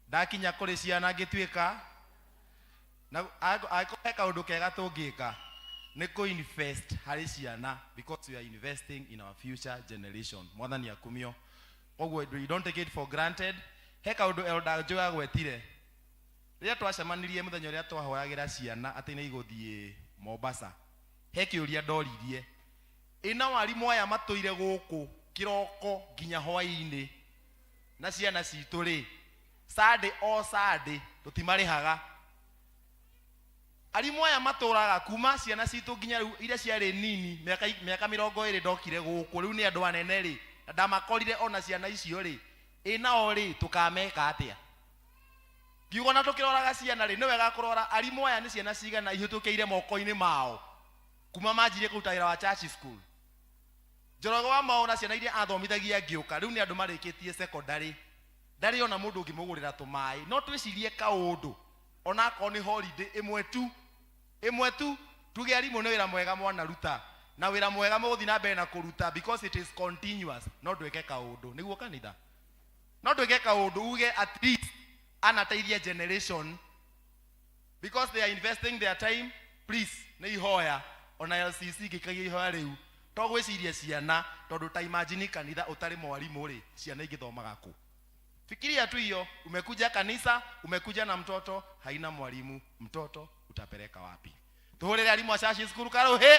ndakinya kũrĩ ciana ngĩtuĩka. Na angĩkorwo he kaũndũ kega tũngĩka nĩ kũ-invest harĩ ciana, because we are investing in our future generation. Mwathani akumio. Koguo you don't take it for granted. He kaũndũ Elder Joe agwetire rĩrĩa twacemanirie mũthenya ũrĩa twahoyagĩra ciana atĩ nĩ igũthiĩ Mombasa, he kĩũria ndoririe, ĩna warimũ aya matũire gũkũ kĩroko nginya hwaĩ-inĩ na ciana citũ rĩ, Sunday o Sunday tũtimarĩhaga. Arimũ aya matũraga kuma ciana citũ nginya rĩu iria ciarĩ nini, mĩaka 20 ndokire gũkũ, rĩu nĩ andũ anene rĩ, na ndamakorire ona ciana icio rĩ, ĩ nao rĩ tũkameka atĩa? Ngiuga ona tũkĩroraga ciana rĩ, nĩ wega kũrora arimũ aya nĩ ciana cigana ihĩtũkĩire moko-inĩ mao kuma manjirie kũruta wĩra wa church school. Njoroge wa Mao na ciana iria athomithagia ngĩũka, rĩu nĩ andũ marĩkĩtie secondary, ndarĩ ona mũndũ ũngĩmũgũrĩra tũmaĩ. No twĩcirie kaũndũ onakorwo nĩ holiday ĩmwe tu, ĩmwe tu, tuge arimũ nĩ wĩra mwega mwanaruta na wĩra mwega mũgũthiĩ na mbere na kũruta because it is continuous. No ndwĩke kaũndũ nĩguo kanitha, no ndwĩke kaũndũ uge at least anateithia generation because they are investing their time. Please nĩ ihoya ona LCC ngĩkagia ihoya rĩu to gwĩciria ciana, tondũ ta imagine kanitha ũtarĩ mwarimũ rĩ, ciana ingĩthomaga kũ? Fikiria tu hiyo, umekuja kanisa, umekuja na mtoto, haina mwalimu, mtoto utapeleka wapi? Tuhurire alimu wa church school karuhi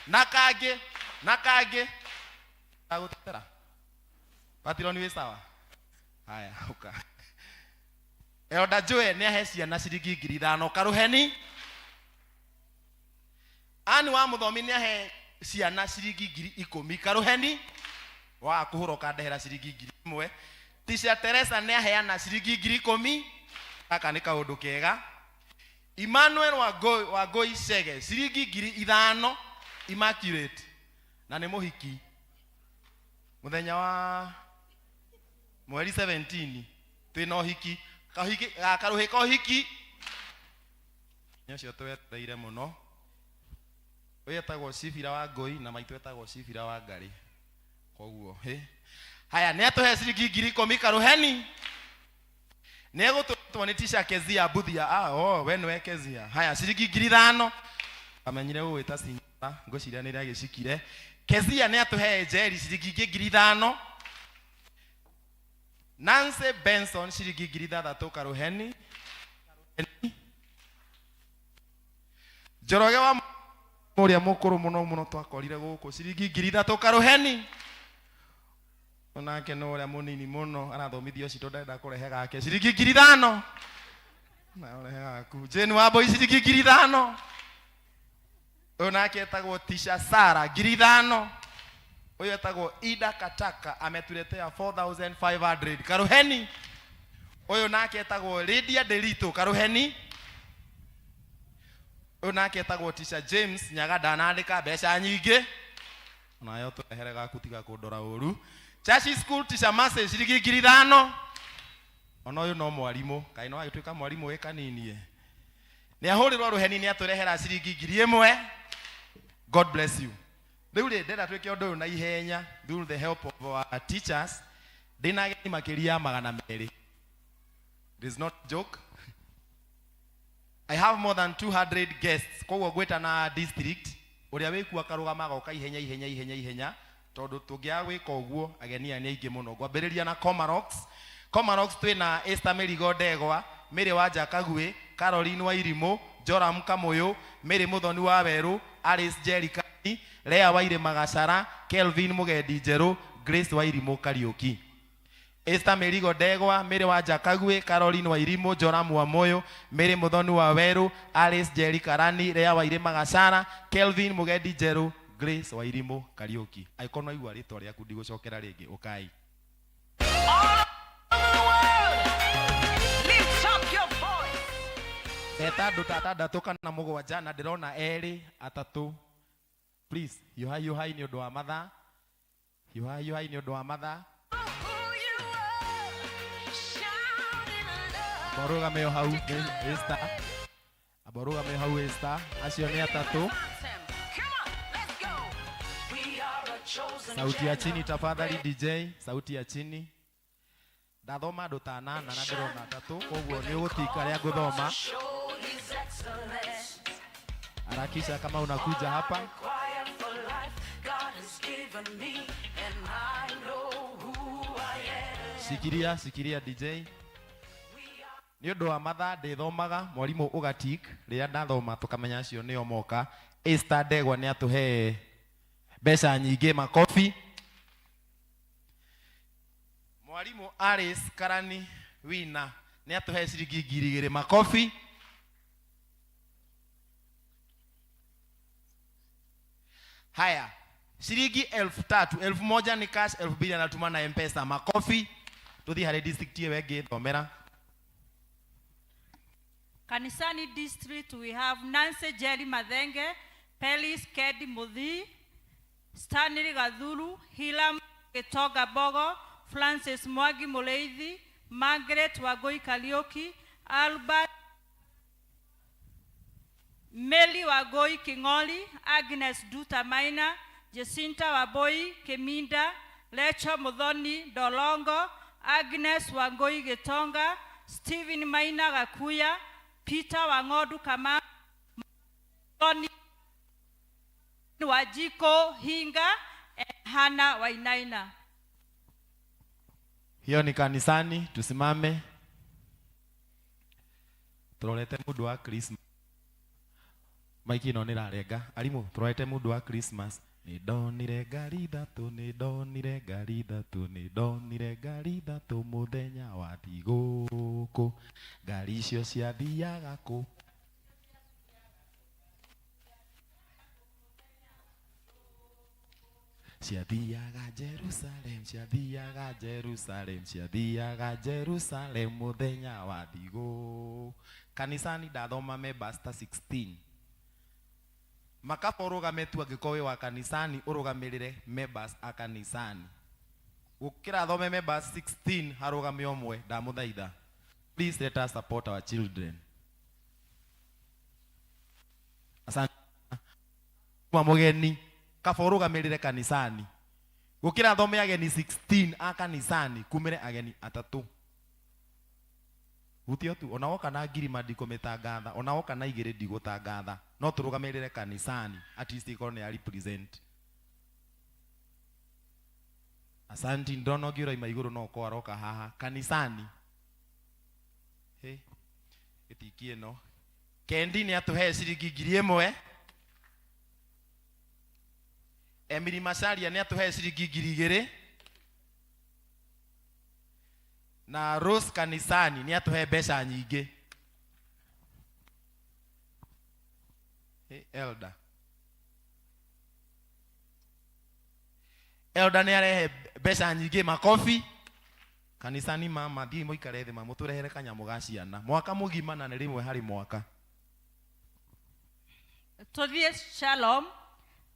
na kangĩ na kangĩ. Agũtetera. Patironi wĩ sawa? Haya, uka. Elder Joe nĩ ahe ciana ciringi 5,000 karuheni. Ani wa mũthomi nĩ ahe ciana ciringi 10,000 karuheni. Wa kũhũra ũkandehera ciringi 1,000. Tisha Teresa nĩ aheana ciringi 10,000. Gaka nĩ kaũndũ kega. Emmanuel Wangoi Chege ciringi 5,000 Immaculate na nĩ mũhiki mũthenya wa mweri 17 twĩna ũhiki kahiki karuhĩ ka ũhiki. Nĩ ũcio twetereire mũno. Ũyũ etagwo Cibira wa Ngũi na maitũ etagwo Cibira wa Ngarĩ. Koguo hĩ. Haya, nĩ atũhe ciringi 10,000 Karuheni. Nĩ egũtũtwo nĩ Tisha Kezia Mbuthia. Ah, oh, we nĩwe Kezia. Haya, ciringi 5,000. Amenyire gũgwĩta sinyora, ngwĩciria nĩ agĩcikire. Kezia nĩ atũhe Njeri ciringi ingĩ 5,000. Nancy Benson ciringi 6,000 Karuheni. Njoroge wa ũrĩa mũkũrũ mũno mũno twakorire gũkũ ciringi 3,000 Karuheni. Onake no ũrĩa mũnini mũno arathomithio citũ ndarenda kũrehe gake ciringi 5,000. Na ũrehe gaku. Jane Wambui ciringi 5,000. Ũyũ nake etagwo Tisha Sara 5,000. Ũyũ etagwo Ida Kataka ametuletea 4500 Karuheni. Ũyũ nake etagwo Lydia Delito Karuheni. Ũyũ nake etagwo Tisha James Nyaga ndanandĩka mbeca nyingĩ. Onayo tũrehere gaku tiga kũndora ũru. Church School Tisha Mercy ciringi 5,000. Ona ũyũ no mwarimũ, kaĩ no agĩtuĩka mwarimũ wĩ kanini ĩ. Nĩ ahũrĩrwo rũheni nĩ atũrehera ciringi 1,000. God bless you. Rĩu rĩ ndĩrenda twĩke ũndũ ũyũ na ihenya through the help of our teachers. Ndĩna ageni makĩria ya 200. It is not joke. I have more than 200 guests. Koguo ngwĩta na district ũrĩa wĩkuo akarũgama agoka ihenya ihenya ihenya ihenya tondũ tũngĩaga gwĩka ũguo ageni aya nĩ aingĩ mũno. Ngwambĩrĩria na Comarox. Comarox twĩna Esther Mĩrigo Ndegwa, Mary Wanja Kagui, Caroline Wairimũ, Joram Kamũyũ, Mary Mũthoni wa Werũ, Alice Jerikani, Lea Wairĩma Gacara, Kelvin Mũgendi Njerũ, Grace Wairimũ Kariũki. Esther Mĩrigo Ndegwa, Mary Wanja Kagui, Caroline Wairimũ, Joram Wamuyu, Mary Mũthoni wa Werũ, Alice Njeri Karani, Lea Wairĩma Gacara, Kelvin Mũgendi Njerũ, Grace Wairimũ Kariũki. Angĩkorwo nĩ waigua rĩtwa rĩaku ndigũcokera rĩngĩ, ũkai. Lift up your voice. Ndeta andũ ta atandatũ kana mũgwanja na ndĩrona erĩ atatũ. Please, hiũhai hiũhai nĩ ũndũ wa mathaa. Hiũhai hiũhai nĩ ũndũ wa mathaa. Amba ũrũgame o hau Esther. Amba ũrũgame o hau Esther. Acio nĩ atatũ. Sauti ya chini tafadhali DJ, sauti ya chini. Ndathoma andũ ta anana na ndĩrona atatũ, koguo nĩ ũgũtika arĩa ngũthoma. Harakisha kama unakuja hapa. Shikiria, shikiria DJ. Nĩ ũndũ wa mathaa ndĩthomaga mwarimũ ũgatik rĩrĩa ndathoma tũkamenya acio nĩo moka. Esther Ndegwa nĩ atũhe mbeca nyingĩ, makobi. Mwarimũ Alice Karani Wina nĩ atũhe ciringi 2,000, makobi. Haya, ciringi 3,000, 1,000 ni cash, 2,000 anatuma na M-Pesa, makofi. Tuthiĩ harĩ district ĩyo ĩngĩ, thomera. Kanisani district we have Nancy Jerry Mathenge, Pelis Kedi Muthi, Stanley Gathuru, Hilam Gitoga Bogo, Francis Mwangi Mureithi, Margaret Wangui Kariuki, Albert Meli Wangui King'oli, Agnes Duta Maina, Jacinta Wambui Kiminda, Lecho Muthoni Dolongo, Agnes Wangui Gitonga, Stephen Maina Gakuya, Peter Wang'ondu Kamau, Muthoni Wajiko Hinga, and Hannah Wainaina. Hiyo ni kanisani, tusimame. Turorete mundu wa Christmas. Maiki ĩno nĩrarenga. Arimũ, turorete mundu wa Christmas. Nĩndonire ngari ithatũ, nĩndonire ngari ithatũ, nĩndonire ngari ithatũ mũthenya wa thigũkũ. Ngari icio ciathiaga kũ? Ciathiaga Jerusalem, ciathiaga Jerusalem, ciathiaga Jerusalem mũthenya wa thigũkũ. Kanisani ndathoma members ta 16. Makaba ũrũgame tu angĩkorwo wĩ wa kanisani ũrũgamĩrĩre members a kanisani. Gũkĩra thome members 16 harũgame ũmwe, ndamũthaitha. Please let us support our children. Asante. Uma mũgeni kaba ũrũgamĩrĩre kanisani gũkĩra thome ageni 16 a kanisani kumĩre ageni atatũ. Gutio tu ona woka na ngirima ndikũmĩtangatha, ona woka na igĩrĩ ndigũtangatha, no tũrũgamĩrĩre kanisani at least ikorwo nĩ ya represent. Asanti, ndona ũngĩ ũraima igũrũ no ũkorwo aroka haha kanisani. Hĩ, gĩtiki ĩno Kendi nĩ atũhe ciringi 1000. Emily Macharia nĩ atũhe ciringi 2000. Na Rose Kanisani nĩ atũhe mbeca nyingĩ. Hey, Elder. Elder nĩ arehe mbeca nyingĩ, makobi. Kanisani mama, thiĩ mũikare thĩ mamũtũrehere kanyamũ ga ciana mwaka mũgima na nĩ rĩmwe harĩ mwaka. Tũthiĩ Shalom.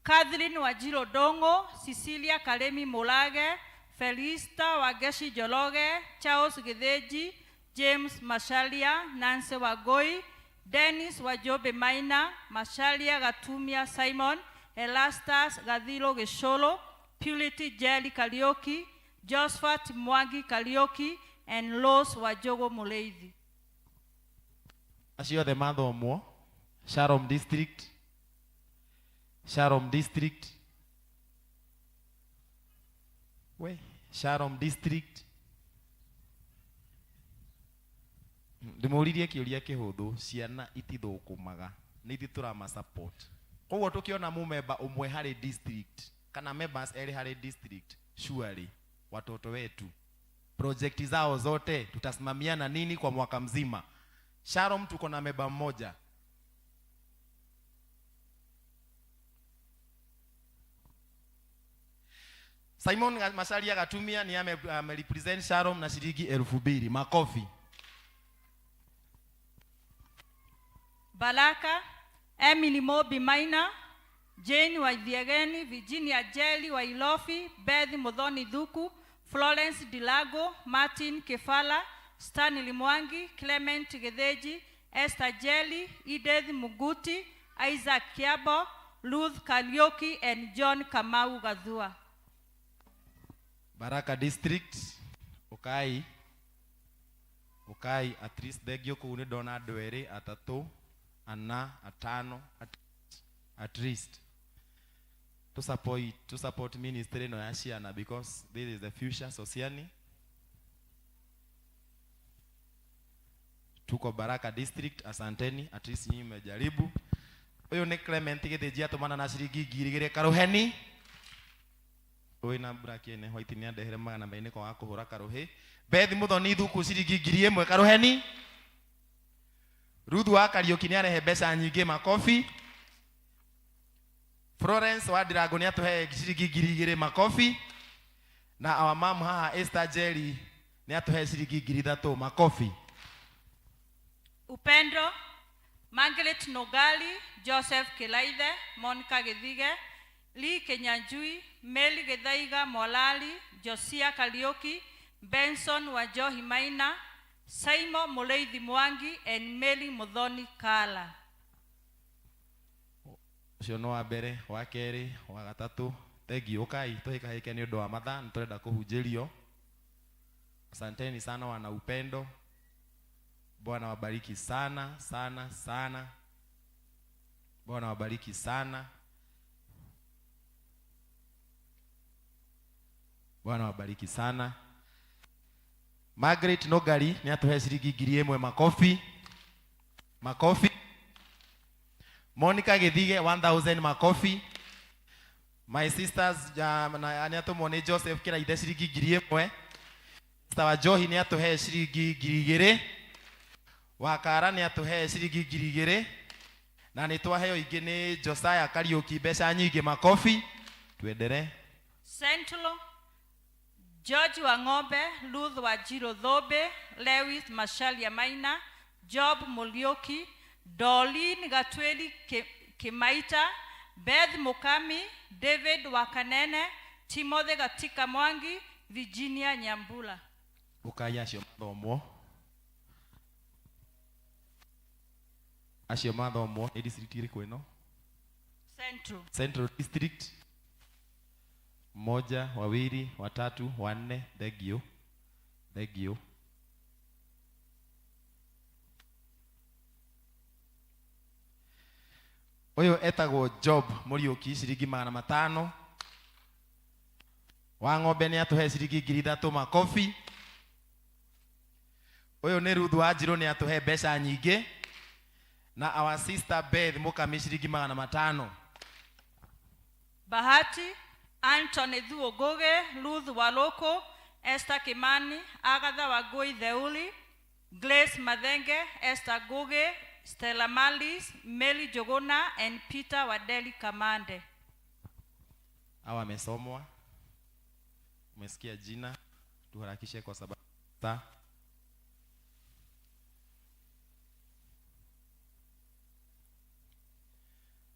Catherine Wanjiru Ndung'u, Cecilia Karemi Mũrage, Felista Wangeshi Njoroge, Charles Githinji, James Macharia, Nancy Wangui, Dennis Wajumbe Maina, Macharia Gatumia Simon, Elastus Gathiro Gĩcũrũ, Purity Jerry Kariuki, Josephat Mwangi Kariuki, and Rose Wanjũgũ Mũrĩithi. Acio othe mathomwo Shalom District, Shalom District, we Shalom District. Ndĩmũririe kĩũria kĩhũthũ, ciana itithũkũmaga, nĩ ithuĩ tũrama support. Koguo tũkĩona mũmemba ũmwe harĩ district kana members erĩ harĩ district, surely watoto wetu project zao zote tutasimamia na nini kwa mwaka mzima. Shalom tuko na memba mmoja. Simon Macharia Gatumia ni ame represent Shalom na shilingi 2000. Makofi. Baraka, Emily Mobi Maina, Jane Waithiegeni, Virginia Jelly Wailofi, Beth Muthoni Thuku, Florence Dilago, Martin Kefala, Stanley Mwangi, Clement Getheji, Esther Jelly, Edith Muguti, Isaac Kiabo, Ruth Kariuki, and John Kamau Gathua. Baraka District, ukai ukai at least thengio kuu nĩ ndona andũ erĩ atatũ ana atano at least to support ministry ĩno ya ciana because this is the future. Sosiani tuko Baraka District, asanteni, at least nyinyi mmejaribu. Ũyũ nĩ Clement Githinji atũmana na ciringi 2000 karuheni. Ũyũ na black ene white nĩ andehere magana merĩ nĩko wa kũhũra karuhĩ. Beth Muthoni Thuku ciringi 1000 karuheni. Ruth wa Kariuki nĩ arehe mbeca nyingĩ, makobi. Florence wa Ndirango nĩ atũhe ciringi 2000, makobi. Na our mom haha Esther Jerry nĩ atũhe ciringi 3000, makobi. Upendo, Margaret Nogali, Joseph Kilaithe, Monica Githige, Lee Kenyanjui, Mary Githaiga Molali, Josia Kariuki, Benson Wanjohi Maina, Simon Mureithi Mwangi, and Mary Muthoni Kala. Ũcio nĩ wa mbere, wa kerĩ, wa gatatũ. Thengiũ, ũkai tũhĩkahĩke nĩ ũndũ wa mathaa, nĩ tũrenda kũhunjĩrio. Asanteni sana wana upendo. Bwana wabariki sana sana sana. Bwana wabariki sana. Bwana wabariki sana. Margaret Nogari ni atuhe ciringi 1000, makofi. Makofi. Monica Githige 1000, makofi. My sisters, na ni atumwo ni Joseph Kiraithe ciringi 1000. Sister wa Johi ni atuhe ciringi 2000. Wakara ni atuhe ciringi 2000. Na ni twaheo ingĩ nĩ Josiah Kariuki mbeca nyingĩ, makofi. Tuendelee. Central, George Wang'ombe, Ruth Wanjiru Thũmbĩ, Lewis Macharia Maina, Job Muriuki, Doreen Gatweli Kimaita, Beth Mukami, David Wakanene, Timothy Gatika Mwangi, Virginia Nyambula. Ukai acio mathomwo. Acio mathomwo nĩ district ĩrĩkũ ĩno? Central. Central District. Moja, wawili, watatu, wanne. Thank you. Thank you. Ũyũ etagwo Job Mũriũki ciringi 500. Wa ng'ombe nĩ atũhe ciringi 3,000 makobi. Ũyũ nĩ Ruth Wanjirũ nĩ atũhe mbeca nyingĩ. Na our sister Beth Mũkami ciringi 500. Bahati, Anthony Thuo Ngugi, Ruth Waloko, Esther Kimani, Agatha Wangui Theuli, Grace Mathenge, Esther Ngugi, Stella Malis, Mary Jogona and Peter Wadeli Kamande. Hawa wamesomwa. Umesikia jina, tuharakishe kwa sababu saa.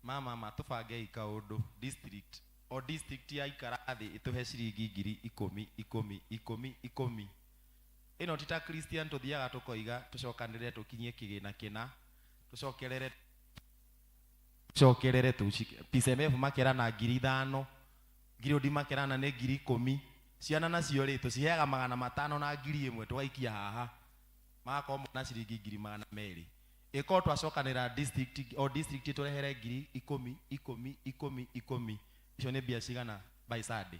Mama matubangei kaundu district o district ya ikara thi ituhe ciringi 10,000 10 10 10. Ino ti ta Christian tuthiaga tukoiga tucokanĩrĩre tukinyie kĩgĩna kĩna tucokerere tucokerere PCMF makerana 5,000 ngiri makerana nĩ 10,000. Ciana nacio rĩ tũciheaga 500 na 1,000 tũgaikia haha magakorwo mona ciringi 200,000. Ĩkorwo twacokanĩra district o district tũrehere 10,000 10 10 10. Icio nĩ mbia cigana by Sunday?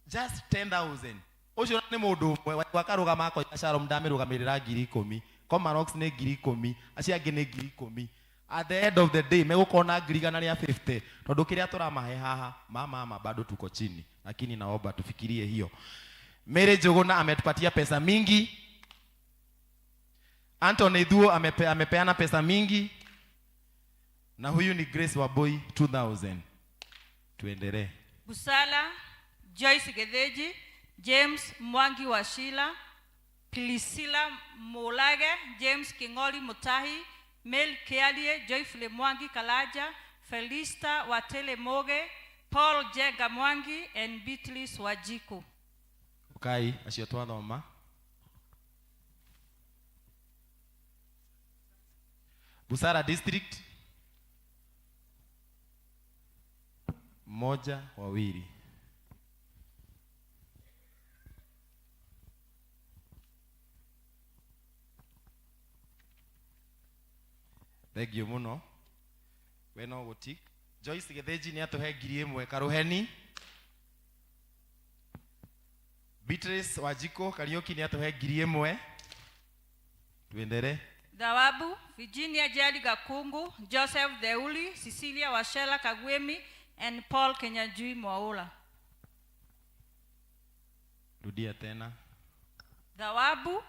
Just 10,000. Ũcio nĩ mũndũ ũmwe wakarũgama akoiga Shalom ndamĩrũgamĩrĩra 10,000. Comarox nĩ 10,000, acio angĩ nĩ 10,000. At the end of the day megũkorwo na 150,000 tondũ kĩrĩa tũramahe haha mama bado tuko chini, lakini naomba tufikirie hiyo. Mary Njuguna ametupatia pesa mingi. Anthony Thuo amepeana pesa mingi. Na huyu ni Grace Waboi 2000. Tuendelee. Busala, Joyce Getheji, James Mwangi wa Sheila, Priscilla Mulage, James Kingoli Mutahi, Mel Kialie, Joyful Mwangi Kalaja, Felista Watele Moge, Paul Jenga Mwangi and Beatrice Wajiko. Ukai acio twathoma. Busara District. Moja, wawili. Thank you muno. We no gutik. Joyce Getheji ni atuhe 1,000 karuheni. Beatrice Wajiko Kariuki ni atuhe 1,000. Tuendelee. Thawabu, Virginia Jali Gakungu, Joseph Theuli, Cecilia Washela Kagwemi and Paul Kenyanjui Mwaula. Rudia tena. Thawabu,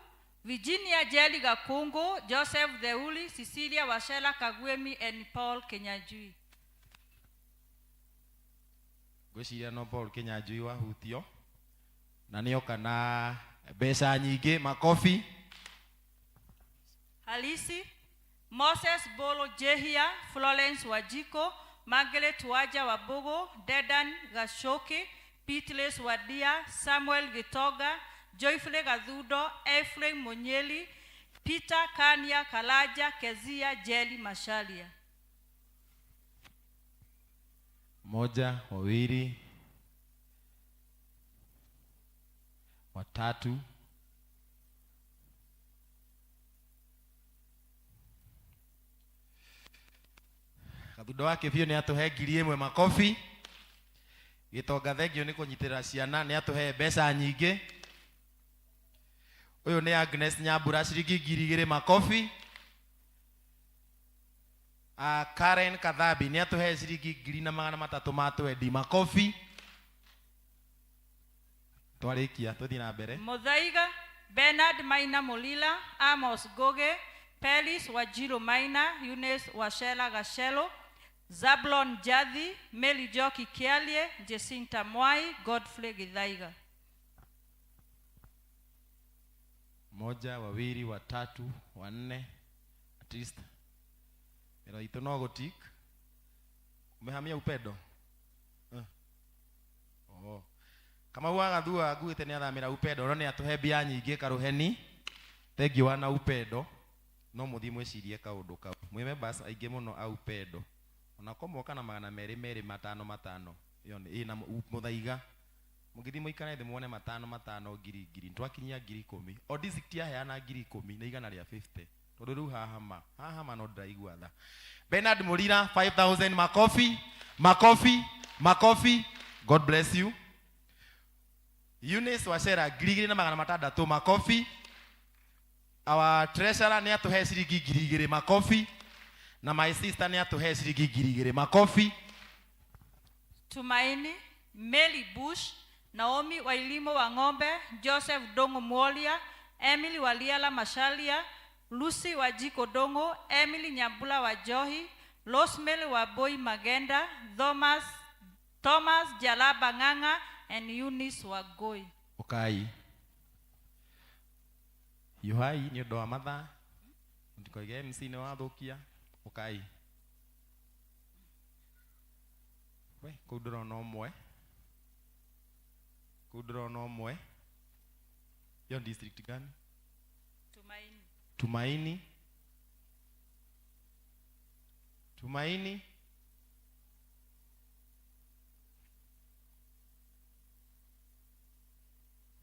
Virginia Jeli Gakungu, Joseph Theuli, Cecilia Washela Kagwemi and Paul Kenyanjui. Ngwĩciria no Paul Kenyanjui wahutio na nĩoka na mbeca nyingĩ. Makobi. Halisi, Moses Bolo Jehia, Florence Wajiko, Margaret Waja Wabugu, Dedan Gashoki, Beatrice Wadia, Samuel Gitoga, Joyful Gathundo, Ephraim Munyeli, Peter Kania Kalaja, Kezia Jeli Mashalia. Moja, wawili, watatu. Gathundo wake biũ nĩ atũhe 1,000 makobi. Gĩtonga thengio nĩ kũnyitĩrĩra ciana, nĩ atũhe mbeca nyingĩ. Ũyũ nĩ Agnes Nyambura ciringi 2,000 makobi. Karen Kathambi nĩ atũhe ciringi 1,300 ma twendi makobi. Twarĩkia tũthiĩ na mbere. Muthaiga, Bernard Maina Mulila, Amos Goge, Pelis Wajiro Maina, Eunice Washela Gashelo, Zablon Jathi, Mary Joki Kialie, Jacinta Mwai, Godfrey Githaiga. Moja, wawili, watatu, wanne, at least. Mero itũ no gũtik. Umehamia upendo? Oh. Kamau wa Gathua nguĩte nĩ athamĩra upendo, no nĩ atũhe mbia nyingĩ karuheni. Thank you wana upendo. No mũthiĩ mwĩcirie kaũndũ kau. Mwĩ members aingĩ mũno a upendo. Ona ko moka na magana merĩ merĩ matano matano. Ĩyo nĩ ĩ na mũthaiga. Mũngĩthiĩ mũikare thĩ muone matano matano ngiri ngiri. Twakinyia ngiri ikũmi. O district yaheana ngiri ikũmi na igana rĩa 50. Tondũ rĩu haha ma, haha ma no ndĩraigua tha. Bernard Murira 5000 makofi, makofi, makofi. God bless you. Eunice Wachera ngiri igĩrĩ na magana matandatũ makofi. Our treasurer nĩ atũhe ciringi ngiri igĩrĩ makofi. Na my sister nĩ atũhe ciringi ngiri igĩrĩ makofi. Tumaini, Mary Bush, Naomi Wailimo wa Ng'ombe, Joseph Dongo Mwolia, Emily Waliala Mashalia, Lucy Wajiko Dongo, Emily Nyambula wa Johi, Rosemary wa Boy Magenda, Thomas Jalaba Ng'ang'a, and Eunice Wagoi. Ukai. Yuhai nĩ ũndũ wa mathaa. Ndikoige MC nĩ wathũkia. Ukai. We, kũu ndĩrona ũmwe. Kũu ndĩrona ũmwe. Hiyo district gani? Tumaini. Tumaini. Tumaini.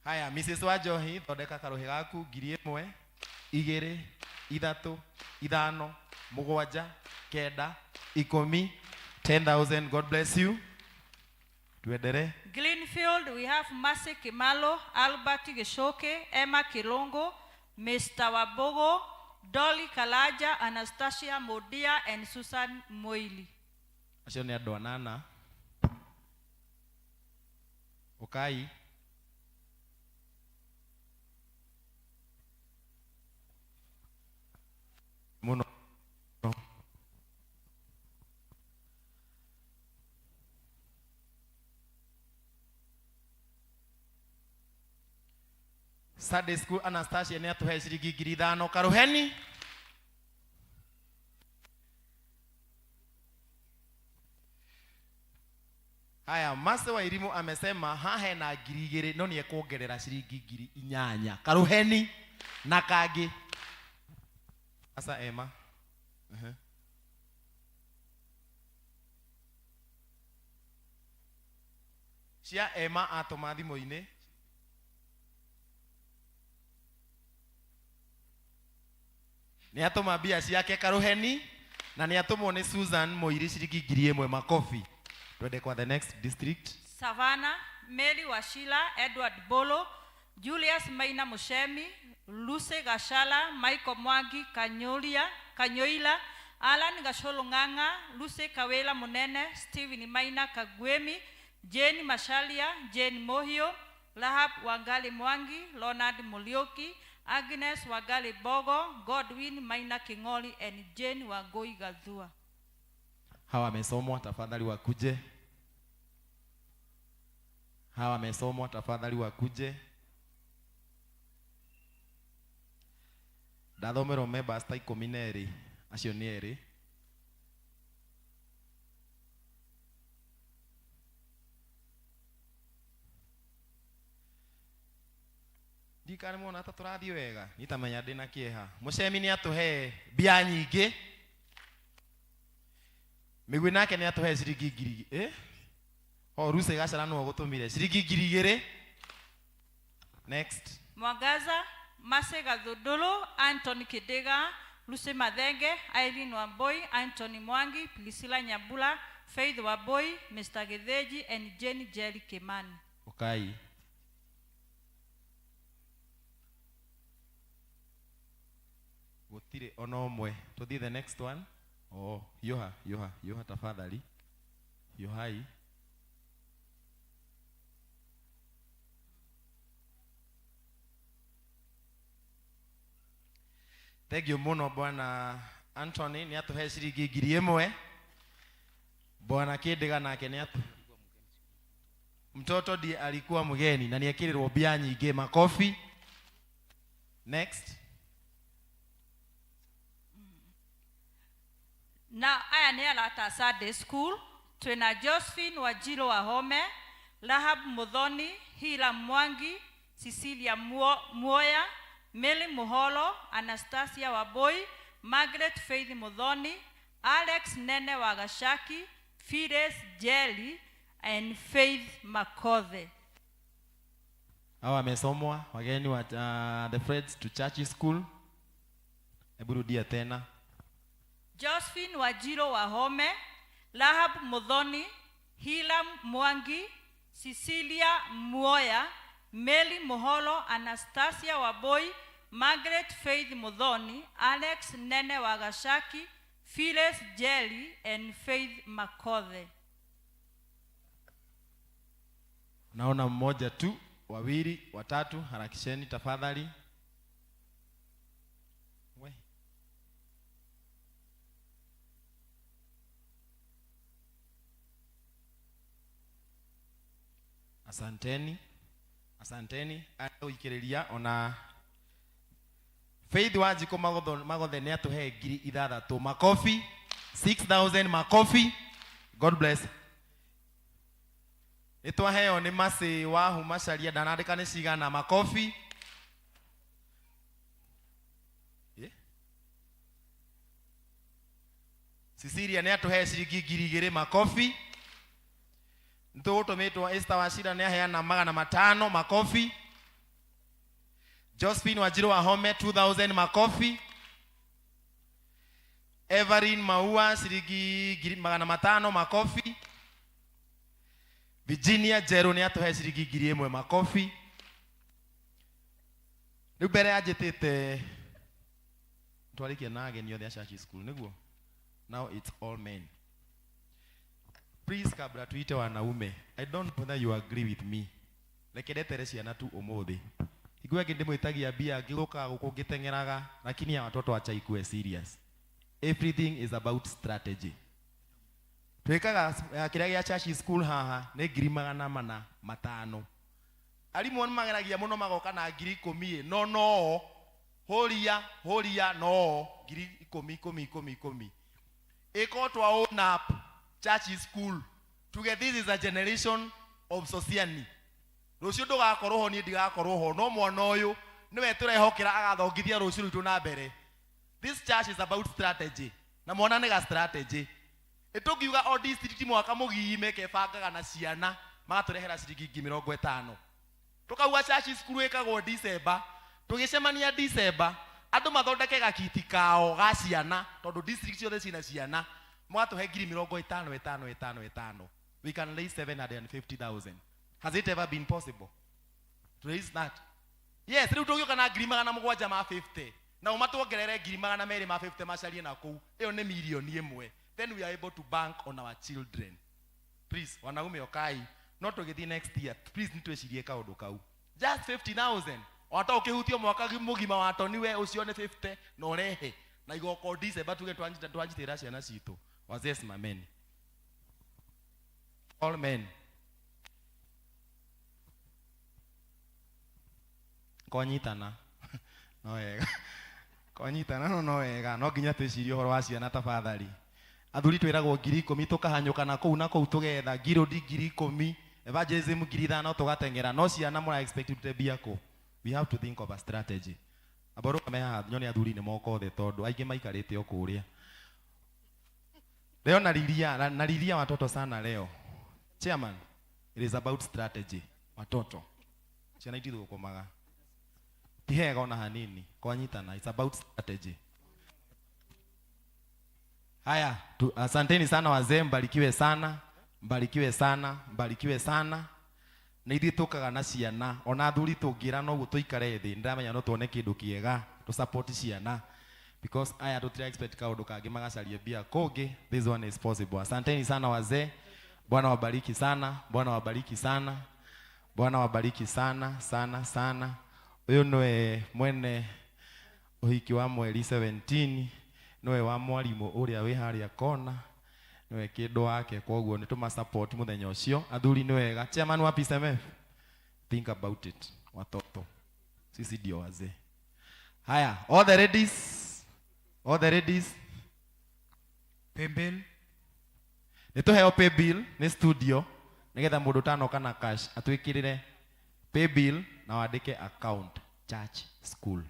Haya, Mrs. Wajohi, thondeka karuhi gaku ngiri ĩmwe, igĩrĩ, ithatũ, ithano, mũgwanja, kenda, ikũmi, 10,000. God bless you. Tuendelee. Greenfield, we have Mercy Kimalo, Albert Gishoke, Emma Kilongo, Mr. Wabogo, Dolly Kalaja, Anastasia Modia, and Susan Moili. Acio nĩ andũ anana. Ũkai. Mũno. Sunday School Anastasia nĩ atũhe ciringi ngiri ithano. Karuheni. Haya, Mase wa Irimu amesema haha hena ngiri igĩrĩ no nĩ ekuongerera ciringi ngiri inyanya. Karuheni na kangĩ. Asa Emma. Cia Emma atũma thimũ-inĩ. Nĩ atũma mbia ciake Karuheni na nĩ atũmwo nĩ Susan Mũiri ciringi ngiri ĩmwe makofi. Twende kwa the next district. Savannah, Mary Washila, Edward Bolo, Julius Maina Mushemi, Lucy Gashala, Michael Mwangi Kanyoila, Alan Gasholo Ng'ang'a, Lucy Kawela Munene, Stephen Maina Kagwemi, Jane Mashalia, Jane Mohio, Rahab Wangali Mwangi, Leonard Mulioki, Agnes Wangali Bogo, Godwin Maina King'oli, and Jane Wangui Gathua. Hawa wamesomwa, tafadhali wakuje. Hawa wamesomwa, tafadhali wakuje. Ndathomerwo members ta ikũmi na erĩ, acio nĩ erĩ. Ndikane muona ta tũrathiĩ wega, nitamenya ndĩna kĩeha. Mũcemi nĩ atũhe mbia nyingĩ. Mĩgwi nake nĩ atũhe ciringi ngiri, eh? O Ruse Gacara nĩwe ũgũtũmire ciringi ngiri igĩrĩ. Next. Mwangaza, Mase Gathudulu, Anthony Kidega, Lucy Mathenge, Irene Wamboi, Anthony Mwangi, Priscilla Nyambula, Faith Wamboi, Mr. Githinji, and Jane Jerry Kimani. Ukai. Gũtirĩ ona ũmwe. Tũthiĩ the next one. Oh, yoha, yoha, yoha tafadhali. Yohai. Thank you muno Bwana Anthony nĩ atũhe ciringi ngiri ĩmwe. Bwana Kĩndĩga nake nĩ atũ. Mtoto ndiye alikuwa mgeni na nĩekĩrĩrwo mbia nyingĩ. Makofi. Next. Na aya nĩ arata a Sunday School. Twĩna Josephine Wanjiru Wahome, Rahab Muthoni, Hila Mwangi, Cecilia Muoya, Mary Muholo, Anastasia Wambui, Margaret Faith Muthoni, Alex Nene wa Gashaki, Fides Jelly and Faith Makothe. Hawa wamesomwa wageni wa the Friends to Church School. Hebu rudia tena. Josephine Wajiro Wahome, Rahab Muthoni, Hilam Mwangi, Cecilia Muoya, Mary Muholo, Anastasia Waboi, Margaret Faith Muthoni, Alex Nene Wagashaki, Phyllis Jelly and Faith Makothe. Naona mmoja tu, wawili, watatu, harakisheni tafadhali. We. Asanteni. Asanteni. Agũikĩrĩria ona Faith Wanjikũ Magothe nĩ atũhe 6,000 makofi, 6,000 makofi. God bless. Nĩ twaheo nĩ Mercy wa Humacaria, ndanandĩka nĩ cigana, makofi. Cecilia nĩ atũhe ciringi 2,000 makofi. Nĩ tũgũtũmĩtwo Esther Wachira nĩ aheana 500 makofi. Josephine Wanjiru Wahome 2,000 makofi. Everin Maua ciringi 500 makofi. Virginia Njeru nĩ atũhe ciringi 1,000 makofi. Rĩu mbere anjĩtĩte twarĩkia na ageni othe a church school nĩguo. Now it's all men. Please kabla tuite wanaume. I don't know whether you agree with me. Reke ndetere ciana tu ũmũthĩ. Hingo ĩngĩ ndĩmwĩtagia mbia ngĩgũka gũkũ ngĩteng'eraga, lakini ya watoto acha ikue serious. Everything is about strategy. Twĩkaga kĩrĩa gĩa church school haha nĩ 450,000. Arimũ nĩ mageragia mũno magoka na 10,000 ĩ, no no hũria hũria no 10,000 ikũmi ikũmi ikũmi. Ĩko twa own up church school. Tuge this is a generation of sociani. Rũciũ ndũgakorwo ho, niĩ ndigakorwo ho, no mwana ũyũ nĩwe tũrehokera agathongithia rũciũ rwitũ na mbere. This church is about strategy. Na mwana nĩ ga strategy. Ĩtũngiuga o district mwaka mũgima ĩkebangaga na ciana magatũrehera ciringi 50,000. Tũkauga church school ĩkagwo December, tũgĩcemania December, andũ mathondeke gakiti kao ga ciana tondũ district ciothe cina ciana, mũgatũhe 50,000 ĩtano ĩtano ĩtano. We can raise 750,000. Has it ever been possible to raise that? Yes, rĩu tũgĩũka na 750,000 na ũmatuongerere 250,000 macarie na kũu, ĩyo nĩ 1,000,000. Then we are able to bank on our children. Please, wanaume okai, no tũgĩthiĩ next year, please nĩtwĩcirie kaũndũ kau. Just 50,000. Wata ũkĩhutio mwaka mũgima wa toni we ũcio nĩ 50 na ũrehe na igoko December tuge twanjitĩra ciana citũ. Wazee simameni. All men. Konyitana. No wega. Konyitana no no wega. No nginya twĩcirie ũhoro wa ciana tafadhali. Athuri twĩragwo 10,000 tũkahanyũka na kũu na kũu tũgetha ngirũndi 10,000, evangelism 5,000 tũgateng'era, no ciana mũra expect tũrute mbia kũ? We have to think of a strategy. Amba ũrũgame haha nyone athuri nĩ moka othe tondũ aingĩ maikarĩte o kũrĩa. Leo nalilia watoto sana leo. Chairman, it is about strategy. Watoto. Ciana itithũkũmaga. Ti hega ona hanini. Kwanyitana, it's about strategy. Haya, asanteni sana wazee, mbarikiwe sana, mbarikiwe sana, mbarikiwe sana. Na ithuĩ tũkaga na ciana, ona athuri tũngĩra no ũguo tũikare thĩ, ndĩramenya no tuone kĩndũ kĩega, tũ support ciana. Because aya tũtira expect kaũndũ kangĩ magacarie mbia kũngĩ, this one is possible. Asanteni sana wazee. Bwana wabariki sana, Bwana wabariki sana. Bwana wabariki sana, sana, sana. Ũyũ nĩwe mwene ũhiki wa mweri 17, nĩwe wa mwarimũ ũrĩa wĩ harĩa kona, nĩwe kĩndũ wake, koguo nĩ tũma support mũthenya ũcio. Athuri nĩ wega. Chairman wa PCMF, think about it. Watoto, sisi ndio wazee. Haya, all the ladies, all the ladies. Pay bill. Nĩ tũheo pay bill nĩ studio nĩgetha mũndũ ũtanoka na cash atwĩkĩrĩre pay bill na wandĩke account church school.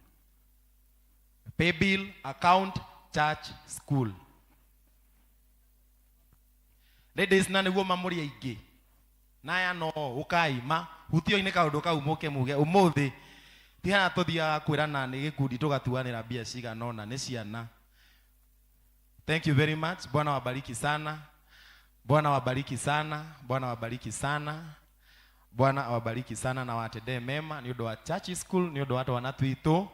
Pay bill account church school. Ladies na nĩguo mamũrĩ aingĩ na aya no ũkai ma hutio-inĩ kaũndũ kau mũke muge ũmũthĩ ti hana tũthiaga kwĩrana nĩ gĩkundi tũgatuanĩra mbia cigana ũna nĩ ciana. Thank you very much. Bwana wabariki sana. Bwana wabariki sana. Bwana wabariki sana. Bwana awabariki sana na watendee mema nĩ ũndũ wa church school nĩ ũndũ wa twana twitũ.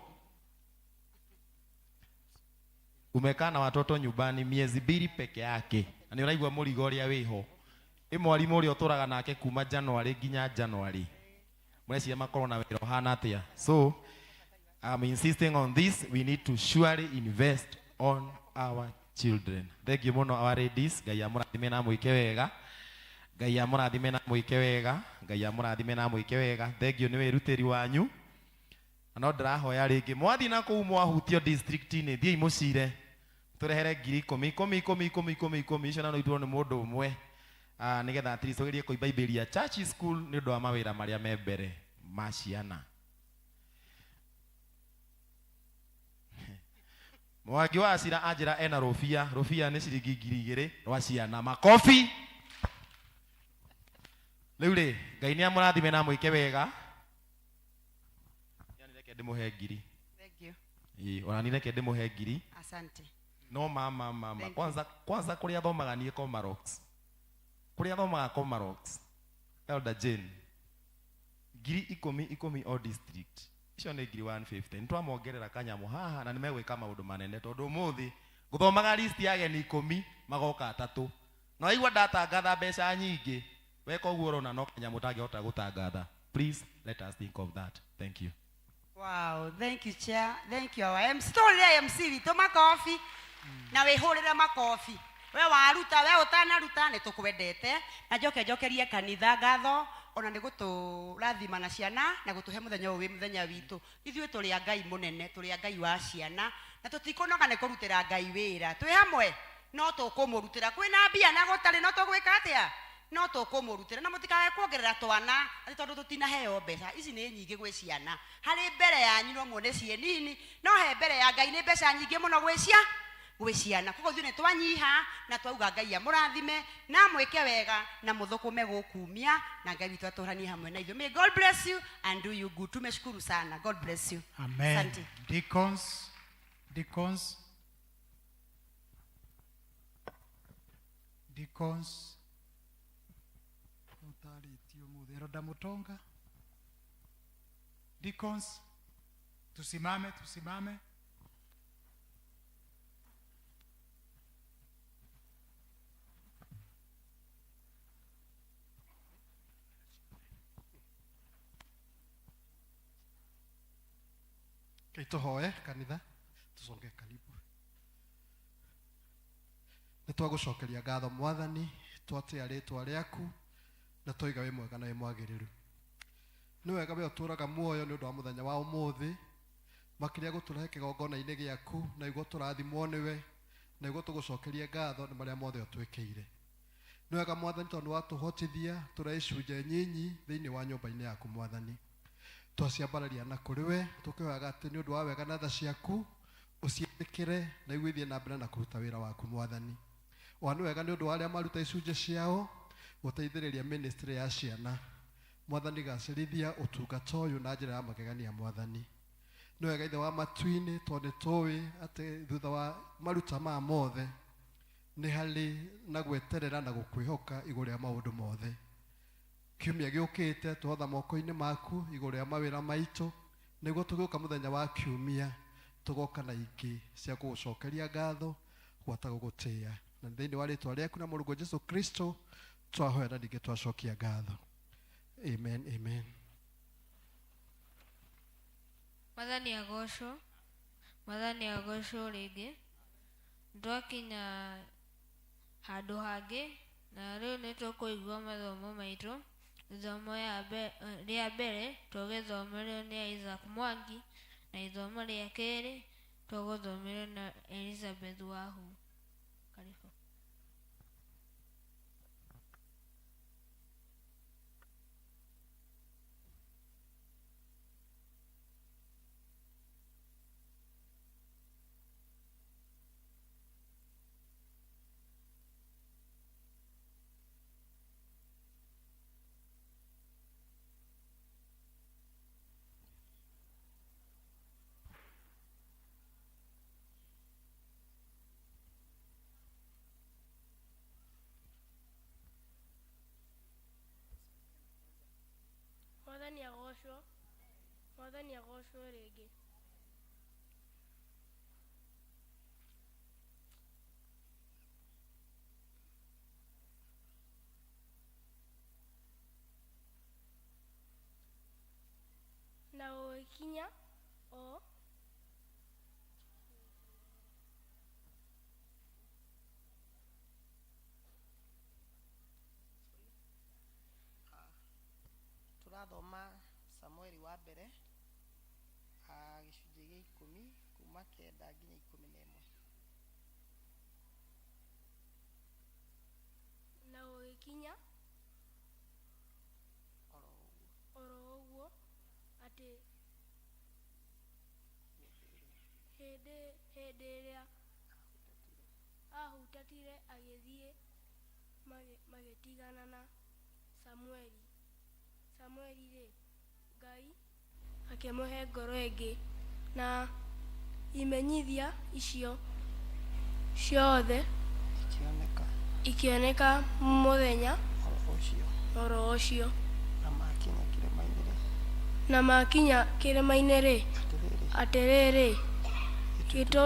Umekaa na watoto nyumbani miezi mbili peke yake na nĩ ũraigua mũrigo ũrĩa wĩho. Ĩ mwarimũ ũrĩa ũtũraga nake kuma January nginya January mũreciria makorwo na wĩra ũhana atĩa? So I'm insisting on this, we need to surely invest on our children. Thank you mũno our ladies. Ngai amũrathime na amwĩke wega. Ngai amũrathime na amwĩke wega. Ngai amũrathime na amwĩke wega. Thank you nĩ wĩrutĩri wanyu. Na no ndĩrahoya rĩngĩ mwathiĩ na kũu mwahutio district-inĩ thiĩi mũcire tũrehere ngiri ikũmi ikũmi ikũmi ikũmi ikũmi ikũmi icio na no iturwo nĩ mũndũ ũmwe nĩgetha at least tũgerie kũimbaimbĩria church school nĩ ũndũ wa mawĩra marĩa me mbere ma ciana. Mwangi wa Acira anjĩra ena rũbia, rũbia nĩ ciringi ngiri igĩrĩ rwa ciana. Makobi. Rĩu rĩ, Ngai nĩ amũrathime na amwĩke wega. Yani reke ndĩmũhe ngiri. Thank you. Ĩĩ, ona niĩ reke ndĩmũhe ngiri. Asante. No mama mama, Thank you. kwanza kwanza kũrĩa thomaga niĩ Komarox. Kũrĩa thomaga Komarox. Elder Jane. Ngiri ikũmi ikũmi o district. Icio nĩ ngiri 150. Nĩ twamongerera kanyamũ haha na nĩ megwĩka maũndũ manene tondũ ũmũthĩ gũthomaga list ya ageni ikũmi magoka atatũ. Na waigua ndatangatha mbeca nyingĩ, weka ũguo ũrona no kanyamũ ũtangĩhota gũtangatha. Please let us think of that. Thank you. Wow, thank you chair. Thank you our MC. Tũhũrĩre MC witũ makobi na wĩhũrĩre makobi. We waruta, we ũtanaruta nĩ tũkwendete. Na njoke njokerie kanitha ngatho ona nĩ gũtũrathima na ciana na gũtũhe mũthenya ũyũ wĩ mũthenya witũ. Ithuĩ tũrĩ a Ngai mũnene, tũrĩ a Ngai wa ciana na tũtikũnoga nĩ kũrutĩra Ngai wĩra. Twĩ hamwe no tũkũmũrutĩra. Kwĩna mbia na gũtarĩ no tũgwĩka atĩa? No tũkũmũrutĩra. Na mũtikae kuongerera twana atĩ tondũ tũtinaheo mbeca. Ici nĩ nyingĩ gwĩ ciana. Harĩ mbere yanyu no muone ciĩ nini, no he mbere ya Ngai nĩ mbeca nyingĩ mũno gwĩ gwĩ ciana. Koguo ithuĩ nĩ twanyiha na twauga Ngai amũrathime na amwĩke wega na mũthũkũme gũkumia na Ngai witũ atũranie hamwe na ithuĩ. May God bless you and do you good. Tumeshukuru sana. God bless you. Amen. Asante. Deacons, deacons, deacons. Utarĩtio mũthĩ. Elder Mutonga. Deacons, tusimame, tusimame. Okay, tũhoe kanitha tũcoke karibu. Nĩ twagũcokeria ngatho Mwathani, twatĩa rĩtwa rĩaku na twaiga wĩ mwega na wĩ mwagĩrĩru. Nĩ wega we ũtũraga muoyo nĩ ũndũ wa mũthenya wa ũmũthĩ, makĩria gũtũrehe kĩgongona-inĩ gĩaku na iguo tũrathimwo nĩwe na iguo tũgũcokerie ngatho nĩ marĩa mothe ũtwĩkĩire. Nĩ wega Mwathani tondũ nĩwatũhotithia tũrehe icunjĩ nyinyi thĩinĩ wa nyũmba-inĩ yaku Mwathani. Twaciambararia na kũrĩ we tũkĩhoyaga atĩ nĩ ũndũ wa wega na tha ciaku ũciĩtĩkĩre na iguo ithiĩ na mbere na kũruta wĩra waku Mwathani. Wa nĩ wega nĩ ũndũ wa arĩa maruta icunjĩ ciao gũteithĩrĩria ministry ya ciana. Mwathani gacĩrithia ũtungata ũyũ na njĩra ya magegania Mwathani. Nĩ wega Ithe wa matu-inĩ tondũ nĩ tũĩ atĩ thutha wa maruta maya mothe nĩ harĩ na gweterera na gũkwĩhoka igũrũ rĩa maũndũ mothe. Kiumia gĩũkĩte twotha moko-inĩ maku igũrũ rĩa mawĩra maitũ nĩguo tũgĩũka mũthenya wa kiumia tũgoka na ingĩ cia gũgũcokeria ngatho gwata gũgũtĩĩa. Na thĩinĩ wa rĩtwa rĩaku na mũrũguo Jesũ Kristo twahoya na ningĩ twacokia ngatho. Amen, amen. Mwathani agocwo, Mwathani agocwo rĩngĩ. Twakinya handũ hangĩ na rĩu nĩ tũkũigua mathomo maitũ. Ithomo rĩa mbere tũgĩthomerwo nĩ Isaac Mwangi na ithomo rĩa kerĩ tũgũthomerwo na Elizabeth Wahu. Karibu. Mwathani agocwo. Mwathani agocwo rĩngĩ. Na gũgĩkinya o Tũrathoma Samueli wa mbere gĩcunjĩ gĩa 10 kuma 9 nginya 11. Na gũgĩkinya oro ũguo atĩ hĩndĩ hĩndĩ ĩrĩa ahutatire agĩthiĩ magĩtigana na Samueli. Samueli-rĩ, Ngai akĩmũhe ngoro ĩngĩ, na imenyithia icio ciothe ikĩoneka ikĩoneka mũthenya oro ũcio. Oro ũcio. Na makinya kĩrĩma-inĩ-rĩ, Na makinya kĩrĩma-inĩ-rĩ, atĩrĩrĩ, atĩrĩrĩ, gĩtutu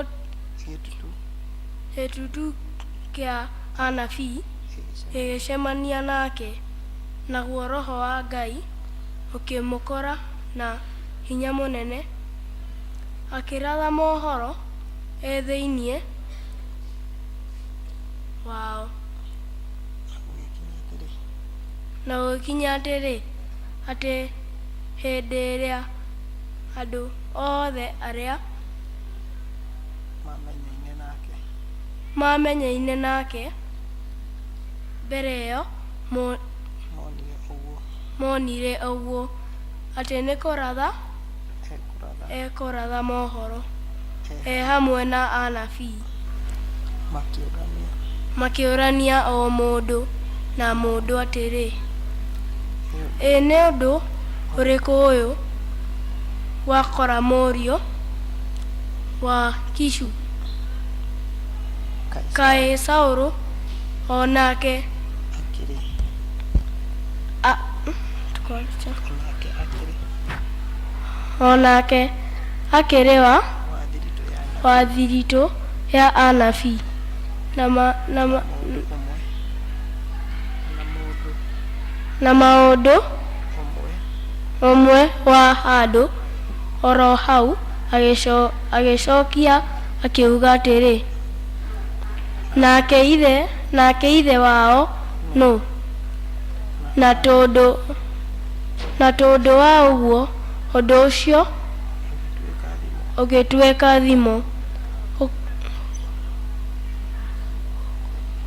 gĩtutu kĩa anabii gĩgĩcemania nake, naguo roho wa Ngai ũkĩmũkora na hinya mũnene, akĩratha mohoro e thĩinĩ wao. Na Na gũgĩkinya atĩrĩ, gũgĩkinya atĩrĩ, atĩ hĩndĩ ĩrĩa andũ othe arĩa mamenyaine nake mamenyaine nake mbere ĩyo monire ũguo, monire ũguo, atĩ nĩ kũratha ekũratha ekũratha mohoro e hamwe na anabii, makĩũrania makĩũrania o mũndũ na mũndũ atĩrĩ, ĩ nĩ ũndũ ũrĩkũ ũyũ wakora mũriũ wa Kishu? Kaĩ Kaĩ Saũlũ o nake akĩrĩ a onake akĩrĩ o nake akĩrĩ wa wa thiritũ ya wa thiritũ ya anabii? Na ma, na ma, mũndũ ũmwe na mũndũ na maũndũ ũmwe ũmwe wa andũ oro hau agĩcokia akiuga atĩrĩ, nake ithe nake ithe wao nũ? Na tondũ na tondũ wa ũguo ũndũ ũcio ũgĩtuĩka ũgĩtuĩka thimo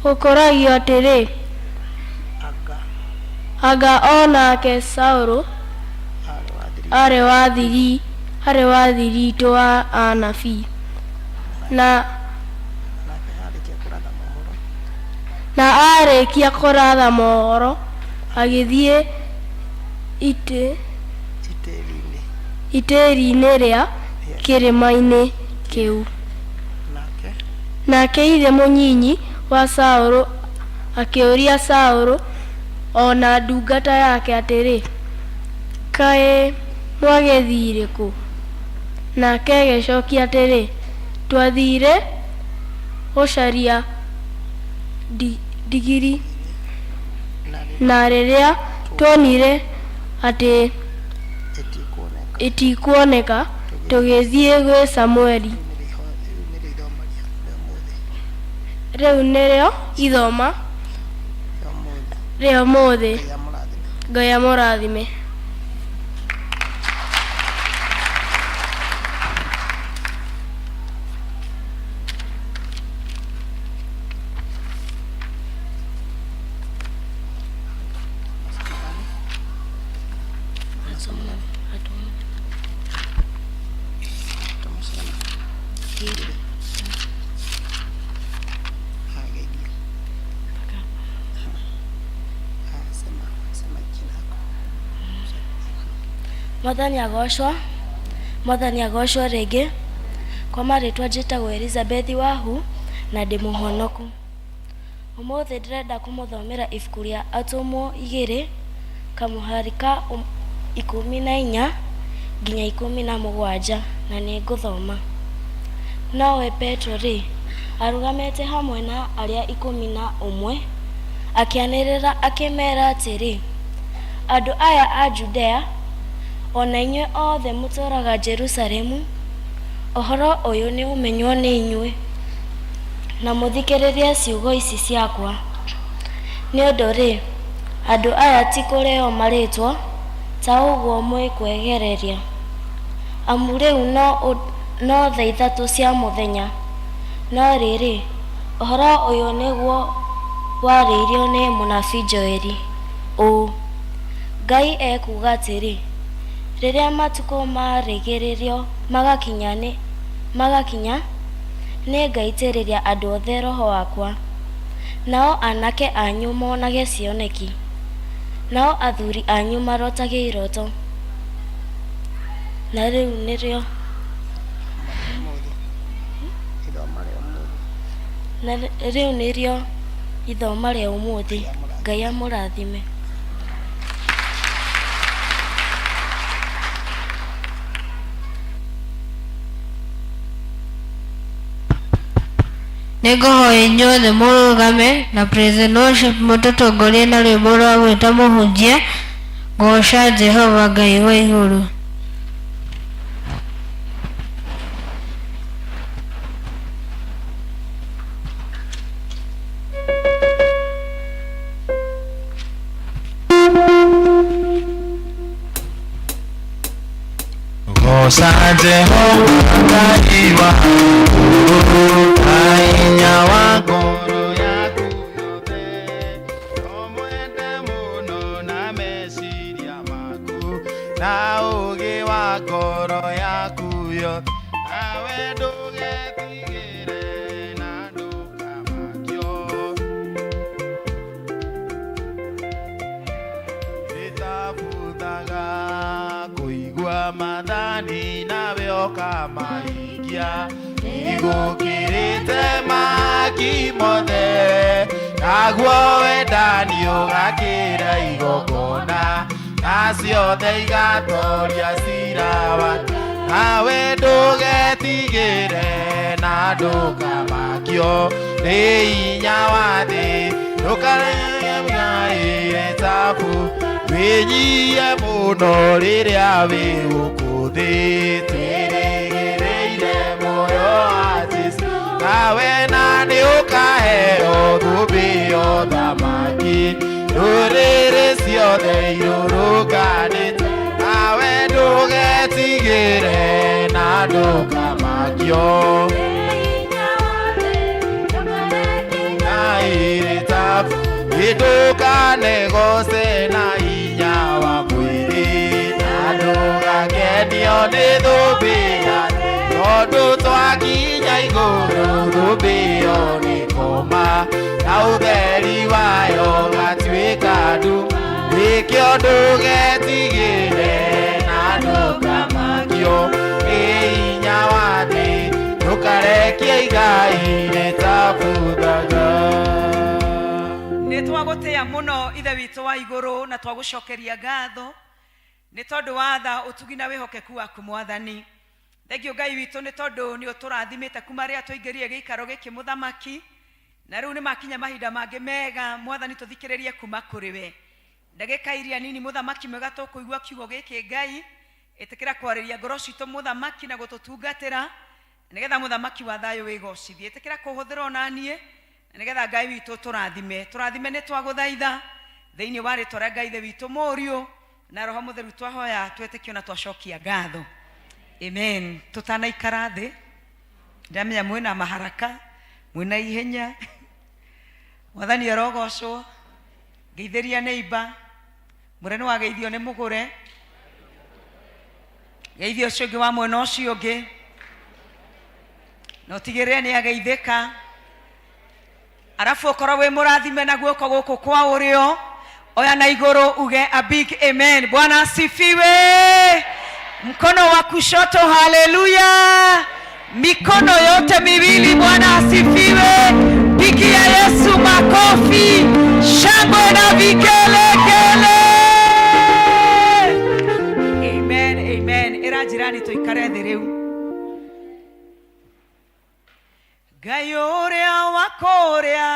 gũkoragio atĩrĩ, anga anga o nake Saũlũ aarĩ wa thiritũ arĩ wa thiri arĩ wa thiritũ wa anabii. Na nake aarĩkia kũratha mohoro na aarĩkia kũratha mohoro agĩthiĩ itĩ itĩri-inĩ itĩri-inĩ rĩa rĩa kĩrĩma-inĩ kĩu. Nake Nake ithe mũnyinyi wa Saũlũ akĩũria Saũlũ o na ndungata yake atĩrĩ, kaĩ mwagĩthiire kũ? Nake agĩcokia atĩrĩ, twathiire gũcaria ndigiri, na na rĩrĩa rĩrĩa tuonire atĩ ĩtikuoneka ĩtikuoneka, tũgĩthiĩ tũgĩthiĩ gwĩ Samueli. Rĩu nĩrĩo ithoma rĩa ũmũthĩ. Rĩu nĩrĩo ithoma Rĩa ũmũthĩ. rĩa ũmũthĩ. Ngai amũrathime. Ngai amũrathime. Mwathani agocwo. Mwathani agocwo rĩngĩ. Kwa marĩtwa njĩtagwo Elizabeth Wahu na ndĩ mũhonoku. Ũmũthĩ ndĩrenda kũmũthomera ibuku rĩa Atũmwo 2 kamũhari ka 14 nginya 17 na nĩ ngũthoma. Nowe Petero-rĩ, arũgamĩte hamwe na arĩa 11, akĩanĩrĩra akĩmeera atĩrĩ, Andũ aya a Judea, o na inyuĩ othe mũtũũraga Jerusalemu, ũhoro ũyũ nĩ ũmenywo nĩ inyuĩ, na mũthikĩrĩrie ciugo ici ciakwa. Nĩ ũndũ-rĩ, andũ aya ti kũrĩo marĩtwo, ta ũguo mwĩkwegereria. Amu rĩu no thaa 3 cia mũthenya. No rĩrĩ, ũhoro ũyũ nĩguo warĩirio nĩ mũnabii Joeli, ũũ: Ngai ekuuga atĩrĩ, rĩrĩa matukũ marigĩrĩrio magakinya, nĩngaitĩrĩria andũ othe Roho wakwa, nao anake anyu monage cioneki, nao athuri anyu marotage iroto. Na rĩu nĩrĩo na rĩu nĩrĩo ithoma rĩa ũmũthĩ. Ngai amũrathime. Nĩngũhoya inyuothe mũrũgame na praise and worship mũtũtongorie na rwĩmbo rwa gwĩta mũhunjia Goca Jehova Ngai wa igũrũ. Goca Jehova Ngai wa igũrũ, na hinya wa ngoro yaku yothe, ũmwende mũno na meciria maku, na ũũgĩ wa ngoro yaku yothe, nawe ndũgetigĩre na ndũkamakio. Ĩtabuthaga kũigua maathani nawe ũkamahingia, nĩgũkĩrĩte maki mothe, naguo wendani ũgakĩra igongona, na ciothe igatoria cira wa nawe ndũgetigĩre na ndũkamakio nĩ hinya wa thĩ, ndũkaremgaĩre tabu, wĩnyihie mũno rĩrĩa wĩ gũkũ thĩ, twĩrĩgĩrĩire muoyo wa Jesũ, nawe na nĩ ũkaheo thũmbĩ ya ũthamaki, ndũrĩrĩ ciothe irũrũnganĩte, nawe ndũgetigĩre na ndũkamakio. Na ĩrĩ tabu, ndũkanegoce na hinya wa mwĩrĩ, na ndũgakenio nĩ thũmbĩ ya thĩ, tondũ twakinya igũrũ thũmbĩ ĩyo nĩ koma, na ũtheri wayo ũgatuĩka nduma, nĩkĩo ndũgetigĩre na ndũkamakio nĩ hinya wa thĩ, ndũkarekie igai rĩtabuthaga. Nĩ twagũtĩa mũno ithe witũ wa igũrũ na twagũcokeria ngatho nĩ tondũ wa tha ũtugi na wĩhokeku waku mwathani. Thengio Ngai witũ nĩ tondũ nĩ ũtũrathimĩte kuma rĩrĩa twaingĩrire gĩikaro gĩkĩ mũthamaki, na rĩu nĩ makinya mahinda mangĩ mega mwathani tũthikĩrĩrie kuma kũrĩ we. Ndagĩka iria nini mũthamaki mwega tũkũigua kiugo gĩkĩ Ngai, ĩtĩkĩra kwarĩria ngoro citũ mũthamaki na gũtũtungatĩra nĩgetha mũthamaki wa thayũ wĩgocithie. Ĩtĩkĩra kũhũthĩra ona niĩ nĩgetha Ngai witũ tũrathime. Tũrathime nĩ twagũthaitha thĩinĩ wa rĩtwa rĩa Ngai Ithe witũ Mũriũ na Roho Mũtheru twahoya twetĩkio na twacokia ngatho. Amen. Tũtanaikara thĩ, ndamenya mwĩna maharaka, mwĩna ihenya. Mwathani arogocwo. Ngeithĩria neighbor, mwĩre nĩ wageithio nĩ mũgũre. Geithia ũcio ũngĩ wa mwena ũcio ũngĩ, na ũtigĩrĩre nĩ ageithĩka. Arabu ũkorwo wĩ mũrathime na guoko gũkũ kwa ũrĩo, oya na igũrũ uge a big amen. Bwana asifiwe. Mkono wa kushoto, haleluya. Mikono yote miwili, Bwana asifiwe. Pigia Yesu makofi, shangwe na vigelegele. Kanisani tũikare thĩ rĩu. Ngai ũrĩa wa kũrĩa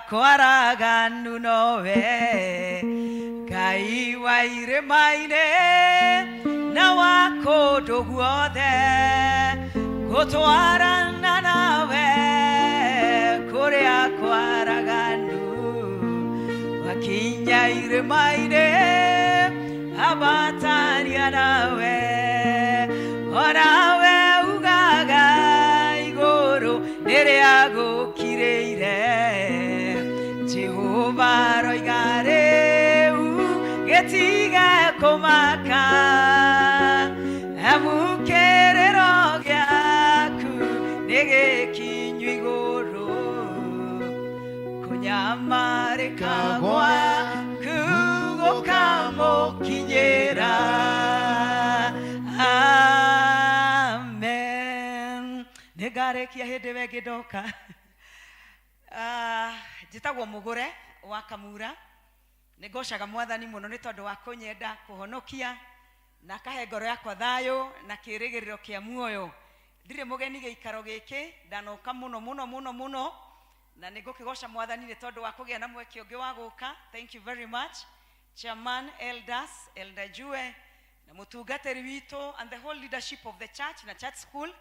kwaraganu nowe, Ngai wa irĩma-inĩ na wa kũndũ guothe, gũtwarana nawe kũrĩa kwaraganu, wakinya irĩma-inĩ ambatania nawe, onawe ugaga igũrũ rĩrĩa gũkirĩire. Jehova aroiga rĩu gĩtige kũmaka, amu kĩrĩro gĩaku nĩ gĩkinyu igũrũ, kũnyamarĩka gwaku gũkamũkinyĩra. Amen. Nĩ ngarĩkia hĩndĩ ĩyo ĩngĩ ndoka. Ah, njĩtagwo Mũgũre wa Kamura. Nĩ ngocaga Mwathani mũno nĩ tondũ wa kũnyenda, kũhonokia na akahe ngoro yakwa thayũ na kĩĩrĩgĩrĩro kĩa muoyo. Ndirĩ mũgeni gĩikaro gĩkĩ, ndanoka mũno mũno mũno mũno, na nĩ ngũkĩgoca Mwathani nĩ tondũ wa kũgĩa na mweke ũngĩ wa gũka. Thank you very much, Chairman, elders, Elder Jue na mũtungatĩri witũ and the whole leadership of the church na church school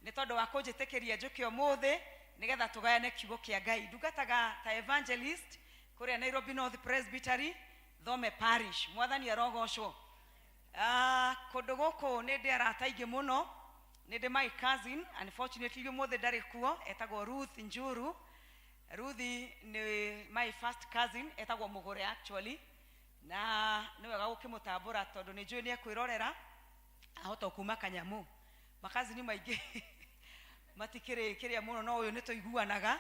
nĩ tondũ wa kũnjĩtĩkĩria njũke ũmũthĩ nĩgetha tũgayane kiugo kĩa Ngai. Ndungataga ta evangelist kũrĩa Nairobi North Presbytery, Thome Parish. Mwathani arogocwo. Ah, kũndũ gũkũ nĩ ndĩ arata aingĩ mũno, nĩ ndĩ my cousin, unfortunately ũmũthĩ ndarĩ kuo, etagwo Ruth Njuru. Ruth nĩ my first cousin, etagwo Mũgũre actually, na nĩ wega gũkĩmũtambũra tondũ nĩ njũĩ nĩ ekwĩrorera, ahota kuma kanyamũ. Makazini maingĩ matikĩrĩ kĩrĩa mũno, no ũyũ nĩ tũiguanaga,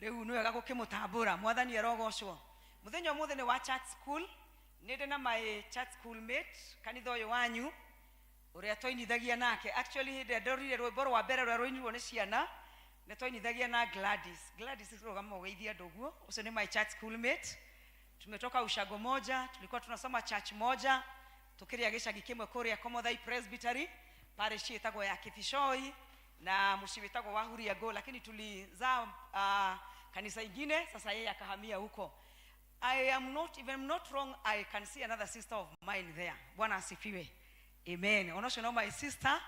rĩu nĩ wega gũkĩmũtambũra. Mwathani arogocwo. Mũthenya ũmũthĩ nĩ wa church school. Nĩ ndĩ na my church school mate kanitha ũyũ wanyu ũrĩa twainithagia nake. Actually hĩndĩ ĩrĩa ndorire rwĩmbo rwa mbere rũrĩa rwainirwo nĩ ciana, nĩ twainithagia na Gladys. Gladys, rũgama ũgeithie andũ ũguo. Ũcio nĩ my church school mate. Tumetoka ushago moja, tulikuwa tunasoma church moja, tukĩrĩa gĩcagi kĩmwe kũrĩa Komothai Presbytery, parish ĩtagwo ya Kithishoi na mũciĩ wĩtagwo wa Huriago, lakini tulizaa kanisa ingine, sasa yeye akahamia huko. I am not, if I'm not wrong, I can see another sister of mine there. Bwana asifiwe. Amen. Onocio no my sister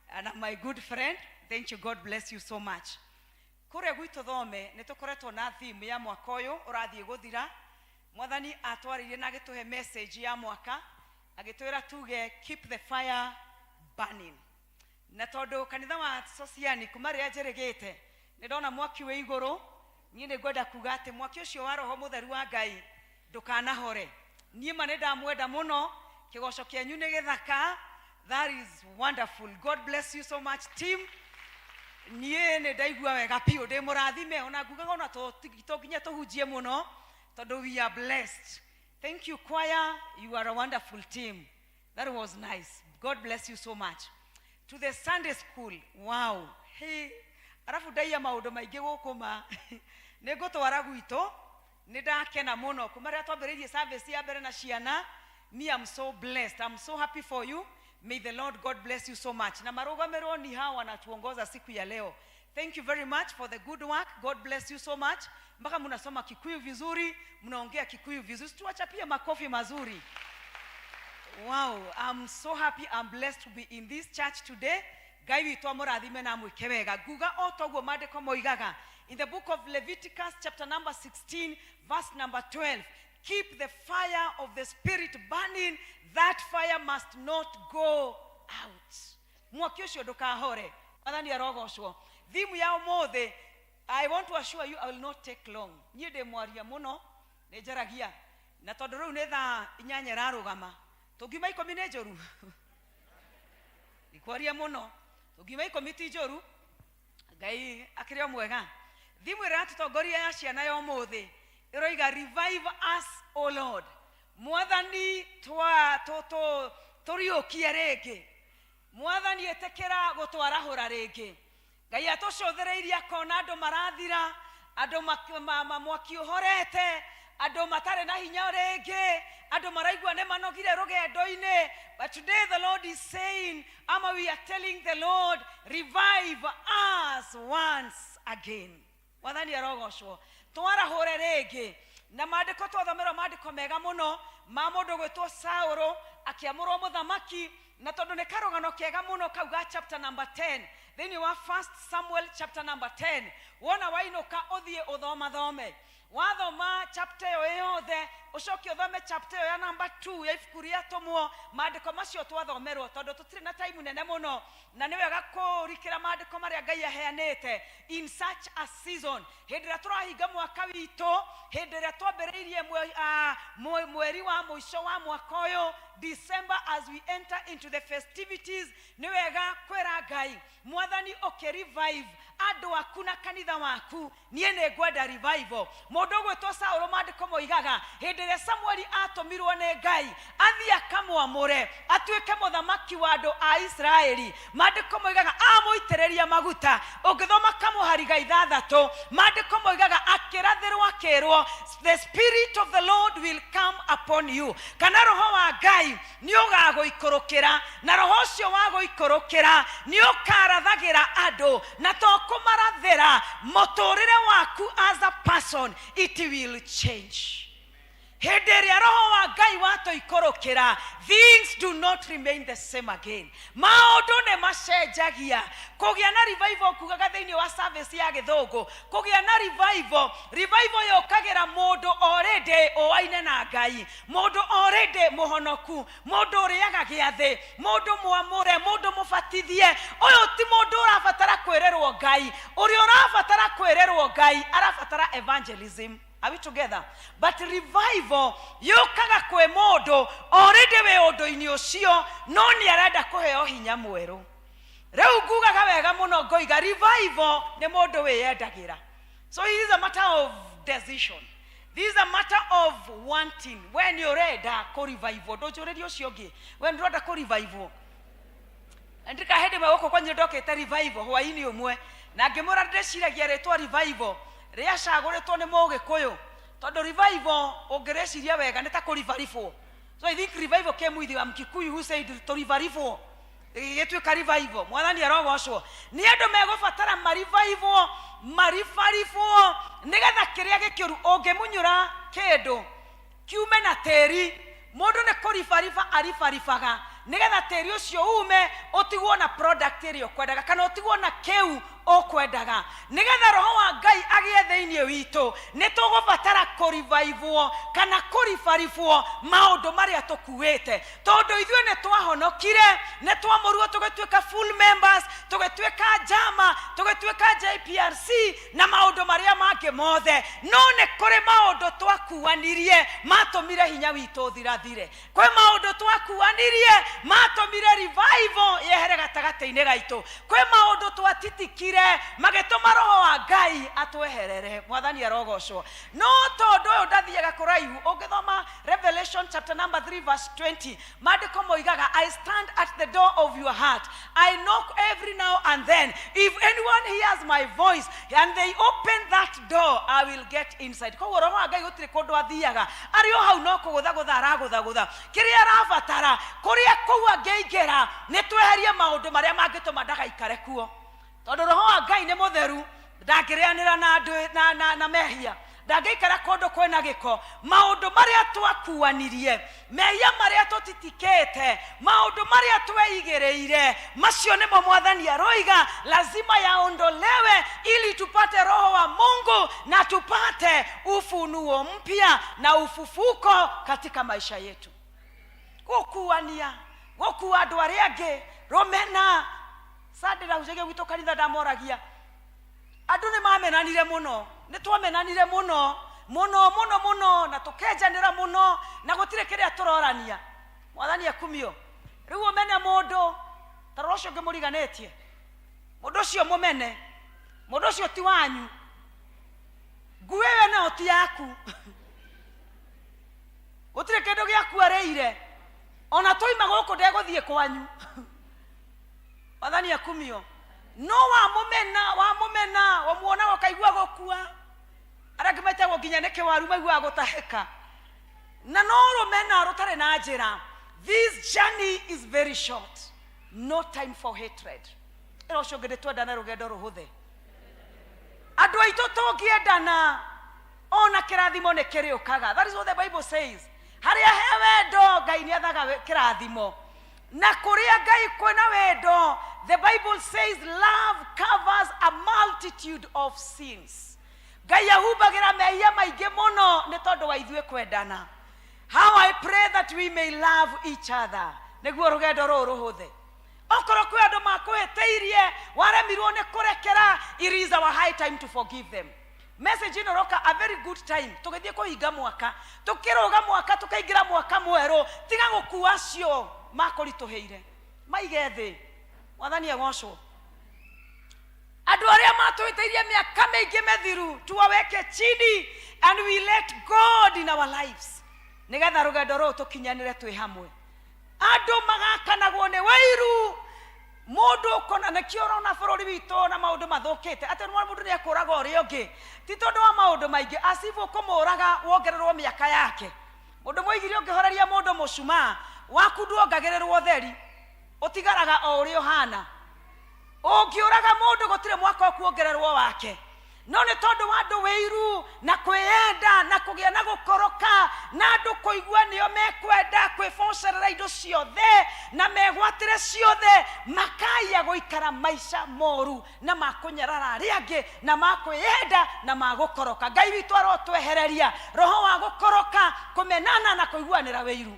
and my good friend. Thank you. God bless you so much. Kũrĩa gwitũ Thome nĩ tũkoretwo na theme ya mwaka ũyũ ũrathiĩ gũthira. Mwathani atwarĩirie na agĩtũhe message ya mwaka, agĩtwĩra tuge keep the fire burning. Na tondũ kanitha wa Sosiani kuma rĩrĩa njĩrĩgĩte nĩ ndona mwaki wĩ igũrũ, niĩ nĩ ngwenda kuga atĩ mwaki ũcio wa Roho Mũtheru wa Ngai ndũkanahore. Niĩ ma nĩ ndamwenda mũno, kĩgoco kĩanyu nĩ gĩthaka. That is wonderful. God bless you so much, team. Niĩ nĩ ndaigua wega biũ, ndĩ mũrathime, ona ngugaga ona to nginya tũhunjie mũno tondũ we are blessed. Thank you, choir. You are a wonderful team. That was nice. God bless you so much. To the Sunday school, wow. Hey, arabu ndaiya maũndũ maingĩ gũkũ ma nĩ ngũtwara gwitũ. Nĩ ndakena mũno kuma rĩrĩa twambĩrĩirie service ya mbere na ciana. Me, I'm so blessed. I'm so happy for you. May the Lord God bless you so much. Na marũgamĩrwo ni hawa wanatuongoza siku ya leo. Thank you very much for the good work. God bless you so much. Mpaka mnasoma Kikuyu vizuri, mnaongea Kikuyu vizuri. Tuwachapie makofi mazuri. Wow, I'm so happy. I'm blessed to be in this church today. Ngai witũ amũrathime na amwĩke wega. Nguga o toguo maandĩko moigaga. In the book of Leviticus chapter number 16 verse number 12, keep the fire of the Spirit burning. That fire must not go out. Mwaki ũcio ndũkahore. Mwathani arogocwo. Theme ya ũmũthĩ, I want to assure you I will not take long. Niĩ ndĩ mwaria mũno, nĩ njaragia. Na tondũ rĩu nĩ thaa 8 ĩrarũgama, tũngiuma 10 nĩ njũru. Ndikwaria mũno, tũngiuma 10 ti njũru. Ngai akĩrĩ o mwega. Theme ĩrĩa ĩratũtongoria ya ciana ya ũmũthĩ ĩroiga revive us, O Lord. Mwathani tũriũkie rĩngĩ. Mwathani ĩtĩkĩra gũtwarahũra rĩngĩ. Ngai atũcũthĩrĩirie akona andũ marathira, andũ mwaki ũhorete, Andũ matarĩ na hinya rĩngĩ, andũ maraigua nĩ manogire rũgendo-inĩ. But today the Lord is saying, ama we are telling the Lord, revive us once again. Mwathani arogocwo. Twarahũre rĩngĩ. Na maandĩko twathomerwo maandĩko mega mũno ma mũndũ gwĩtwo Saũlũ akĩamũrwo mũthamaki, na tondũ nĩ karũgano kega mũno kau ga chapter number 10 thĩinĩ wa 1 Samuel chapter number 10. Wona wainũka ũthiĩ ũthomathome, wathoma chapter ĩyo yothe, ũcoke ũthome chapter ĩyo ya number 2 ya ibuku rĩa Atũmwo. Maandĩko macio twathomerwo, tondũ tũtirĩ na time nene mũno, na nĩ wega kũrikĩra maandĩko marĩa Ngai aheanĩte in such a season, hĩndĩ ĩrĩa tũrahinga mwaka witũ, hĩndĩ ĩrĩa twambĩrĩirie mweri wa mũico wa mwaka ũyũ, December, as we enter into the festivities. Nĩ wega kwĩra Ngai, Mwathani, ũkĩ revive andũ aku na kanitha waku, niĩ nĩ ngwenda revival. Mũndũ ũgwĩtwo Saũlũ, maandĩko moigaga hĩndĩ ĩrĩa Samueli atũmirwo nĩ Ngai athiĩ akamwamũre atuĩke mũthamaki wa andũ a Isiraeli, maandĩko moigaga amũitĩrĩria maguta. Ũngĩthoma kamũhari ga 6, maandĩko moigaga akĩrathĩrwo akĩrwo, "The spirit of the Lord will come upon you," kana roho wa Ngai nĩ ũgagũikũrũkĩra, na roho ũcio wa gũikũrũkĩra nĩ ũkarathagĩra andũ, na to kũmarathĩra, mũtũrĩre waku as a person, it will change. Hĩndĩ ĩrĩa roho wa Ngai watũikũrũkĩra, things do not remain the same again. Maũndũ nĩ macenjagia. Kũgĩa na revival, kugaga thĩinĩ wa service ya gĩthũngũ, kũgĩa na revival, revival yũkagĩra mũndũ already ũaine na Ngai, mũndũ already mũhonoku, mũndũ ũrĩaga gĩathĩ, mũndũ mwamũre, mũndũ mũbatithie. Ũyũ ti mũndũ ũrabatara kwĩrĩrwo Ngai. Ũrĩa ũrabatara kwĩrĩrwo Ngai arabatara evangelism. Are we together? But revival yũkaga kwĩ mũndũ already wĩ ũndũ-inĩ ũcio, no nĩ arenda kũheo hinya mwerũ. Rĩu ngugaga wega mũno ngoiga revival nĩ mũndũ wĩyendagĩra. So it is a matter of decision, this is a matter of wanting. We nĩ ũrenda kũ revival? Ndũnjũrĩrie ũcio ũngĩ, we nĩ ũrenda kũ revival? Ndika hĩndĩ ĩmwe gũkũ kwanyu ndokĩte revival hwaĩ-inĩ ũmwe, na ngĩmwĩra ndĩciragia rĩtwa revival rĩacagũrĩtwo nĩ Mũgĩkũyũ, tondũ revival ũngĩrĩciria wega nĩ ta kũribaribwo. So I think revival came with a Mkikuyu who said tũribaribwo, gĩgĩtuĩka revival. Mwathani arogocwo. Nĩ andũ megũbatara marivaivwo, maribaribwo, nĩgetha kĩrĩa gĩkĩũru ũngĩmunyũra kĩndũ kiume na tĩri. Mũndũ nĩ kũribariba aribaribaga nĩgetha tĩri ũcio ume, ũtigwo na product ĩrĩa ũkwendaga, kana ũtigwo na kĩu ũkwendaga. Nĩgetha roho wa Ngai agĩe thĩinĩ witũ, nĩ tũgũbatara kũrivaivwo kana kũribaribwo maũndũ marĩa tũkuĩte, tondũ ithuĩ nĩ twahonokire, nĩ twamũrirwo, tũgĩtuĩka full members, tũgĩtuĩka njama, tũgĩtuĩka JPRC na maũndũ marĩa mangĩ mothe. No nĩ kũrĩ maũndũ twakuanirie matũmire hinya witũ ũthirathire. Kwĩ maũndũ twakuanirie matũmire revival yehere gatagatĩ-inĩ gaitũ. Kwĩ maũndũ twatitikire magĩtũma roho wa Ngai atweherere. Mwathani arogocwo. No tondũ ũyũ ndathiaga kũraihu, ũngĩthoma Revelation chapter number 3 verse 20, maandĩko moigaga, "I stand at the door of your heart, I knock every now and then. If anyone hears my voice and they open that door, I will get inside." Koguo roho wa Ngai gũtirĩ kũndũ athiaga, arĩ o hau, no kũgũthagũtha aragũthagũtha. Kĩrĩa arabatara, kũrĩa kũu angĩingĩra, nĩ tweherie maũndũ marĩa mangĩtũma ndagaikare kuo, tondũ roho wa Ngai nĩ mũtheru, ndangĩrĩanĩra na andũ na mehia, ndangĩikara kũndũ kwĩna gĩko. Maũndũ marĩa twakuanirie, mehia marĩa tũtitikĩte, maũndũ marĩa tweigĩrĩire, macio nĩmo Mwathani aroiga lazima yaondolewe ili tupate roho wa Mungu na tupate ufunuo mpya na ufufuko katika maisha yetu. Gũkuania, gũkua andũ arĩa angĩ, rũmena. Sunday ndahunjagia gwitũ kanitha, ndamoragia, andũ nĩ mamenanire mũno, nĩ twamenanire mũno mũno mũno mũno, na tũkenjanĩra mũno, na gũtirĩ kĩrĩa tũrorania. Mwathani akumio. Rĩu ũmene mũndũ, ta rora ũcio ũngĩ mũriganĩtie, mũndũ ũcio mũmene, mũndũ ũcio ti wanyu, nguo ĩyo nayo ti yaku, gũtirĩ kĩndũ gĩaku arĩire, ona twaima gũkũ ndegũthiĩ kwanyu. Mwathani akumio. No wamũmena, wamũmena, ũmuonaga ũkaigua gũkua. Arĩa angĩ maitagwo nginya nĩ kĩwaru maiguaga gũtahĩka. Na no rũmena rũtarĩ na njĩra. This journey is very short. No time for hatred. Ĩra ũcio ũngĩ nĩtwendane rũgendo rũhũthe. Andũ aitũ tũngĩendana ona kĩrathimo nĩ kĩrĩũkaga. That is what the Bible says. Harĩa he wendo Ngai nĩ athaga kĩrathimo. Na kũrĩa Ngai kwĩna wendo, the Bible says love covers a multitude of sins. Ngai ahumbagĩra mehia maingĩ mũno nĩ tondũ wa ithuĩ kwendana. How I pray that we may love each other. Nĩguo rũgendo rũrũ rũhũthe. Okorwo kwĩ andũ makũhĩtĩirie, waremirwo nĩ kũrekera, it is our high time to forgive them. Message ĩno ĩroka a very good time, tũgĩthiĩ kũhinga mwaka, tũkĩrũga mwaka, tũkaingĩra mwaka mwerũ, tiga gũkua acio makũritũhĩire, maige thĩ. Mwathani agocwo. Andũ arĩa matũhĩtĩirie mĩaka mĩingĩ mĩthiru, tuwaweke chini and we let God in our lives, nĩgetha rũgendo rũrũ tũkinyanĩre twĩ hamwe. Andũ magakanagwo nĩ wĩiru, mũndũ ũkona nĩkĩo ũrona bũrũri witũ na maũndũ mathũkĩte, atĩ nĩ mũndũ nĩ ekũraga ũrĩa ũngĩ, ti tondũ wa maũndũ maingĩ, acibũ kũmũraga wongererwo mĩaka yake. Mũndũ mũigire ũngĩhoreria mũndũ mũcumaa waku nduongagĩrĩrwo theri, ũtigaraga o ũrĩa ũhana. Ũngĩũraga mũndũ gũtirĩ mwaka ũkuongererwo wake. No nĩ tondũ wa andũ wĩiru na kwĩyenda na kũgĩa na gũkoroka na andũ kũigua nĩo mekwenda kwĩbocerera indo ciothe na megwatĩre ciothe, makaya gũikara maica moru na makũnyarara arĩa angĩ na makwĩyenda na magũkoroka. Ngai witũ arotwehereria roho wa gũkoroka, kũmenana na kũiguanĩra wĩiru.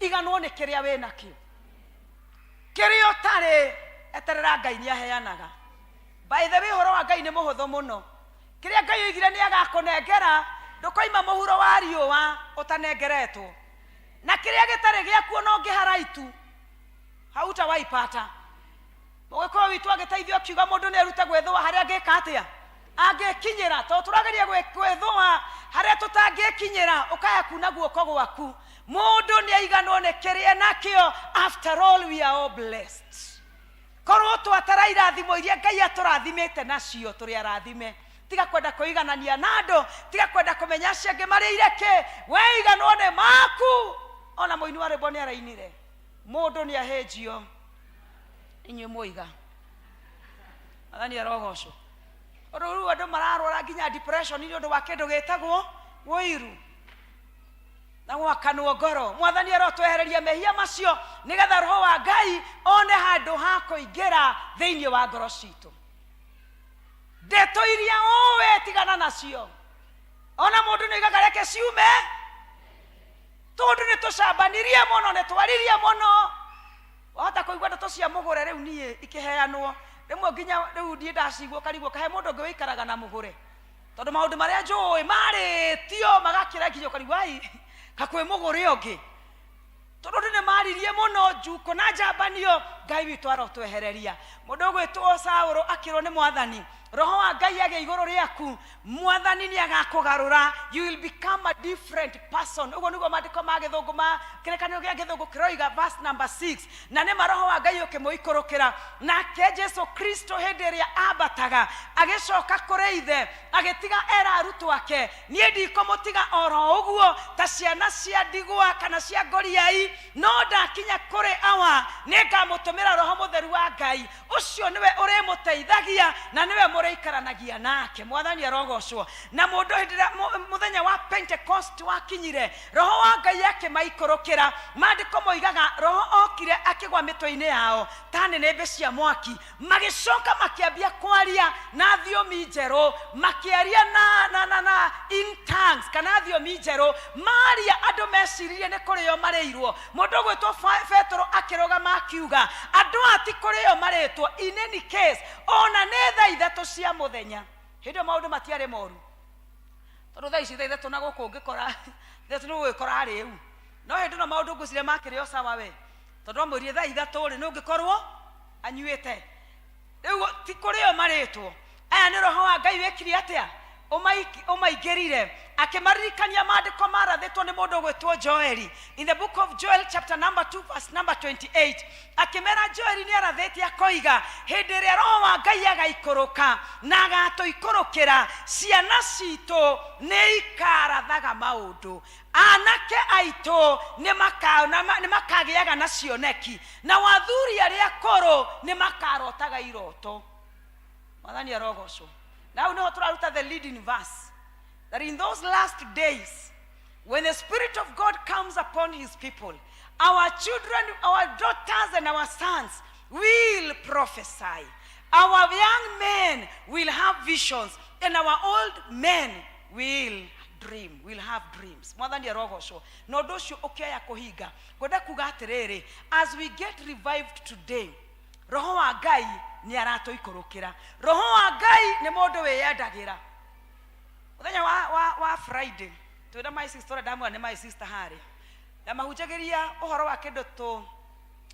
Iganwo nĩ kĩrĩa wĩnakĩo, kĩrĩa ũtarĩ eterera Ngai nĩ aheanaga. By the way, ũhoro wa Ngai nĩ mũhũthũ mũno. Kĩrĩa Ngai oigire nĩ agakũnengera, ndũkoima mũhuro wa riũa ũtanengeretwo. Na kĩrĩa gĩtarĩ gĩaku ona ũngĩhara itu, hautawaipata. Mũgĩkũyũ witũ agĩteithio akiuga mũndũ nĩ erute gwĩthũa harĩa angĩka atĩa, angĩkinyĩra. Tondũ tũrageria gwĩthũa harĩa tũtangĩkinyĩra, ũkaya kuna guoko gwaku. Mũndũ nĩ aiganwo nĩ kĩrĩa nakĩo. After all, we are all blessed. Korwo twatara irathimo iria Ngai atũrathimĩte nacio, tũrĩ arathime. Tiga kwenda kwĩiganania na andũ, tiga kwenda kũmenya acio angĩ marĩire kĩ, weiganwo nĩ maku. Ona mũini wa rwĩmbo nĩ arainire, mũndũ nĩ ahĩnjio inyuĩ mwoiga. Mwathani arogocwo. Ũndũ rĩu andũ mararwara nginya depression nĩ ũndũ wa kĩndũ gĩtagwo ũiru na gwakanwo ngoro. Mwathani arotwehereria mehia macio nĩgetha roho wa Ngai one handũ ha kũingĩra thĩinĩ wa ngoro citũ. Ndeto iria ũĩ tigana nacio, ona mũndũ nĩ oigaga reke ciume, tondũ nĩ tũcambanirie mũno, nĩ twaririe mũno. Wahota kũigua ndeto cia mũgũre rĩu niĩ ikĩheanwo rĩmwe, nginya rĩu niĩ ndacigua ũkarigwo kahe mũndũ ũngĩ wĩikaraga na mũgũre, tondũ maũndũ marĩa njũĩ marĩtio magakĩra nginya ũkarigwo ai kakwĩ mũgũre ũngĩ, tondũ andũ nĩ maririe mũno njuko na njambanio. Ngai witũ arotwehereria. Mũndũ ũgwĩtwo Saũlũ akĩrwo nĩ Mwathani, roho wa Ngai agĩa igũrũ rĩaku, Mwathani nĩ agakũgarũra, you will become a different person. Ũguo nĩguo maandĩko ma gĩthũngũ ma kĩrĩkanĩro gĩa gĩthũngũ kĩroiga, verse number 6. Na nĩ ma roho wa Ngai ũkĩmũikũrũkĩra, nake Jesu Kristo hĩndĩ ĩrĩa ambataga agĩcoka kũrĩ ithe, agĩtiga era arutwo ake, niĩ ndikũmũtiga oro ũguo ta ciana cia ndigwa kana cia ngoriai, no ndakinya kũrĩ awa nĩngamũtũmĩra roho mũtheru wa Ngai, ũcio nĩwe ũrĩmũteithagia na nĩwe mũrĩikaranagia nake. Mwathani arogocwo. Na mũndũ hĩndĩ ĩrĩa mũthenya wa Pentecost wakinyire, roho wa Ngai akĩmaikũrũkĩra. Maandĩko moigaga roho okire akĩgwa mĩtwe-inĩ yao ta nĩnĩmbĩ cia mwaki, magĩcoka makĩambia kwaria na thiomi njerũ, makĩaria na in tongues kana thiomi njerũ. Maria andũ meciririe nĩ kũrĩo marĩirwo. Mũndũ ũgwĩtwo Petero akĩrũgama akiuga, andũ aya ti kũrĩo marĩtwo. In any case, ona nĩ thaa ithatũ cia mũthenya, hĩndĩ ĩyo maũndũ matiarĩ moru, tondũ thaa ici thaa ithatũ na gũkũ ũngĩkora thaa ithatũ nĩ ũgũgĩkora arĩu, no hĩndĩ ĩno maũndũ ngwĩciria makĩrĩ o sawa we, tondũ amwĩrire thaa ithatũ rĩ nĩ ũngĩkorwo anyuĩte. Rĩu ti kũrĩo marĩtwo, aya nĩ roho wa Ngai wĩkire atĩa? Ũmaingĩrire akĩmaririkania maandĩko marathĩtwo nĩ mũndũ ũgwĩtwo Joeli in the book of Joel chapter number 2 verse number 28. Akĩmera Joeli nĩ arathĩte akoiga hĩndĩ ĩrĩa roho wa Ngai agaikũrũka na agatũikũrũkĩra, ciana citũ nĩ ikarathaga maũndũ, anake aitũ nĩ makagĩaga na cioneki, na athuri arĩa akũrũ nĩ makarotaga iroto. Mwathani arogocwo. Na hau nĩho tũraruta the leading verse, that in those last days when the Spirit of God comes upon his people, our children, our daughters and our sons will prophesy, our young men will have visions, and our old men will dream, will have dreams. Mwathani arogocwo. Na ũndũ ũcio ũkĩoya kũhinga, ngwenda kuga atĩrĩrĩ, as we get revived today, roho wa Ngai nĩ aratũikũrũkĩra. Roho wa Ngai nĩ mũndũ wĩyendagĩra. Mũthenya wa Friday twĩna my sister, ũrĩa ndamwĩra nĩ my sister harĩa, na mahunjagĩria ũhoro wa kĩndũ tũ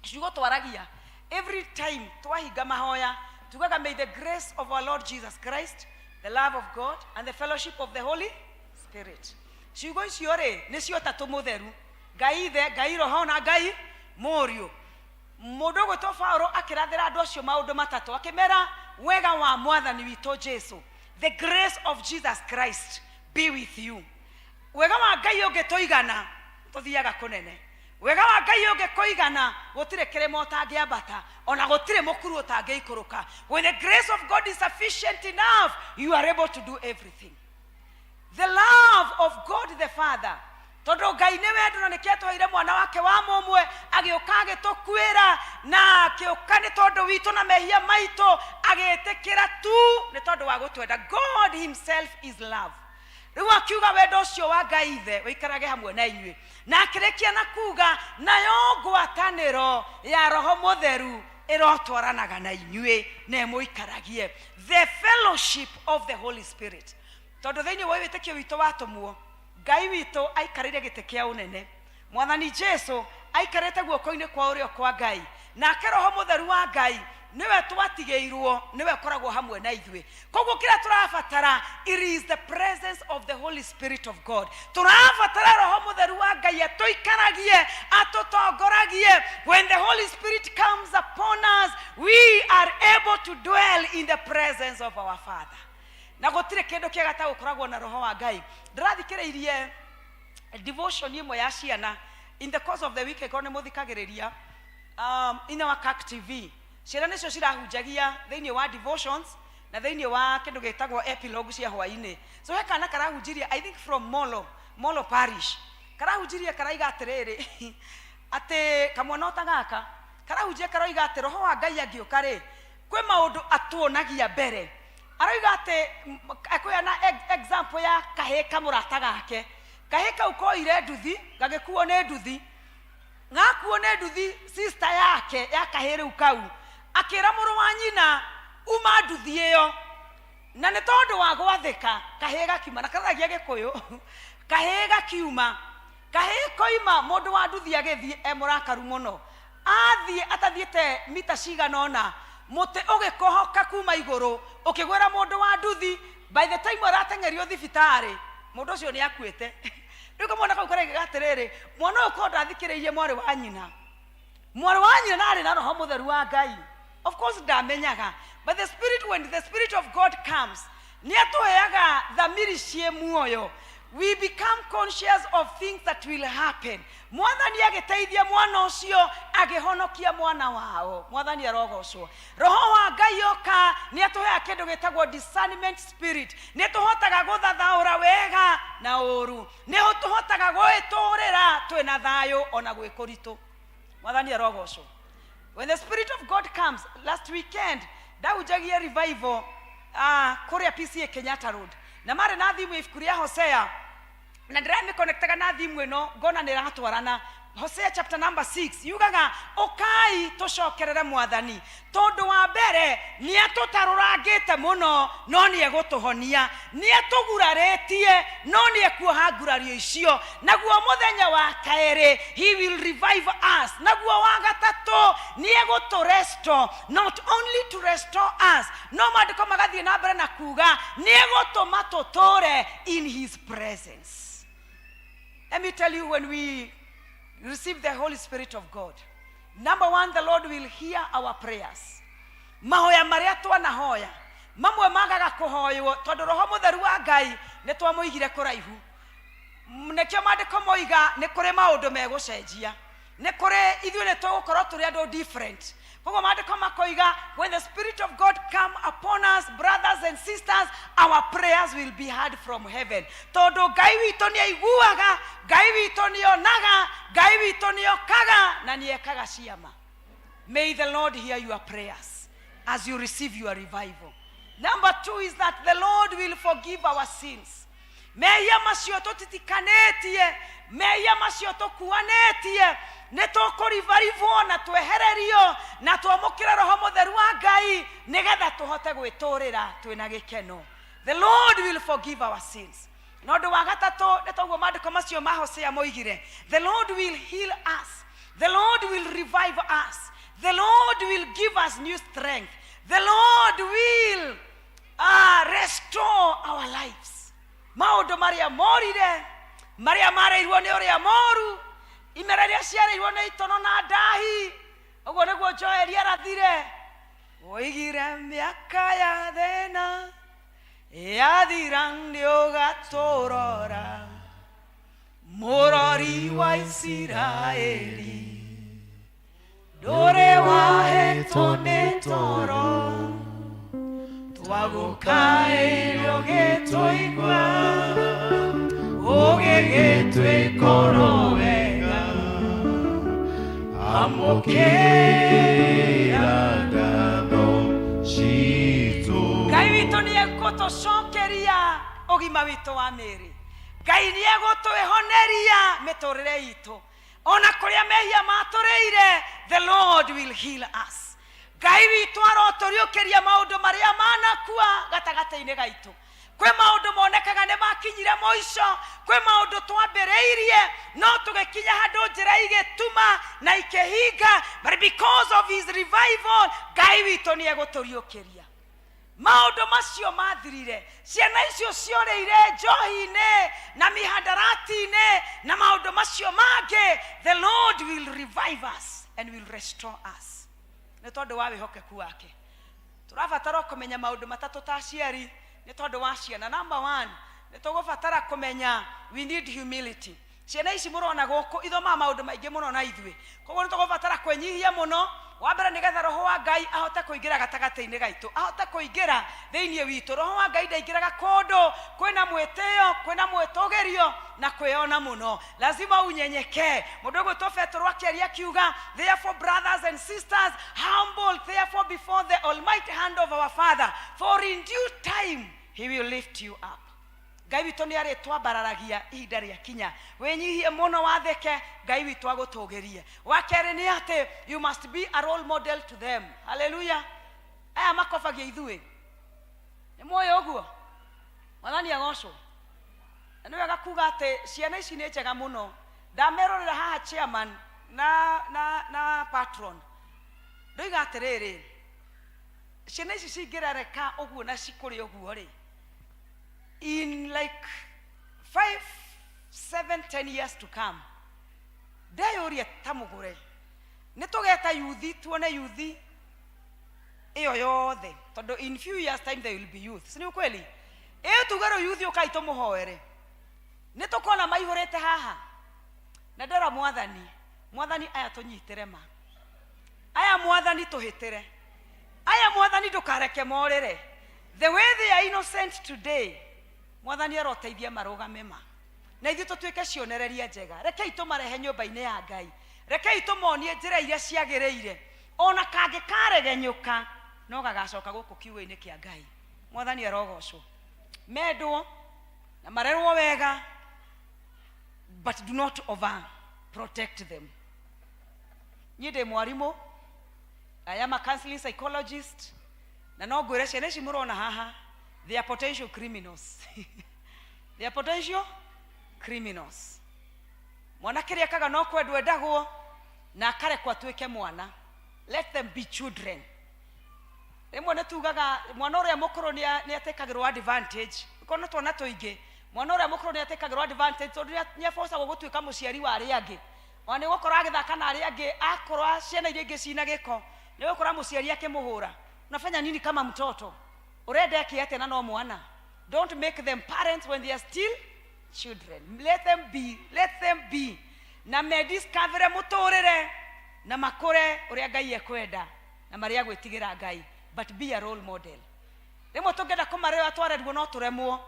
ciugo twaragia every time twahinga mahoya. Tugaga, "May the grace of our Lord Jesus Christ, the love of God and the fellowship of the Holy Spirit." Ciugo icio rĩ, nĩcio tatũ mũtheru: Ngai Ithe, Ngai Roho na Ngai Mũriũ. Mũndũ ũgwĩtwo Paulo akĩrathĩra andũ acio maũndũ matatũ, akĩmera wega wa Mwathani witũ Jesu, the grace of Jesus Christ be with you. Wega wa Ngai ũngĩtũigana, tũthiaga kũnene. Wega wa Ngai ũngĩkũigana, gũtirĩ kĩrĩma ũtangĩambata, ona gũtirĩ mũkuru ũtangĩikũrũka. When the grace of God is sufficient enough, you are able to do everything. The love of God the Father, tondũ Ngai nĩ wendo, na nĩkĩo atũheire mwana wake wa mũmwe, agĩũka agĩtũkuĩra, na akĩũka nĩ tondũ witũ na mehia maitũ, agĩtĩkĩra tu nĩ tondũ wa gũtwenda. God himself is love. Rĩu akiuga wendo ũcio wa Ngai Ithe ũikarage hamwe na inyuĩ, na akĩrĩkia na kuga nayo ngwatanĩro ya Roho Mũtheru ĩrotwaranaga na inyuĩ na ĩmũikaragie, the fellowship of the Holy Spirit. Tondũ thĩinĩ wa wĩtĩkio witũ watũmwo, Ngai witũ aikarĩire gĩtĩ kĩa ũnene, Mwathani Jesu aikarĩte guoko-inĩ kwa ũrĩo kwa Ngai, nake Roho Mũtheru wa Ngai nĩwe twatigĩirwo, nĩwe ũkoragwo hamwe na ithuĩ. Koguo kĩrĩa tũrabatara, it is the presence of the Holy Spirit of God. Tũrabatara Roho Mũtheru wa Ngai atũikaragie, atũtongoragie. When the Holy Spirit comes upon us, we are able to dwell in the presence of our Father, na gũtirĩ kĩndũ kĩega ta gũkoragwo na Roho wa Ngai. Ndĩrathikĩrĩirie devotion ĩmwe ya ciana in the course of the week, ĩkorwo nĩ mũthikagĩrĩria in our CAC TV, ciana nĩcio cirahunjagia thĩinĩ wa devotions na thĩinĩ wa kĩndũ gĩtagwo epilogue cia hwainĩ. So he kana karahunjirie, I think from Molo Parish, karahunjirie karaiga atĩrĩrĩ, atĩ kamwana ota gaka karahunjia karoiga atĩ Roho wa Ngai angĩũka rĩ, kwĩ maũndũ atuonagia mbere. Aroiga atĩ ekũheana example ya kahĩĩ kamũrata gake. Kahĩĩ kau koire nduthi, gagĩkuo nĩ nduthi. Gakuo nĩ nduthi, sister yake ya kahĩĩ rĩu kau akĩra mũrũ wa nyina, "Uma nduthi ĩyo." Na nĩ tondũ wa gwathĩka, kahĩĩ gakiuma, na kararagia Gĩkũyũ. Kahĩĩ gakiuma. Kahĩĩ koima, mũndũ wa nduthi agĩthiĩ e mũrakaru mũno. Athiĩ atathiĩte mita cigana ũna, mũtĩ ũgĩkohoka kuma igũrũ ũkĩgwĩra mũndũ wa nduthi. By the time arateng'erio thibitarĩ, mũndũ ũcio nĩ akuĩte. Rĩu kamwana kau karaigaga atĩrĩrĩ, mwana ũyũ korwo ndathikĩrĩirie mwarĩ wa nyina, mwarĩ wa nyina na arĩ na Roho Mũtheru wa Ngai. Of course ndamenyaga, but the spirit, when the Spirit of God comes, nĩ atũheaga thamiri ciĩ muoyo. We become conscious of things that will happen. Mwathani agĩteithia mwana ũcio, agĩhonokia mwana wao. Mwathani arogocwo. Roho wa Ngai oka nĩ atũheaga kĩndũ gĩtagwo discernment spirit. Nĩ tũhotaga gũthathaũra wega na ũru, nĩ tũhotaga gwĩtũrĩra twĩna thayũ ona gwĩ kũritũ. Mwathani arogocwo. When the Spirit of God comes, last weekend ndahunjagia revival kũrĩa PCA Kenyatta Road, na marĩ na thimu ibuku rĩa Hosea, na ndĩramĩconnectaga na thimu ĩno, ngona nĩ ĩratwarana. Hosea chapter number 6 yugaga, "Ũkai tũcokerere Mwathani, tondũ wa mbere nĩ atũtarũrangĩte mũno, no nĩ egũtũhonia; nĩ atũgurarĩtie, no nĩ ekuoha ngurario icio; naguo mũthenya wa kerĩ he will revive us; naguo wa gatatũ Nĩ egũtũ restore, not only to restore us, no maandĩko magathiĩ na mbere na kuga nĩ egũtũma tũtũre in his presence. Let me tell you, when we receive the Holy Spirit of God, number one, the Lord will hear our prayers. Mahoya marĩa twanahoya mamwe magaga kũhoywo tondũ Roho Mũtheru wa Ngai nĩ twamũigire kũraihu. Nĩkĩo maandĩko moiga nĩ kũrĩ maũndũ megũcenjia, nĩ kũrĩ ithuĩ nĩ tũgũkorwo tũrĩ andũ different. Koguo maandĩko makoiga, when the Spirit of God come upon us, brothers and sisters, our prayers will be heard from heaven, tondũ Ngai witũ nĩ aiguaga, Ngai witũ nĩ onaga, Ngai witũ nĩ okaga na nĩ ekaga ciama. May the Lord hear your prayers as you receive your revival. Number two is that the Lord will forgive our sins. Mehia macio tũtitikanĩtie, mehia macio tũkuanĩtie, nĩ tũkũribaribwo na twehererio na twamũkĩre Roho Mũtheru wa Ngai nĩgetha tũhote gwĩtũrĩra twĩna gĩkeno. The Lord will forgive our sins. Na ũndũ wa gatatũ nĩ toguo maandĩko macio ma Hosea moigire, the Lord will heal us, the Lord will revive us, the Lord will give us new strength, the Lord will restore our lives. Maũndũ marĩa morire, marĩa marĩirwo nĩ ũrĩa moru, imera iria ciarĩirwo nĩ itono na ndahi, ũguo nĩguo Joeli arathire, oigire mĩaka ya thĩna yathira nĩ ũgatũrora, mũrori wa Isiraeli ndũrĩ wahetwo nĩ toro, twagũkaĩire ũgĩtũigua, ũgĩgĩtwĩkorwo wega, Amũkĩra ngatho citũ. Ngai witũ nĩ egũtũcokeria ũgima witũ wa mĩĩrĩ. Ngai nĩ egũtwĩhoneria mĩtũrĩre itũ ona kũrĩa mehia matũrĩire. The Lord will heal us. Ngai witũ arotũriũkĩria maũndũ marĩa manakua gatagatĩ-inĩ gaitũ. Kwĩ maũndũ monekaga nĩ makinyire mũico, kwĩ maũndũ twambĩrĩirie no tũgĩkinya handũ njĩra igĩtuma na ikĩhinga, but because of his revival, Ngai witũ nĩ egũtũriũkĩria maũndũ macio mathirire. Ciana icio ciorĩire njohi-inĩ na mihandarati-inĩ na maũndũ macio mangĩ, the Lord will revive us and will restore us nĩ tondũ wa wĩhokeku wake. Tũrabatara kũmenya maũndũ matatũ ta aciari nĩ tondũ wa ciana. Number one, nĩ tũgũbatara kũmenya we need humility. Ciana ici mũrona gũkũ ithomaga maũndũ maingĩ mũno na ithuĩ, koguo nĩ tũgũbatara kwĩnyihia mũno wa mbere nĩgetha Roho wa Ngai ahote kũingĩra gatagatĩ-inĩ gaitũ, ahote kũingĩra thĩinĩ witũ. Roho wa Ngai ndaingĩraga kũndũ kwĩna mwĩtĩo, kwĩna mwĩtũgĩrio na kwĩona mũno. Lazima unyenyekee. Mũndũ ũgwĩtwo Petero akĩaria akiuga, "Therefore, brothers and sisters, humble therefore before the almighty hand of our Father, for in due time he will lift you up." Ngai witũ nĩ arĩtwambararagia ihinda rĩa kinya. Wĩnyihie mũno, wathĩke, Ngai witũ agũtũgĩrie. Wa kerĩ nĩ atĩ you must be a role model to them. Haleluya! Aya makobagia ithuĩ nĩ moĩ ũguo. Mwathani agocwo. Na nĩ wega kuga atĩ ciana ici nĩ njega mũno. Ndamerorera haha, chairman na patron, ndoiga atĩrĩrĩ, ciana ici cingĩrereka ũguo na cikũrĩ ũguo rĩ, in like 5, 7, 10 years to come, ndeyũria ta mũgũre nĩ tũgeta yuthi, tuone yuthi ĩyo yothe, tondũ in few years time they will be youth. Si ni ukweli? Ĩyo tuge rĩu yuthi ũkai tũmũhoere, nĩ tũkona maihũrĩte haha. Na ndera Mwathani, Mwathani, aya tũnyitĩre ma aya, Mwathani tũhĩtĩre aya, Mwathani ndũkareke morĩre. The way they are innocent today, Mwathani aroteithia marũgame ma na ithuĩ tũtuĩke cionereria njega. Rekei tũmarehe nyũmba-inĩ ya Ngai, rekei tũmonie njĩra iria ciagĩrĩire, ona kangĩ karegenyũka no gagacoka gũkũ kiugo-inĩ kĩa Ngai. Mwathani arogocwo. Mendwo na marerwo wega, but do not over protect them. Niĩ ndĩ mwarimũ, I am a counseling psychologist, na no ngwĩre ciana ici mũrona haha, they are potential criminals, they are potential criminals. Mwana kĩrĩa ekaga no kwendwo endagwo na akarekwo atuĩke mwana. Let them be children. Rĩmwe nĩ tugaga mwana ũrĩa mũkũrũ nĩ atekagĩrwo advantage. Korwo na twana tũingĩ, mwana ũrĩa mũkũrũ nĩ atekagĩrwo advantage tondũ nĩ abocagwo gũtuĩka mũciari wa arĩa angĩ. Ona nĩ gũkorwo agĩthaka na arĩa angĩ, akorwo ciana iria ingĩ cina gĩko, nĩ gũkora mũciari akĩmũhũra. Unafanya nini kama mtoto? Ũrenda eke atĩa na no mwana? Don't make them parents when they are still children. Let them be, let them be. Na mediscover mũtũrĩre na makũre ũrĩa Ngai ekwenda na marĩa gwĩtigĩra Ngai, but be a role model. Rĩmwe tũngĩenda kũmarera twarerwo no tũremwo,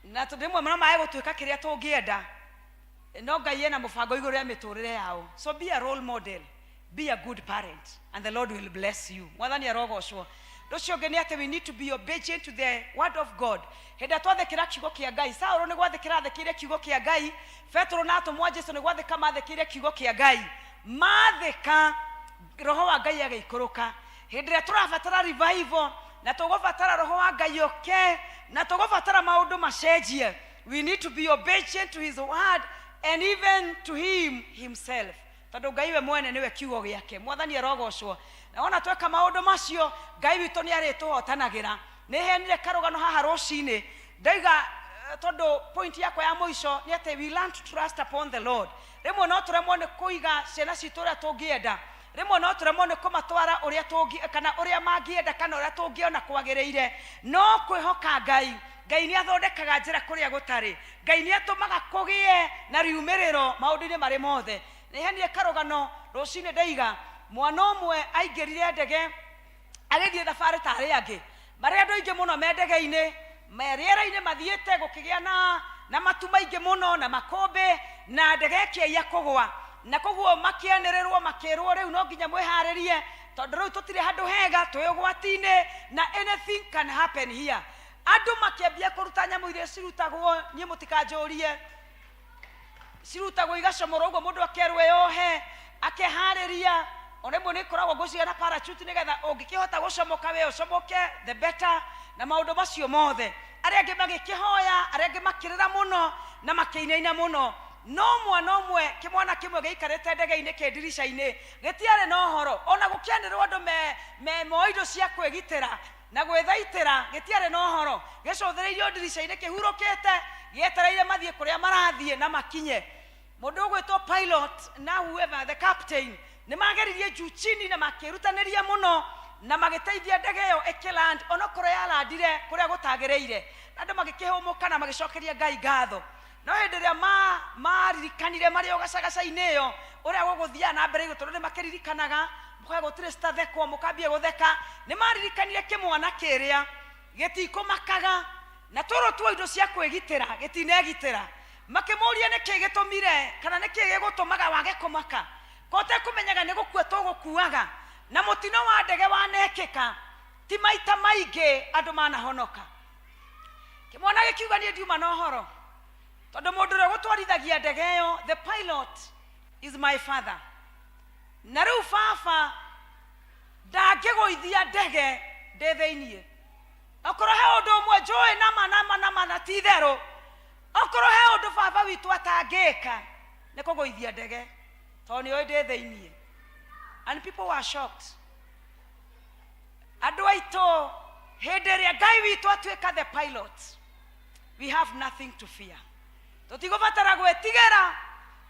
na tondũ rĩmwe no mae gũtuĩka kĩrĩa tũngĩenda, no Ngai ena mũbango igũrũ rĩa mĩtũrĩre yao. So be a role model, be a good parent, and the Lord will bless you. Mwathani arogocwo. Ũndũ ũcio ũngĩ nĩ atĩ we need to be obedient to the word of God. Hĩndĩ ĩrĩa twathĩkĩra kiugo kĩa Ngai, Saũlũ nĩ gwathĩkĩra athĩkĩire kiugo kĩa Ngai, Petero na atũmwo a Jesu nĩ gwathĩka mathĩkĩire kiugo kĩa Ngai. Mathĩka, roho wa Ngai agĩikũrũka. Hĩndĩ ĩrĩa tũrabatara revival, na tũgũbatara roho wa Ngai ũke, na tũgũbatara maũndũ macenjie, we need to be obedient to his word and even to him himself. Tondũ Ngai we mwene nĩwe kiugo gĩake. Mwathani arogocwo. Na wona tweka maũndũ macio, Ngai witũ nĩ arĩtũhotanagĩra. Nĩ heanire karũgano haha rũcinĩ, ndaiga tondũ point yakwa ya mũico nĩ atĩ we learn to trust upon the Lord. Rĩmwe no tũremwo nĩ kũiga ciana citũ ũrĩa tũngĩenda, rĩmwe no tũremwo nĩ kũmatwara ũrĩa tũngĩ, kana ũrĩa mangĩenda, kana ũrĩa tũngĩona kwagĩrĩire, no kwĩhoka Ngai. Ngai nĩ athondekaga njĩra kũrĩa gũtarĩ. Ngai nĩ atũmaga kũgĩe na riumĩrĩro maũndũ-inĩ marĩ mothe. Nĩ heanire karũgano rũcinĩ ndaiga mwana ũmwe aingĩrire ndege agĩthiĩ thabarĩ ta arĩa angĩ, marĩ andũ aingĩ mũno me ndege-inĩ, me rĩera-inĩ mathiĩte, gũkĩgĩa na matu maingĩ mũno na makũmbĩ, na ndege ĩkĩaiya kũgwa, na koguo makĩanĩrĩrwo makĩrwo rĩu no nginya mwĩharĩrie tondũ rĩu tũtirĩ handũ hega, twĩ ũgwati-inĩ na anything can happen here. Andũ makĩambia kũruta nyamũ iria cirutagwo, niĩ mũtikanjũrie, cirutagwo igacomorwo ũguo, mũndũ akerwo eyohe akeharĩria. Ona rĩmwe nĩ ikoragwo ngũciga na parachute nĩgetha ũngĩkĩhota gũcomoka we ũcomoke the better, na maũndũ macio mothe. Arĩa angĩ magĩkĩhoya, arĩa angĩ makĩrĩra mũno na makĩinaina mũno, no mwana ũmwe, kĩmwana kĩmwe gĩikarĩte ndege-inĩ kĩ ndirica-inĩ, gĩtiarĩ na ũhoro. Ona gũkĩanĩrĩrwo andũ me moe indo cia kwĩgitĩra na gwĩthaitĩra, gĩtiarĩ na ũhoro. Gĩcũthĩrĩirio ndirica-inĩ kĩhurũkĩte, gĩetereire mathiĩ kũrĩa marathiĩ na makinye. Mũndũ ũgwĩtwo pilot na whoever the captain nĩ mageririe juu chini na makĩrutanĩria mũno na magĩteithia ndege ĩyo ĩkĩland, onokorwo yalandire kũrĩa gũtagĩrĩire. Andũ magĩkĩhũmũka na magĩcokeria Ngai ngatho. No hĩndĩ ĩrĩa maririkanire marĩ o gacagaca-inĩ ĩyo ũrĩa gũgũthiaga na mbere igũrũ, tondũ nĩ makĩririkanaga mũkauga gũtirĩ citathekwo, mũkambia gũtheka, nĩ maririkanire kĩmwana kĩrĩa gĩtikũmakaga na tũrũ tuo indo cia kwĩgitĩra gĩtinegitĩra. Makĩmũria nĩkĩ gĩtũmire kana nĩkĩ gĩgũtũmaga wage kũmaka, ko ũtekũmenyaga nĩ gũkua tũgũkuaga, na mũtino wa ndege wanekĩka ti maita maingĩ andũ manahonoka. Kĩmwana gĩkiuga niĩ ndiuma na ũhoro, tondũ mũndũ ũrĩa ũgũtwarithagia ndege ĩyo, the pilot is my father, na rĩu baba ndangĩgũithia ndege ndĩ thĩiniĩ. Okorwo he ũndũ ũmwe njũĩ nama nama nama na ti itherũ, okorwo he ũndũ baba witũ atangĩka nĩ kũgũithia ndege, tondũ nĩoĩ ndĩ thĩiniĩ. And people were shocked. Andũ aitũ, hĩndĩ ĩrĩa Ngai witũ atuĩka the pilot, we have nothing to fear. Tũtigũbatara gwĩtigĩra,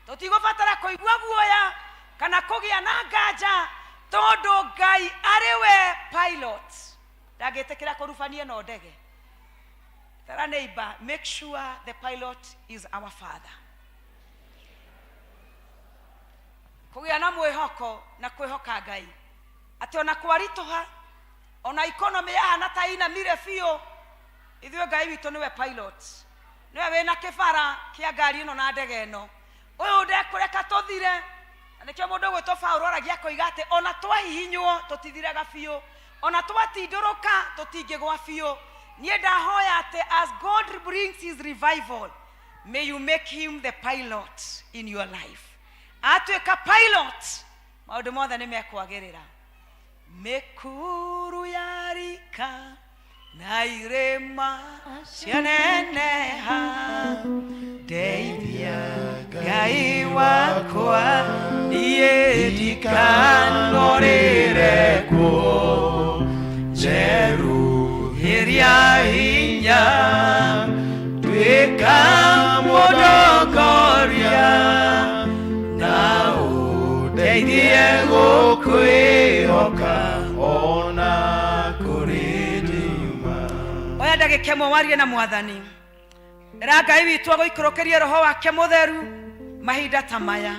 tũtigũbatara kũigua guoya kana kũgĩa na nganja, tondũ Ngai arĩ we pilot. Ndangĩtĩkĩra kũrubania no ndege. Tara neighbor, make sure the pilot is our father. Kũgĩa na mwĩhoko na kwĩhoka Ngai atĩ ona kwaritũha, ona economy yahana ta inamire biũ, ithuĩ Ngai witũ nĩwe pilot, nĩwe wĩna kĩbara kĩa ngari ĩno na ndege ĩno. Ũyũ ndekũreka tũthire. Na nĩkĩo mũndũ ũgwĩtwo Paũlũ aragia akoiga atĩ ona twahihinywo tũtithiraga biũ, ona twatindũrũka tũtingĩgwa biũ. Niĩ ndahoya atĩ as God brings his revival, may you make him the pilot in your life. Atuĩka pilot, maũndũ mothe nĩ mekwagĩrĩra. Mĩkuru ya rika na irĩma cianeneha, ndeithia Ngai wakwa, niĩ ndikanonore. na hinya tuĩka mũtongoria na ũndeithie gũkwĩhoka ona kũrĩ nduma. Oya ndagĩka ĩmwe warie na mwathani. Ĩra Ngai witũ agũikũrũkĩrie roho wake mũtheru mahinda ta maya.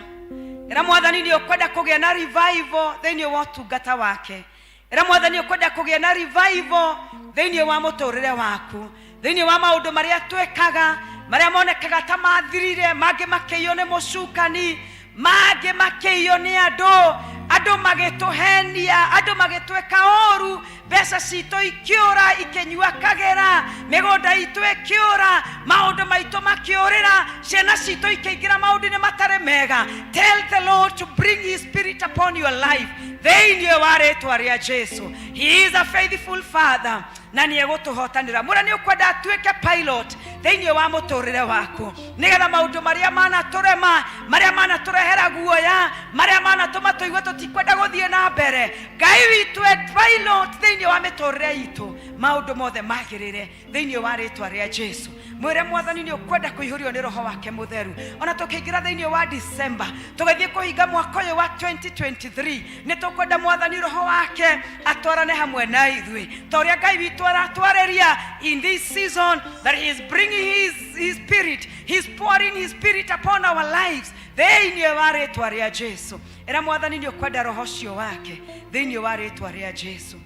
Ĩra mwathani nĩ ũkwenda kũgĩa na revival thĩinĩ wa ũtungata wake. Ĩra mwathani ũkwenda kũgĩa na revival thĩinĩ wa mũtũrĩre waku, thĩinĩ wa maũndũ marĩa twĩkaga, marĩa monekaga ta mathirire, mangĩ makĩiywo nĩ mũcukani, mangĩ makĩiywo nĩ andũ, andũ magĩtũhenia, andũ magĩtwĩka ũru, mbeca citũ ikĩũra ikĩnyua kagera, mĩgũnda itũ ĩkĩũra, maũndũ maitũ makĩũrĩra, ciana citũ ikĩingĩra maũndũ-inĩ matarĩ mega. Tell the Lord to bring his spirit upon your life thĩinĩ wa rĩtwa rĩa Jesu. He is a faithful father na nĩ egũtũhotanĩra. Mũra nĩ ũkwenda atuĩke pilot thĩinĩ wa mũtũrĩre waku, nĩgetha maũndũ marĩa manatũrema, marĩa manatũrehera guoya, marĩa manatũma tũigue tũtikwenda gũthiĩ na mbere, Ngai witũ e pilot thĩinĩ wa mĩtũrĩre itũ, maũndũ mothe magĩrĩre thĩinĩ wa rĩtwa rĩa Jesu. Mwĩre mwathani nĩ ũkwenda kũihũrio nĩ roho wake mũtheru. Ona tũkĩingĩra thĩinĩ wa December, tũgĩthiĩ kũhinga mwaka ũyũ wa 2023, nĩ tũkwenda mwathani roho wake atwarane hamwe na ithuĩ, ta ũrĩa Ngai witũ aratwarĩria in this season, that he is bringing his spirit, he is pouring his spirit upon our lives thĩinĩ wa rĩtwa rĩa Jesu. Ĩra mwathani nĩ ũkwenda roho ũcio wake thĩinĩ wa rĩtwa rĩa Jesu.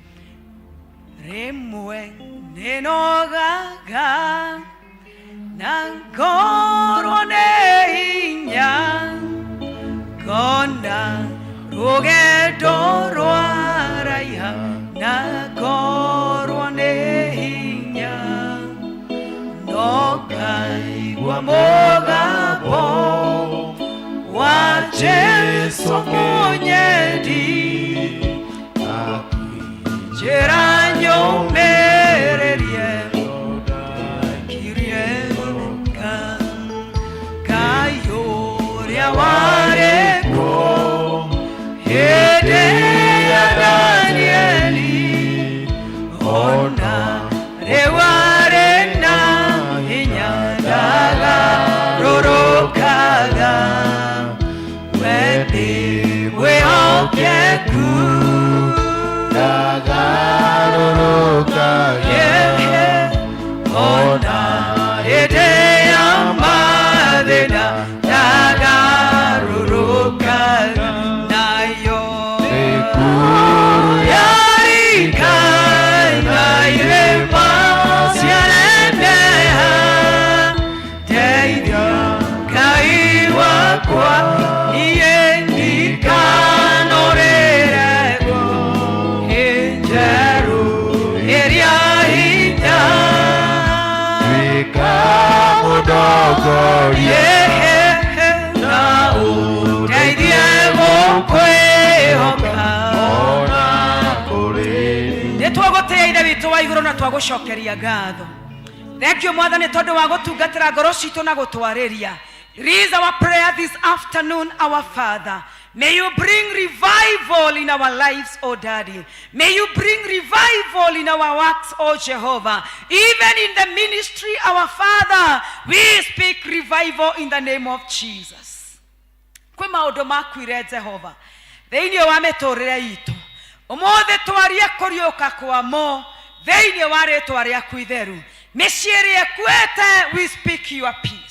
Rĩmwe nĩnogaga na ngorwo nĩ hinya, ngona rũgendo rwaraiha na ngorwo nĩ hinya, no ngaigua mũgambo wa Jesu mũnyendi, akĩnjĩra nyũmĩrĩrie, kirie Ngai ũrĩa warĩ kuo hĩndĩ ya Danieli, ona rĩu arĩ na hinya ndagarũrũkaga, we nĩ mwĩhokeku ndagarũrũkaga, ona hĩndĩ ya mathĩna ndagarũrũkaga, nayo yarika na irĩma cianeneha, ndeithia Ngai wakwa niĩ ndikanorĩre njeru ĩrĩa hinya, tuĩka mũtongoria na ũndeithie gũkwĩhoka ona kũrĩ nĩ twagũtĩĩa ithe witũ wa igũrũ na twagũcokeria ngatho. Thank you mwathani tondũ wa gũtungatĩra ngoro citũ na gũtwarĩria. It is our prayer this afternoon, our Father. May you bring revival in our lives, O Daddy. May you bring revival in our works, O Jehovah. Even in the ministry, our Father, we speak revival in the name of Jesus. Kwĩ maũndũ makuire Jehova thĩinĩ wa mĩtũrĩre itũ, ũmũthĩ twarie kũriũka kwamo thĩinĩ wa rĩtwa rĩaku itheru. Mĩciĩ ĩrĩa ĩkuĩte, we speak your peace.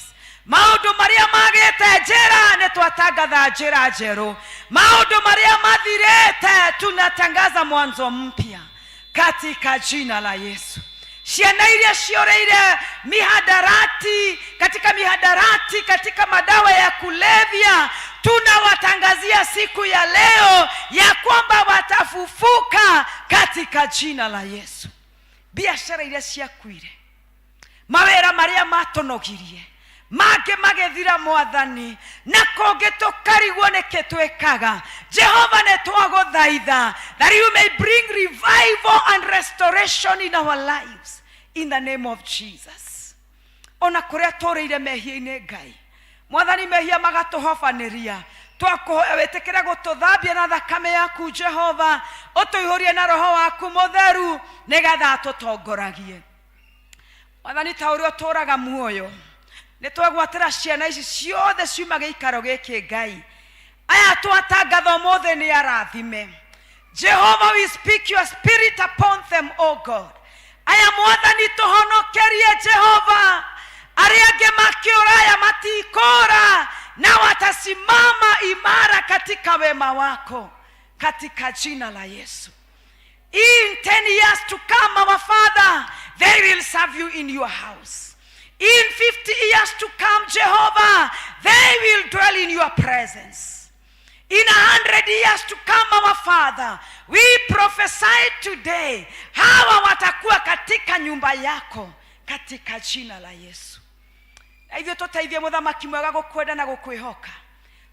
Maũndũ marĩa magĩte njĩra, nĩ twatangatha njĩra njerũ. Maũndũ marĩa mathirĩte, tunatangaza mwanzo mpya katika jina la Yesu. Ciana iria ciũrĩire mihadarati, katika mihadarati, katika madawa ya kulevya, tunawatangazia siku ya leo ya kwamba watafufuka katika jina la Yesu. Biashara iria ciakuire, mawĩra marĩa matũnogirie, mangĩ magĩthira mwathani, na kũngĩ tũkarigwo nĩkĩ twĩkaga. Jehova, nĩ twagũthaitha that you may bring revival and restoration in our lives in the name of Jesus. Ona kũrĩa tũrĩire mehia-inĩ, Ngai mwathani, mehia magatũhobanĩria, twakũhoya wĩtĩkĩre gũtũthambia na thakame yaku Jehova, ũtũihũrie na roho waku mũtheru nĩgetha atũtongoragie. Mwathani, ta ũrĩa ũtũũraga muoyo, nĩ twegwatĩra ciana ici ciothe ciuma gĩikaro gĩkĩ. Ngai, aya twatangatha ũmũthĩ nĩ arathime. Jehovah, we speak your spirit upon them, O God. Aya Mwathani tũhonokerie Jehova, arĩa angĩ makĩũra aya matikũra, na watasimama imara katika wema wako, katika jina la Yesu. In 10 years to come, our Father, they will serve you in your house. In 50 years to come, Jehovah, they will dwell in your presence. In 100 years to come, our Father, we prophesy today, hawa watakuwa katika nyumba yako, katika jina la Yesu. Na ithuĩ tũteithie, mũthamaki mwega, gũkwenda na gũkwĩhoka.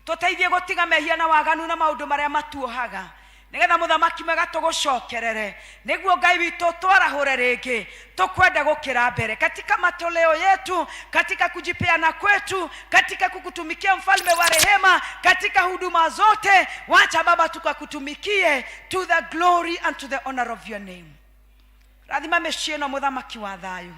Tũteithie gũtiga mehia na waganu na maũndũ marĩa matuohaga, nĩgetha mũthamaki mwega tũgũcokerere, nĩguo Ngai witũ twarahũre rĩngĩ tũkwenda gũkĩra mbere katika matoleo yetu, katika kujipeana kwetu, katika kukutumikia mfalme wa rehema, katika huduma zote. Wacha Baba tukakutumikie to the glory and to the honor of your name. Rathima mĩciĩ ĩno, mũthamaki wa thayũ.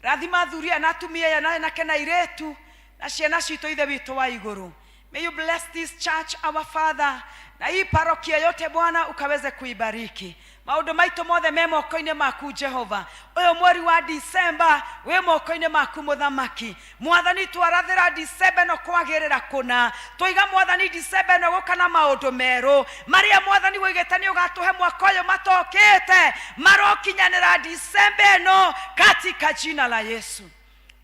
Rathima athuri aya na atumia aya na anake na airĩtu na ciana citũ, ithe witũ wa igũrũ. May you bless this church, our Father, na hii parokia yote Bwana ukaweze kuibariki. Maũndũ maitũ mothe me moko-inĩ maku Jehova. Ũyũ mweri wa Disemba wĩ moko-inĩ maku mũthamaki. Mwathani, twarathĩra Disemba ĩno kwagĩrĩra kũna. Tũiga Mwathani Disemba ĩno gũka na maũndũ merũ marĩa Mwathani woigĩte nĩ ũgatũhe mwaka ũyũ matokĩte, marokinyanĩra Disemba ĩno katika jina la Yesu.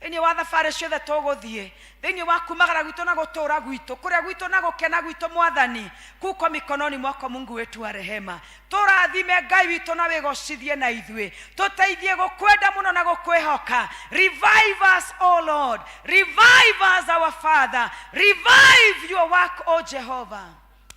Thĩinĩ wa thabarĩ ciothe tũgũthiĩ, thĩinĩ wa kumagara gwitũ na gũtũũra gwitũ, kũrĩa gwitũ na gũkena gwitũ, Mwathani, kuko mikononi mwako, Mungu wetu wa rehema. Tũrathime Ngai witũ na wĩgocithie na ithuĩ. Tũteithie gũkwenda mũno na gũkwĩhoka. Revive us, O Lord. Revive us, our Father. Revive your work, O Jehovah,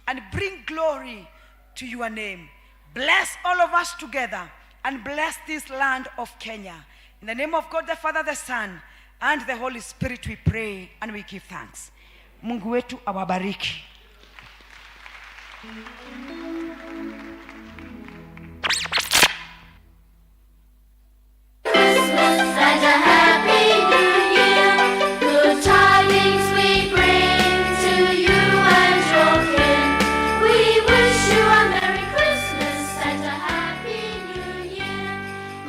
and bring glory to your name. Bless all of us together and bless this land of Kenya. In the name of God the Father, the Son, and the Holy Spirit, we pray and we give thanks. Mungu wetu awabariki. Christmas and a Happy New Year. Good tidings we bring to you and your kin. We wish you a Merry Christmas and a Happy New Year.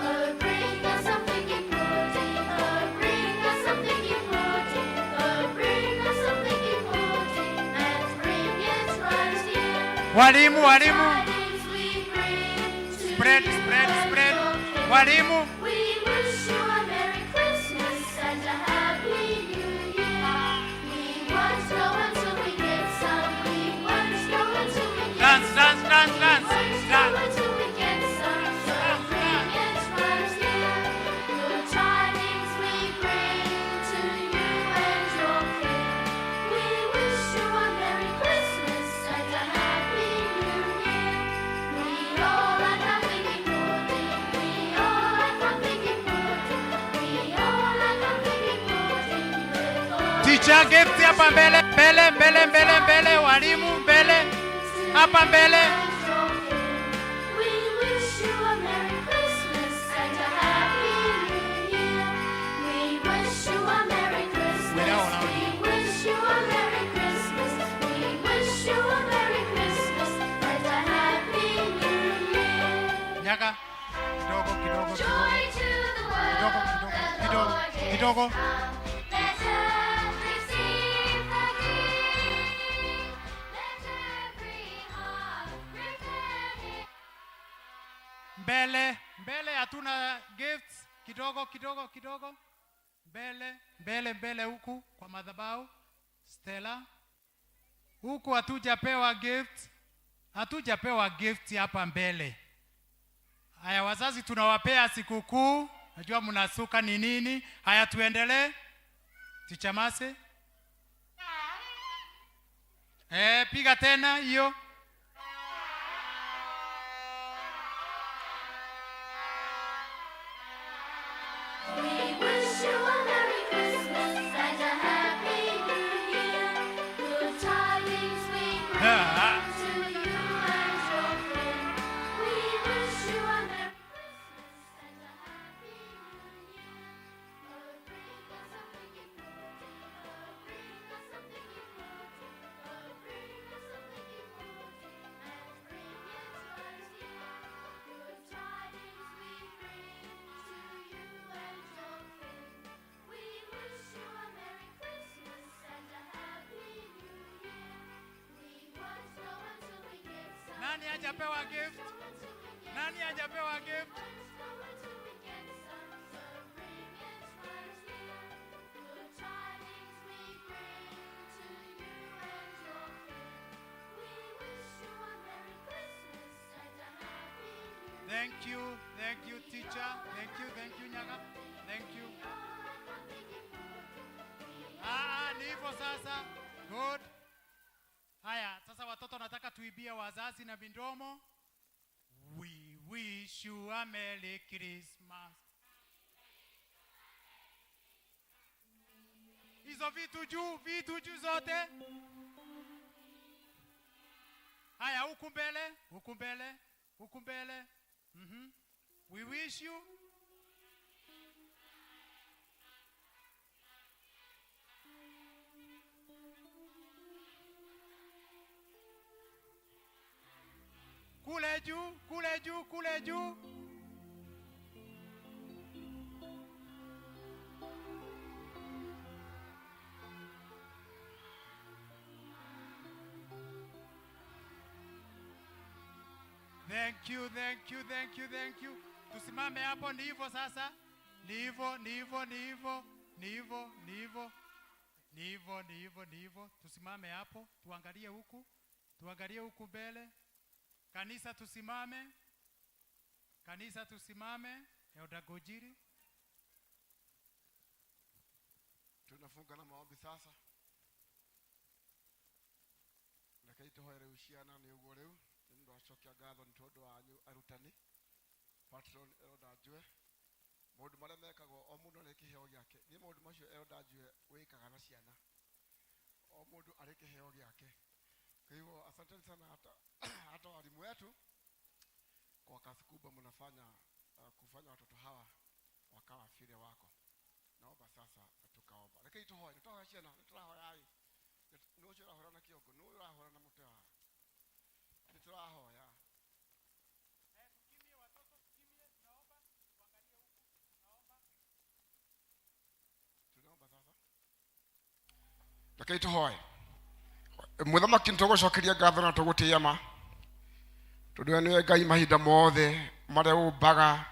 Oh, bring us some figgy pudding. Oh, bring us some figgy pudding. Oh, bring us some figgy pudding and bring it right here. Walimu, walimu. Tidings we bring to Spread, you spread, and spread. your kin. Walimu. We wish you a Merry Christmas and a Happy New Year. We won't go until we get some. We won't go until we get Dance, some. dance, dance, dance. We won't go Dance. until we get some. So bring it right here. Good tidings we bring to you and your kin. We wish you a Merry Christmas and a Happy New Year. We all like our figgy pudding. We all like our figgy pudding. We all like our figgy pudding with all Teacher Gift hapa mbele, mbele, mbele, mbele, mbele, walimu mbele, hapa mbele. We wish you a Merry Christmas and a Happy New Year. We wish you a Merry Christmas. We wish you a Merry Christmas. We wish you a Merry Christmas and a Happy New Year. Nyaga, kidogo, kidogo, Joy to the world, the kidogo, Lord is kidogo. come. Let earth receive her King. Let every heart prepare him. Mbele, mbele hatuna gifts. Kidogo, kidogo, kidogo. Mbele, mbele, mbele huku kwa madhabahu. Stella. Huku hatujapewa gift. Hatujapewa gift hapa mbele. Haya, wazazi tunawapea sikukuu. Najua mnasuka ni nini. Haya, tuendelee. Teacher Mase. Piga tena hiyo. We wish you a Merry Christmas and a Happy New Year. Good tidings we bring to you and your kin. We wish you a Merry Christmas and a Happy New Year. hajapewa gift? Nani hajapewa gift? Thank you, thank you teacher. Thank you Nyaga. Thank you. Ah, ni hivyo sasa. Good. Haya, sasa watoto nataka tuibie wazazi na midomo. We wish you a Merry Christmas. Hizo vitu juu zote. Haya, huku mbele, huku mbele, huku mbele. We wish you. Kule juu, kule juu, kule juu. Thank you, thank you, thank you, thank you. Tusimame hapo, ni hivyo sasa. Ni hivyo, ni hivyo, ni hivyo, ni hivyo, ni hivyo. Ni hivyo, ni hivyo, ni hivyo. Tusimame hapo, tuangalie huku. Tuangalie huku mbele. Kanisa tusimame. Kanisa tusimame. Elder Gojiri. Tunafunga na maombi sasa. Rekei tũhoe rĩu ciana nĩ ũguo rĩu nĩ ũndũ acokia ngatho nĩ tondũ wanyu arutani patron Elder Njue maũndũ marĩa mekagwo o mũndũ arĩ kĩheo gĩake niĩ maũndũ macio Elder Njue wĩkaga na ciana o mũndũ arĩ kĩheo gĩake kwa hivyo asanteni sana hata walimu wetu kwa kazi kubwa mnafanya kufanya watoto hawa wakawa vile wako. Naomba sasa tukaomba. Rekei tũhoe, nĩtũhoe ciana, nĩtũrahoya ĩ. Nĩ ũcio ũrahũra na kĩongo, nĩ ũyũ ũrahũra na mũtwe haha. Nĩtũrahoya. Tukimie watoto, tukimie, tunaomba, tuangalie huku, tunaomba. Tunaomba sasa. Rekei tũhoe. Mũthamaki nĩtũgũcokeria ngatho na tũgũtĩĩa ma. Tondũ we nĩwe Ngai mahinda mothe marĩa ũmbaga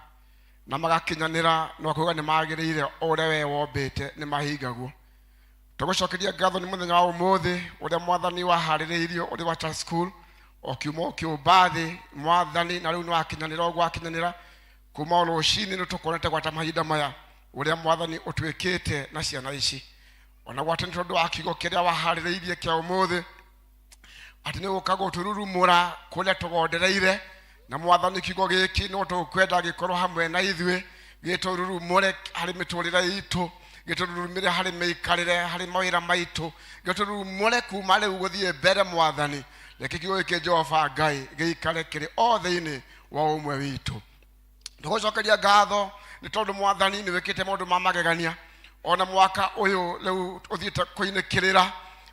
na magakinyanĩra na ũkauga nĩ magĩrĩire o ũrĩa we wombĩte nĩ mahingagwo. Tũgũcokeria ngatho nĩ mũthenya wa ũmũthĩ ũrĩa mwathani waharĩrĩirio ũrĩ wa church school ũkiuma ũkĩũmba thĩ mwathani na rĩu nĩ wakinyanĩra ũguo wakinyanĩra kuma o rũcinĩ nĩ tũkuonete gwata mahinda maya ũrĩa mwathani ũtuĩkĩte na ciana ici ona gwata nĩ tondũ wa kiugo kĩrĩa waharĩrĩirie kĩa ũmũthĩ atĩ nĩ gũka gũtũrurumũra kũrĩa tũgondereire na mwathani kiugo gĩkĩ no tũkwenda gĩkorwo hamwe na ithuĩ gĩtũrurumũre harĩ mĩtũrĩre itũ gĩtũrurumĩre harĩ mĩikarĩre harĩ mawĩra maitũ gĩtũrurumũre kuma rĩu gũthiĩ mbere mwathani reke kiugo gĩkĩ Jehova Ngai gĩikare kĩrĩ o thĩinĩ wa ũmwe witũ. Tũgũcokeria ngatho nĩ tondũ mwathani nĩ wĩkĩte maũndũ ma magegania ona mwaka ũyũ rĩu ũthiĩte kũinĩkĩrĩra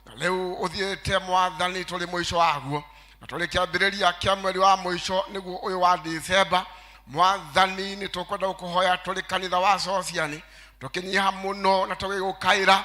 na rĩu ũthiĩte mwathani tũrĩ mũico waguo na tũrĩ kĩambĩrĩria kĩa mweri wa mũico nĩguo ũyũ wa December mwathani nĩ tũkwenda gũkũhoya tũrĩ kanitha wa Sociani tũkĩnyiha mũno na tũgĩgũkaĩra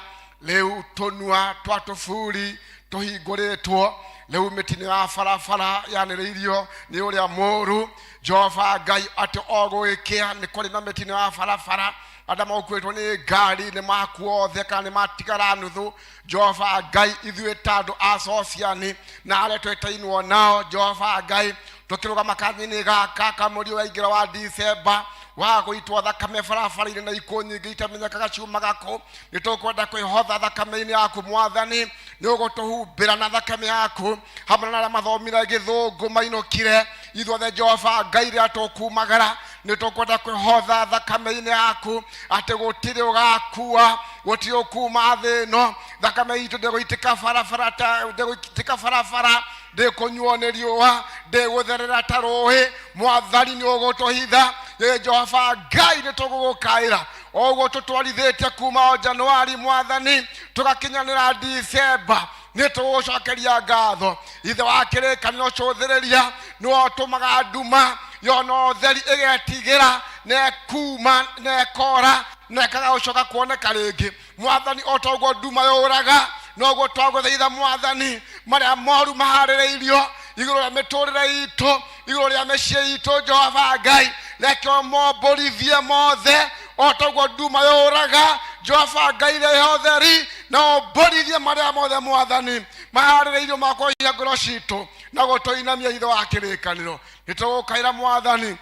rĩu tũnua twa tũburi tũhingũrĩtwo rĩu mĩtino ya barabara yanĩrĩirio nĩ ũrĩa mũũru Jehova Ngai atĩ o gũgĩkĩa nĩ kũrĩ na mĩtino ya barabara arĩa makuĩtwo nĩ ngari nĩ makua othe kana nĩ matigara nuthu Jehova Ngai ithuĩ ta andũ a Sociani na arĩa twĩtainwo nao Jehova Ngai tũkĩrũgama kanya-inĩ gaka ka mweri ũyũ waingĩra wa December wa gũitwo thakame barabara-inĩ na ikuũ nyingĩ itamenyekaga ciumaga kũ nĩ tũkwenda kwĩhotha thakame-inĩ yaku mwathani nĩ ũgũtũhumbĩra na thakame yaku hamwe na arĩa mathomire gĩthũngũ mainũkire ithuothe Jehova Ngai rĩrĩa tũkumagara nĩ tũkwenda kwĩhotha thakame-inĩ yaku atĩ gũtirĩ ũgakua gũtirĩ ũkuma thĩ ĩno thakame itũ ndĩgũitĩka barabara ta ndĩgũitĩka barabara ndĩkũnyuo nĩ riũa ndĩgũtherera ta rũĩ mwathani nĩ ũgũtũhitha ĩ Jehova Ngai nĩ tũgũgũkaĩra o ũguo tũtwarithĩtie kuma o Januari mwathani tũgakinyanĩra December nĩ tũgũcokeria ngatho ithe wa kĩrĩkanĩro cũthĩrĩria nĩwe ũtũmaga nduma yona ũtheri ĩgetigĩra na ĩkuma na ĩkora na ĩkaga gũcoka kuoneka rĩngĩ mwathani o ta ũguo nduma yũraga noguo twagũthaitha mwathani marĩa moru maharĩrĩirio Igũrũ rĩa mĩtũrĩre itũ, igũrũ rĩa mĩciĩ itũ, Jehova Ngai, reke ũmombũrithie mothe o toguo nduma yũraga. Jehova Ngai, rehe ũtheri na ũmbũrithie marĩa mothe Mwathani maharĩrĩirio ma kũhinya ngoro citũ na gũtũinamia ithe wa kĩrĩkanĩro. Nĩ tũgũkaĩra Mwathani,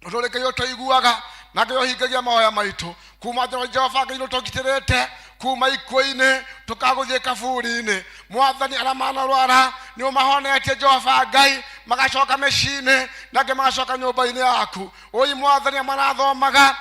tondũ Ngai ũtũiguaga na Ngai ũhingagia mahoya maitũ. Kuma njoro Jehova Ngai nĩũtũgitĩrĩte kuma ikuũ-inĩ tũkagũthiĩ kaburi-inĩ. Mwathani, arĩa manarwara nĩ ũmahonetie Jehova Ngai, magacoka mĩciĩ-inĩ na angĩ magacoka nyũmba-inĩ yaku. Ũi Mwathani, arĩa marathomaga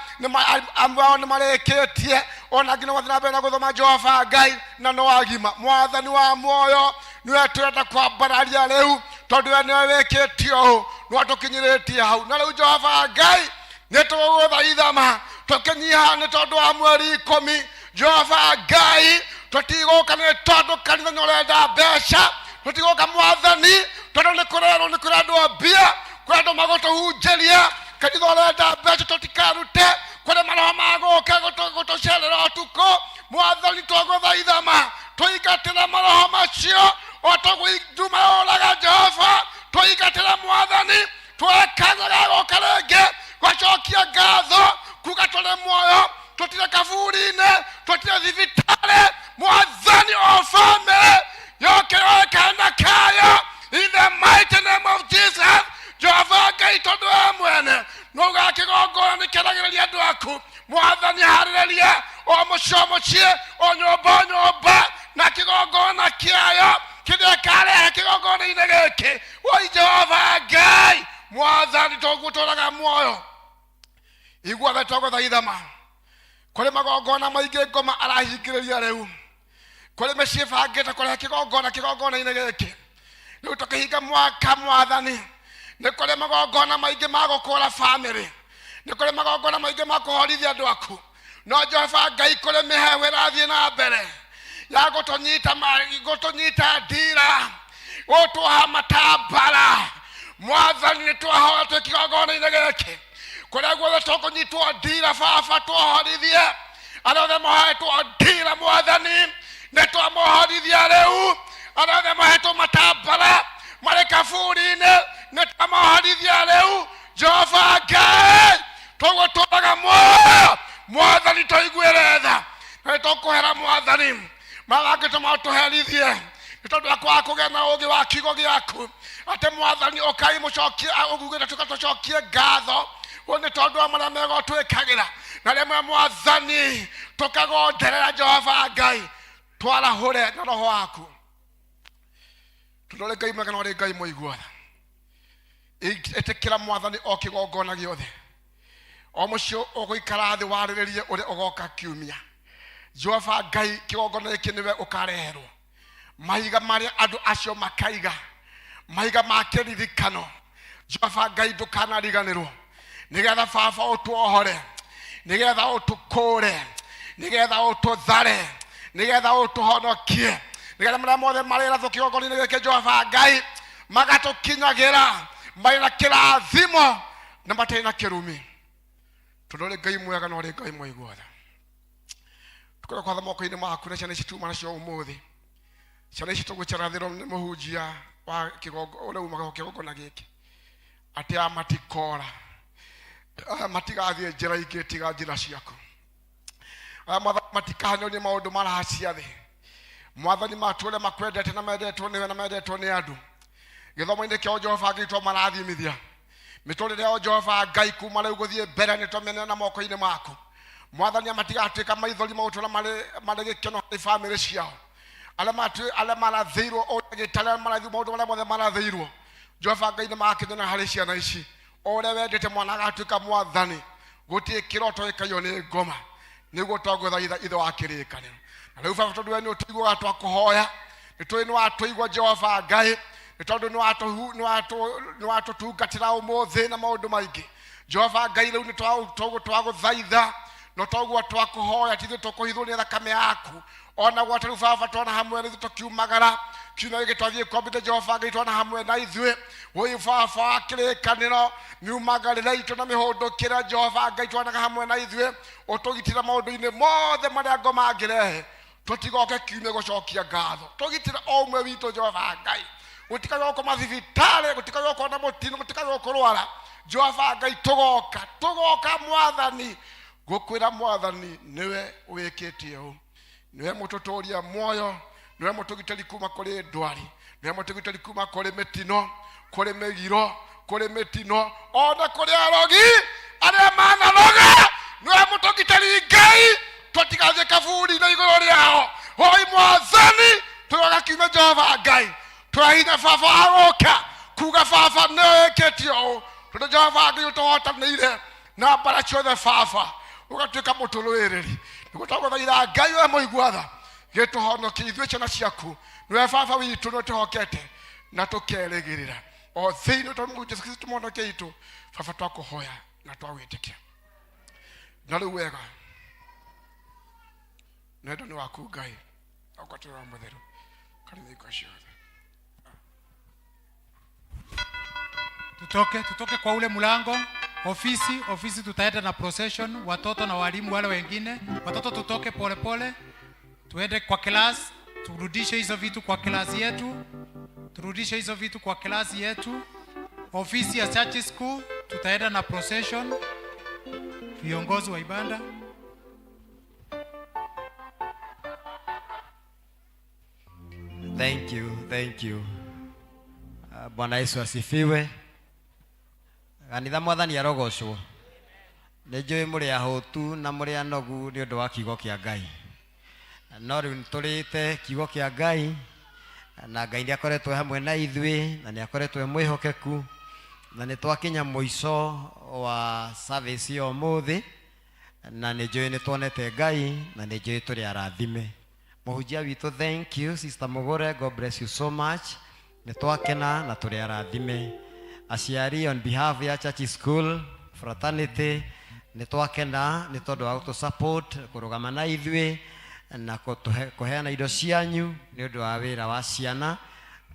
amwe ao nĩ marĩkĩtie, ona angĩ no mathiĩ na mbere na gũthoma Jehova Ngai na no agima. Mwathani wa muoyo, nĩwe tũrenda kwambararia rĩu, tondũ we nĩwe wĩkĩte ũũ, nĩwe tũkinyĩrĩtie hau. Na rĩu Jehova Ngai, nĩ tũgũgũthaitha ma tũkĩnyiha nĩ tondũ wa mweri 10. Jehova Ngai, tũtigũka nĩ tondũ kanitha nĩ ũrenda mbeca, tũtigũka Mwathani tondũ nĩ kũrerwo nĩ kũrendwo mbia, kũrĩ andũ magũtũhunjĩria kanitha ũrenda mbeca, tũtikarute. Kũrĩ maroho magũka gũtũcerera ũtukũ. Mwathani, twagũthaitha ma tũingatĩre maroho macio o toguo nduma yũraga. Jehova, tũingatĩre Mwathani, twekanyaga gũka rĩngĩ gũcokia ngatho, kuga tũrĩ muoyo, tũtirĩ kaburi-inĩ, tũtirĩ thibitarĩ. Mwathani, o bamĩrĩ yoke yoe kana kayo in the mighty name of Jesus. Jehova Ngai, tondũ we mwene nũgaga kĩgongona nĩ kĩaragĩrĩria andũ aku. Mwathani, harĩrĩria o mũciĩ o mũciĩ, o nyũmba o nyũmba na kĩgongona kĩayo kĩrĩa ĩkarehe kĩgongona-inĩ gĩkĩ. Woi Jehova Ngai, Mwathani, tũgũtũraga muoyo, igua we twagũthaitha ma kũrĩ magongona maingĩ ngoma arahingĩrĩria rĩu, kũrĩ mĩciĩ bangĩte kũrehe kĩgongona kĩgongona-inĩ gĩkĩ rĩu tũkĩhinga mwaka. Mwathani, nĩ kũrĩ magongona maingĩ ma gũkũra bamĩrĩ, nĩ kũrĩ magongona maingĩ ma kũhorithia andũ aku, no Jehova Ngai, kũrĩ mĩhehu ĩrathiĩ na mbere ya gũtũnyita gũtũnyita ndira, gũtũha matambara. Mwathani, nĩ twahoya twĩ kĩgongona-inĩ gĩkĩ, kũrĩa guothe tũkũnyitwo ndira, Baba, tũhorithie arĩa othe mohetwo ndira. Mwathani, nĩ twamohorithia rĩu. Arĩa othe mohetwo matambara marĩ kaburi-inĩ, nĩ twamohorithia rĩu. Jehova Ngai, tũgũtũraga muoyo. Mwathani, tũiguĩre tha na nĩ tũkũhera Mwathani marĩa mangĩtũma ũtũherithie nĩ tondũ wa kwaga kũgĩa na ũũgĩ wa kiugo gĩaku, atĩ Mwathani, ũkai mũcokie, ũgugĩte tũka tũcokie ngatho ũ nĩ tondũ wa marĩa mega ũtwĩkagĩra, na rĩmwe Mwathani tũkagonderera. Jehova Ngai, twarahũre na roho waku, tondũ ũrĩ Ngai mwega na ũrĩ Ngai mũiguana. Ĩtĩkĩra Mwathani o kĩgongona gĩothe, o mũciĩ ũgũikara thĩ warĩrĩrie ũrĩa ũgoka kiumia. Jehova Ngai, kĩgongona gĩkĩ nĩwe ũkareherwo mahiga marĩa andũ acio makaiga, mahiga ma kĩririkano. Jehova Ngai, ndũkanariganĩrwo, nĩgetha Baba ũtuohore, nĩgetha ũtũkũre, nĩgetha ũtũthare, nĩgetha ũtũhonokie, nĩgetha marĩa mothe marĩrathwo kĩgongona-inĩ gĩkĩ, Jehova Ngai, magatũkinyagĩra marĩ na kĩrathimo na matarĩ na kĩrumi, tondũ ũrĩ Ngai mwega na ũrĩ Ngai mũiguotha. Tũkũrĩa kwatha moko-inĩ maku na ciana ici tuma nacio ũmũthĩ. Ciana ici tũgũcerathĩrwo nĩ mũhunjia wa kĩgongo ũrĩa umaga kĩgongona gĩkĩ, atĩ aya matikora, aya matigathiĩ njĩra ingĩ tiga njĩra ciaku, aya Mwathani matikahanio nĩ maũndũ maracia thĩ. Mwathani, matũũre makwendete na mendetwo nĩwe na mendetwo nĩ andũ. Gĩthomo-inĩ kĩao, Jehova Ngai, twamarathimithia mĩtũrĩre yao. Jehova Ngai, kuma rĩu gũthiĩ mbere nĩ twamenyana na moko-inĩ maku. Mwathani, matigatuĩka maithori magũtũra marĩ gĩkeno harĩ bamĩrĩ ciao, arĩa arĩa marathĩirwo ũndagĩtarĩ, arĩa marathĩirwo maũndũ marĩa mothe marathĩirwo. Jehova Ngai, nĩ magakĩnyona harĩ ciana ici o ũrĩa wendete mwana agatuĩka. Mwathani, gũtirĩ kĩroto gĩkaiywo nĩ ngoma, nĩguo twagũthaitha, ithe wa kĩrĩkanĩro. Na rĩu Baba, tondũ we nĩ ũtũiguaga twakũhoya, nĩ tũĩ nĩ watũigua, Jehova Ngai, nĩ tondũ nĩ watũtungatĩra ũmũthĩ na maũndũ maingĩ. Jehova Ngai, rĩu nĩ toguo twagũthaitha no toguo twakũhoya, tithuĩ tũkũhithwo nĩ thakame yaku. Ona gwata rĩu Baba, twana hamwe na ithuĩ tũkiumagara kiumia gĩkĩ twathiĩ kwambĩte, Jehova Ngai, twana hamwe na ithuĩ. Ũyũ Baba wa kĩrĩkanĩro, miumagarĩre itũ na mĩhũndũkĩre, Jehova Ngai, twanaga hamwe na ithuĩ, ũtũgitĩre maũndũ-inĩ mothe marĩa ngoma angĩrehe, tũtigoke kiumia gũcokia ngatho. Tũgitĩre o ũmwe witũ, Jehova Ngai. Gũtikagĩa gũkoma thibitarĩ, gũtikagĩa gũkorwo na mũtino, gũtikagĩa kũrwara. Jehova Ngai, tũgoka tũgoka Mwathani gũkwĩra Mwathani nĩwe wĩkĩtie ũũ, nĩwe mũtũtũria muoyo, nĩwe mũtũgitĩri kuma kũrĩ ndwari, nĩwe mũtũgitĩri kuma kũrĩ mĩtino, kũrĩ mĩgiro, kũrĩ mĩtino, ona kũrĩ arogi arĩa manaroga. Nĩwe mũtũgitĩri Ngai, tũtigathiĩ kaburi-inĩ igũrũ rĩao. Hoi Mwathani, tũroga kiume Jehova Ngai, tũrahinya baba agoka kuga baba nĩwe wĩkĩtie ũũ, tondũ Jehova Ngai ũtũhotanĩire na mbara ciothe. Baba ũgatuĩka mũtũrũĩrĩri, nĩguo twagũthaitha Ngai we mũigua tha, gĩtũhonokie ithuĩ ciana ciaku. Nĩwe baba witũ, nĩwe twĩhokete na tũkerĩgĩrĩra o thĩinĩ wa Mungu Jesu Kristo mũhonokia witũ. Baba, twakũhoya na twagwĩtĩkia na rĩu wega nendo nĩ waku Ngai akwatĩra mũtheru kana hingo ciothe. Tutoke, tutoke kwa ule mlango. Ofisi, ofisi tutaenda na procession, watoto na walimu wale wengine. Watoto tutoke pole pole, tuende kwa class, turudishe hizo vitu kwa class yetu, turudishe hizo vitu kwa class yetu. Ofisi ya church school tutaenda na procession, viongozi wa ibada. Thank you, thank you. Bwana Yesu asifiwe. Kanitha, Mwathani arogocwo. Nĩ njũĩ mũrĩ ahũtu na mũrĩ anogu nĩ ũndũ wa kiugo kĩa Ngai. No rĩu nĩ tũrĩte kiugo kĩa Ngai na Ngai nĩ akoretwo hamwe na ithuĩ na nĩ akoretwo e mwĩhokeku, na nĩ twakinya mũico wa service ya ũmũthĩ, na nĩ njũĩ nĩ tuonete Ngai na nĩ njũĩ tũrĩ arathime. Mũhunjia witũ, thank you, Sister Mugure, God bless you so much. Nĩ twakena na tũrĩ arathime. Aciari, on behalf ya church school fraternity, nĩ twakena nĩ tondũ wa gũtũ support, kũrũgama na ithuĩ na kũheana indo cianyu nĩ ũndũ wa wĩra wa ciana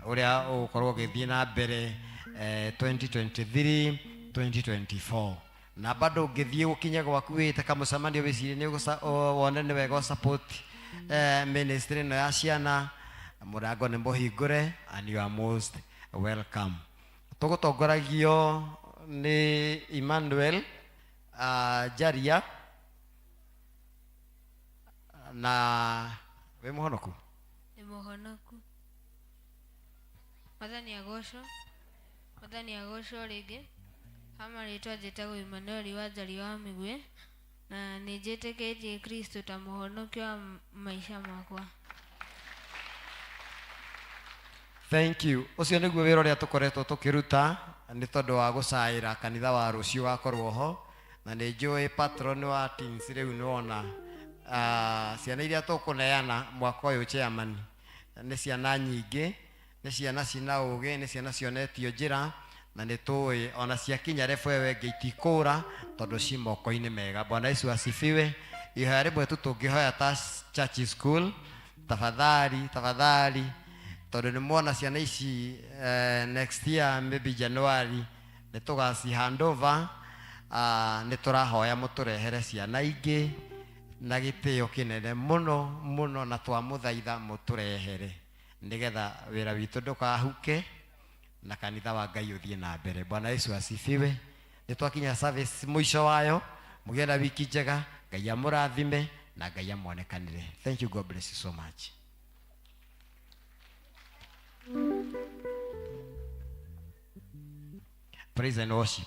ũrĩa ũgũkorwo ũgĩthiĩ na mbere 2023 2024. Na bado ũngĩthiĩ gũkinya gwaku wĩte kamũcemanio, wĩcirie nĩ wone nĩ wega support ministry ĩno ya ciana, mũrango nĩ mũhingũre and you are most welcome. Tũgũtongoragio nĩ Emmanuel Jaria. Na wĩ mũhonoku? Nĩ mũhonoku. Mwathani agocwo. Mwathani agocwo rĩngĩ. Ha marĩtwa njĩtagwo Emmanuel wa Njari wa Mĩgwe, na nĩ njĩtĩkĩtie Kristo ta mũhonokia wa maica makwa. Thank you. Ũcio nĩguo wĩra ũrĩa tũkoretwo tũkĩruta nĩ tondũ wa gũcaĩra kanitha wa rũciũ wakorwo ho. Na nĩ njũĩ patron wa teens rĩu nĩwona ciana iria tũkũneana mwaka ũyũ, chairman, nĩ ciana nyingĩ, nĩ ciana cina ũgĩ, nĩ ciana cionetio njĩra, na nĩ tũĩ ona ciakinya level ĩyo ĩngĩ itikũra tondũ ci moko-inĩ mega. Bwana Yesu asifiwe. Ihoya rĩmwe tu tũngĩhoya ta church school, tafadhali, tafadhali, tondũ nĩ muona ciana ici, next year, maybe January, nĩ tũgaci hand over. Nĩ tũrahoya mũtũrehere ciana ingĩ na gĩtĩo kĩnene mũno mũno, na twamũthaitha mũtũrehere nĩgetha wĩra witũ ndũkahuke na kanitha wa Ngai ũthiĩ na mbere. Bwana Yesu asifiwe. Nĩ twakinya service mũico wayo. Mũgĩe na wiki njega. Ngai amũrathime na Ngai amuonekanĩre. Thank you. God bless you so much. Praise and worship.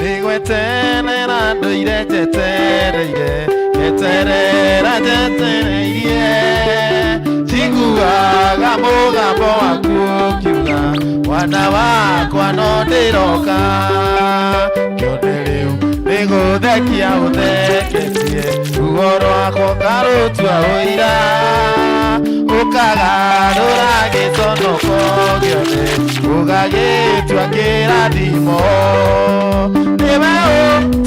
Nĩgweterera ndũire njetereire, ngeterera njetereirie, njiguaga mũgambo waku ũkiuga, mwana wakwa no ndĩroka. Kĩone rĩu nĩgũthekia ũtheketie, ruo rwakwa ũkarũtua ũira, ũkagarũra gĩconoko gĩothe ũgagĩtua kĩrathimo. Nĩwe.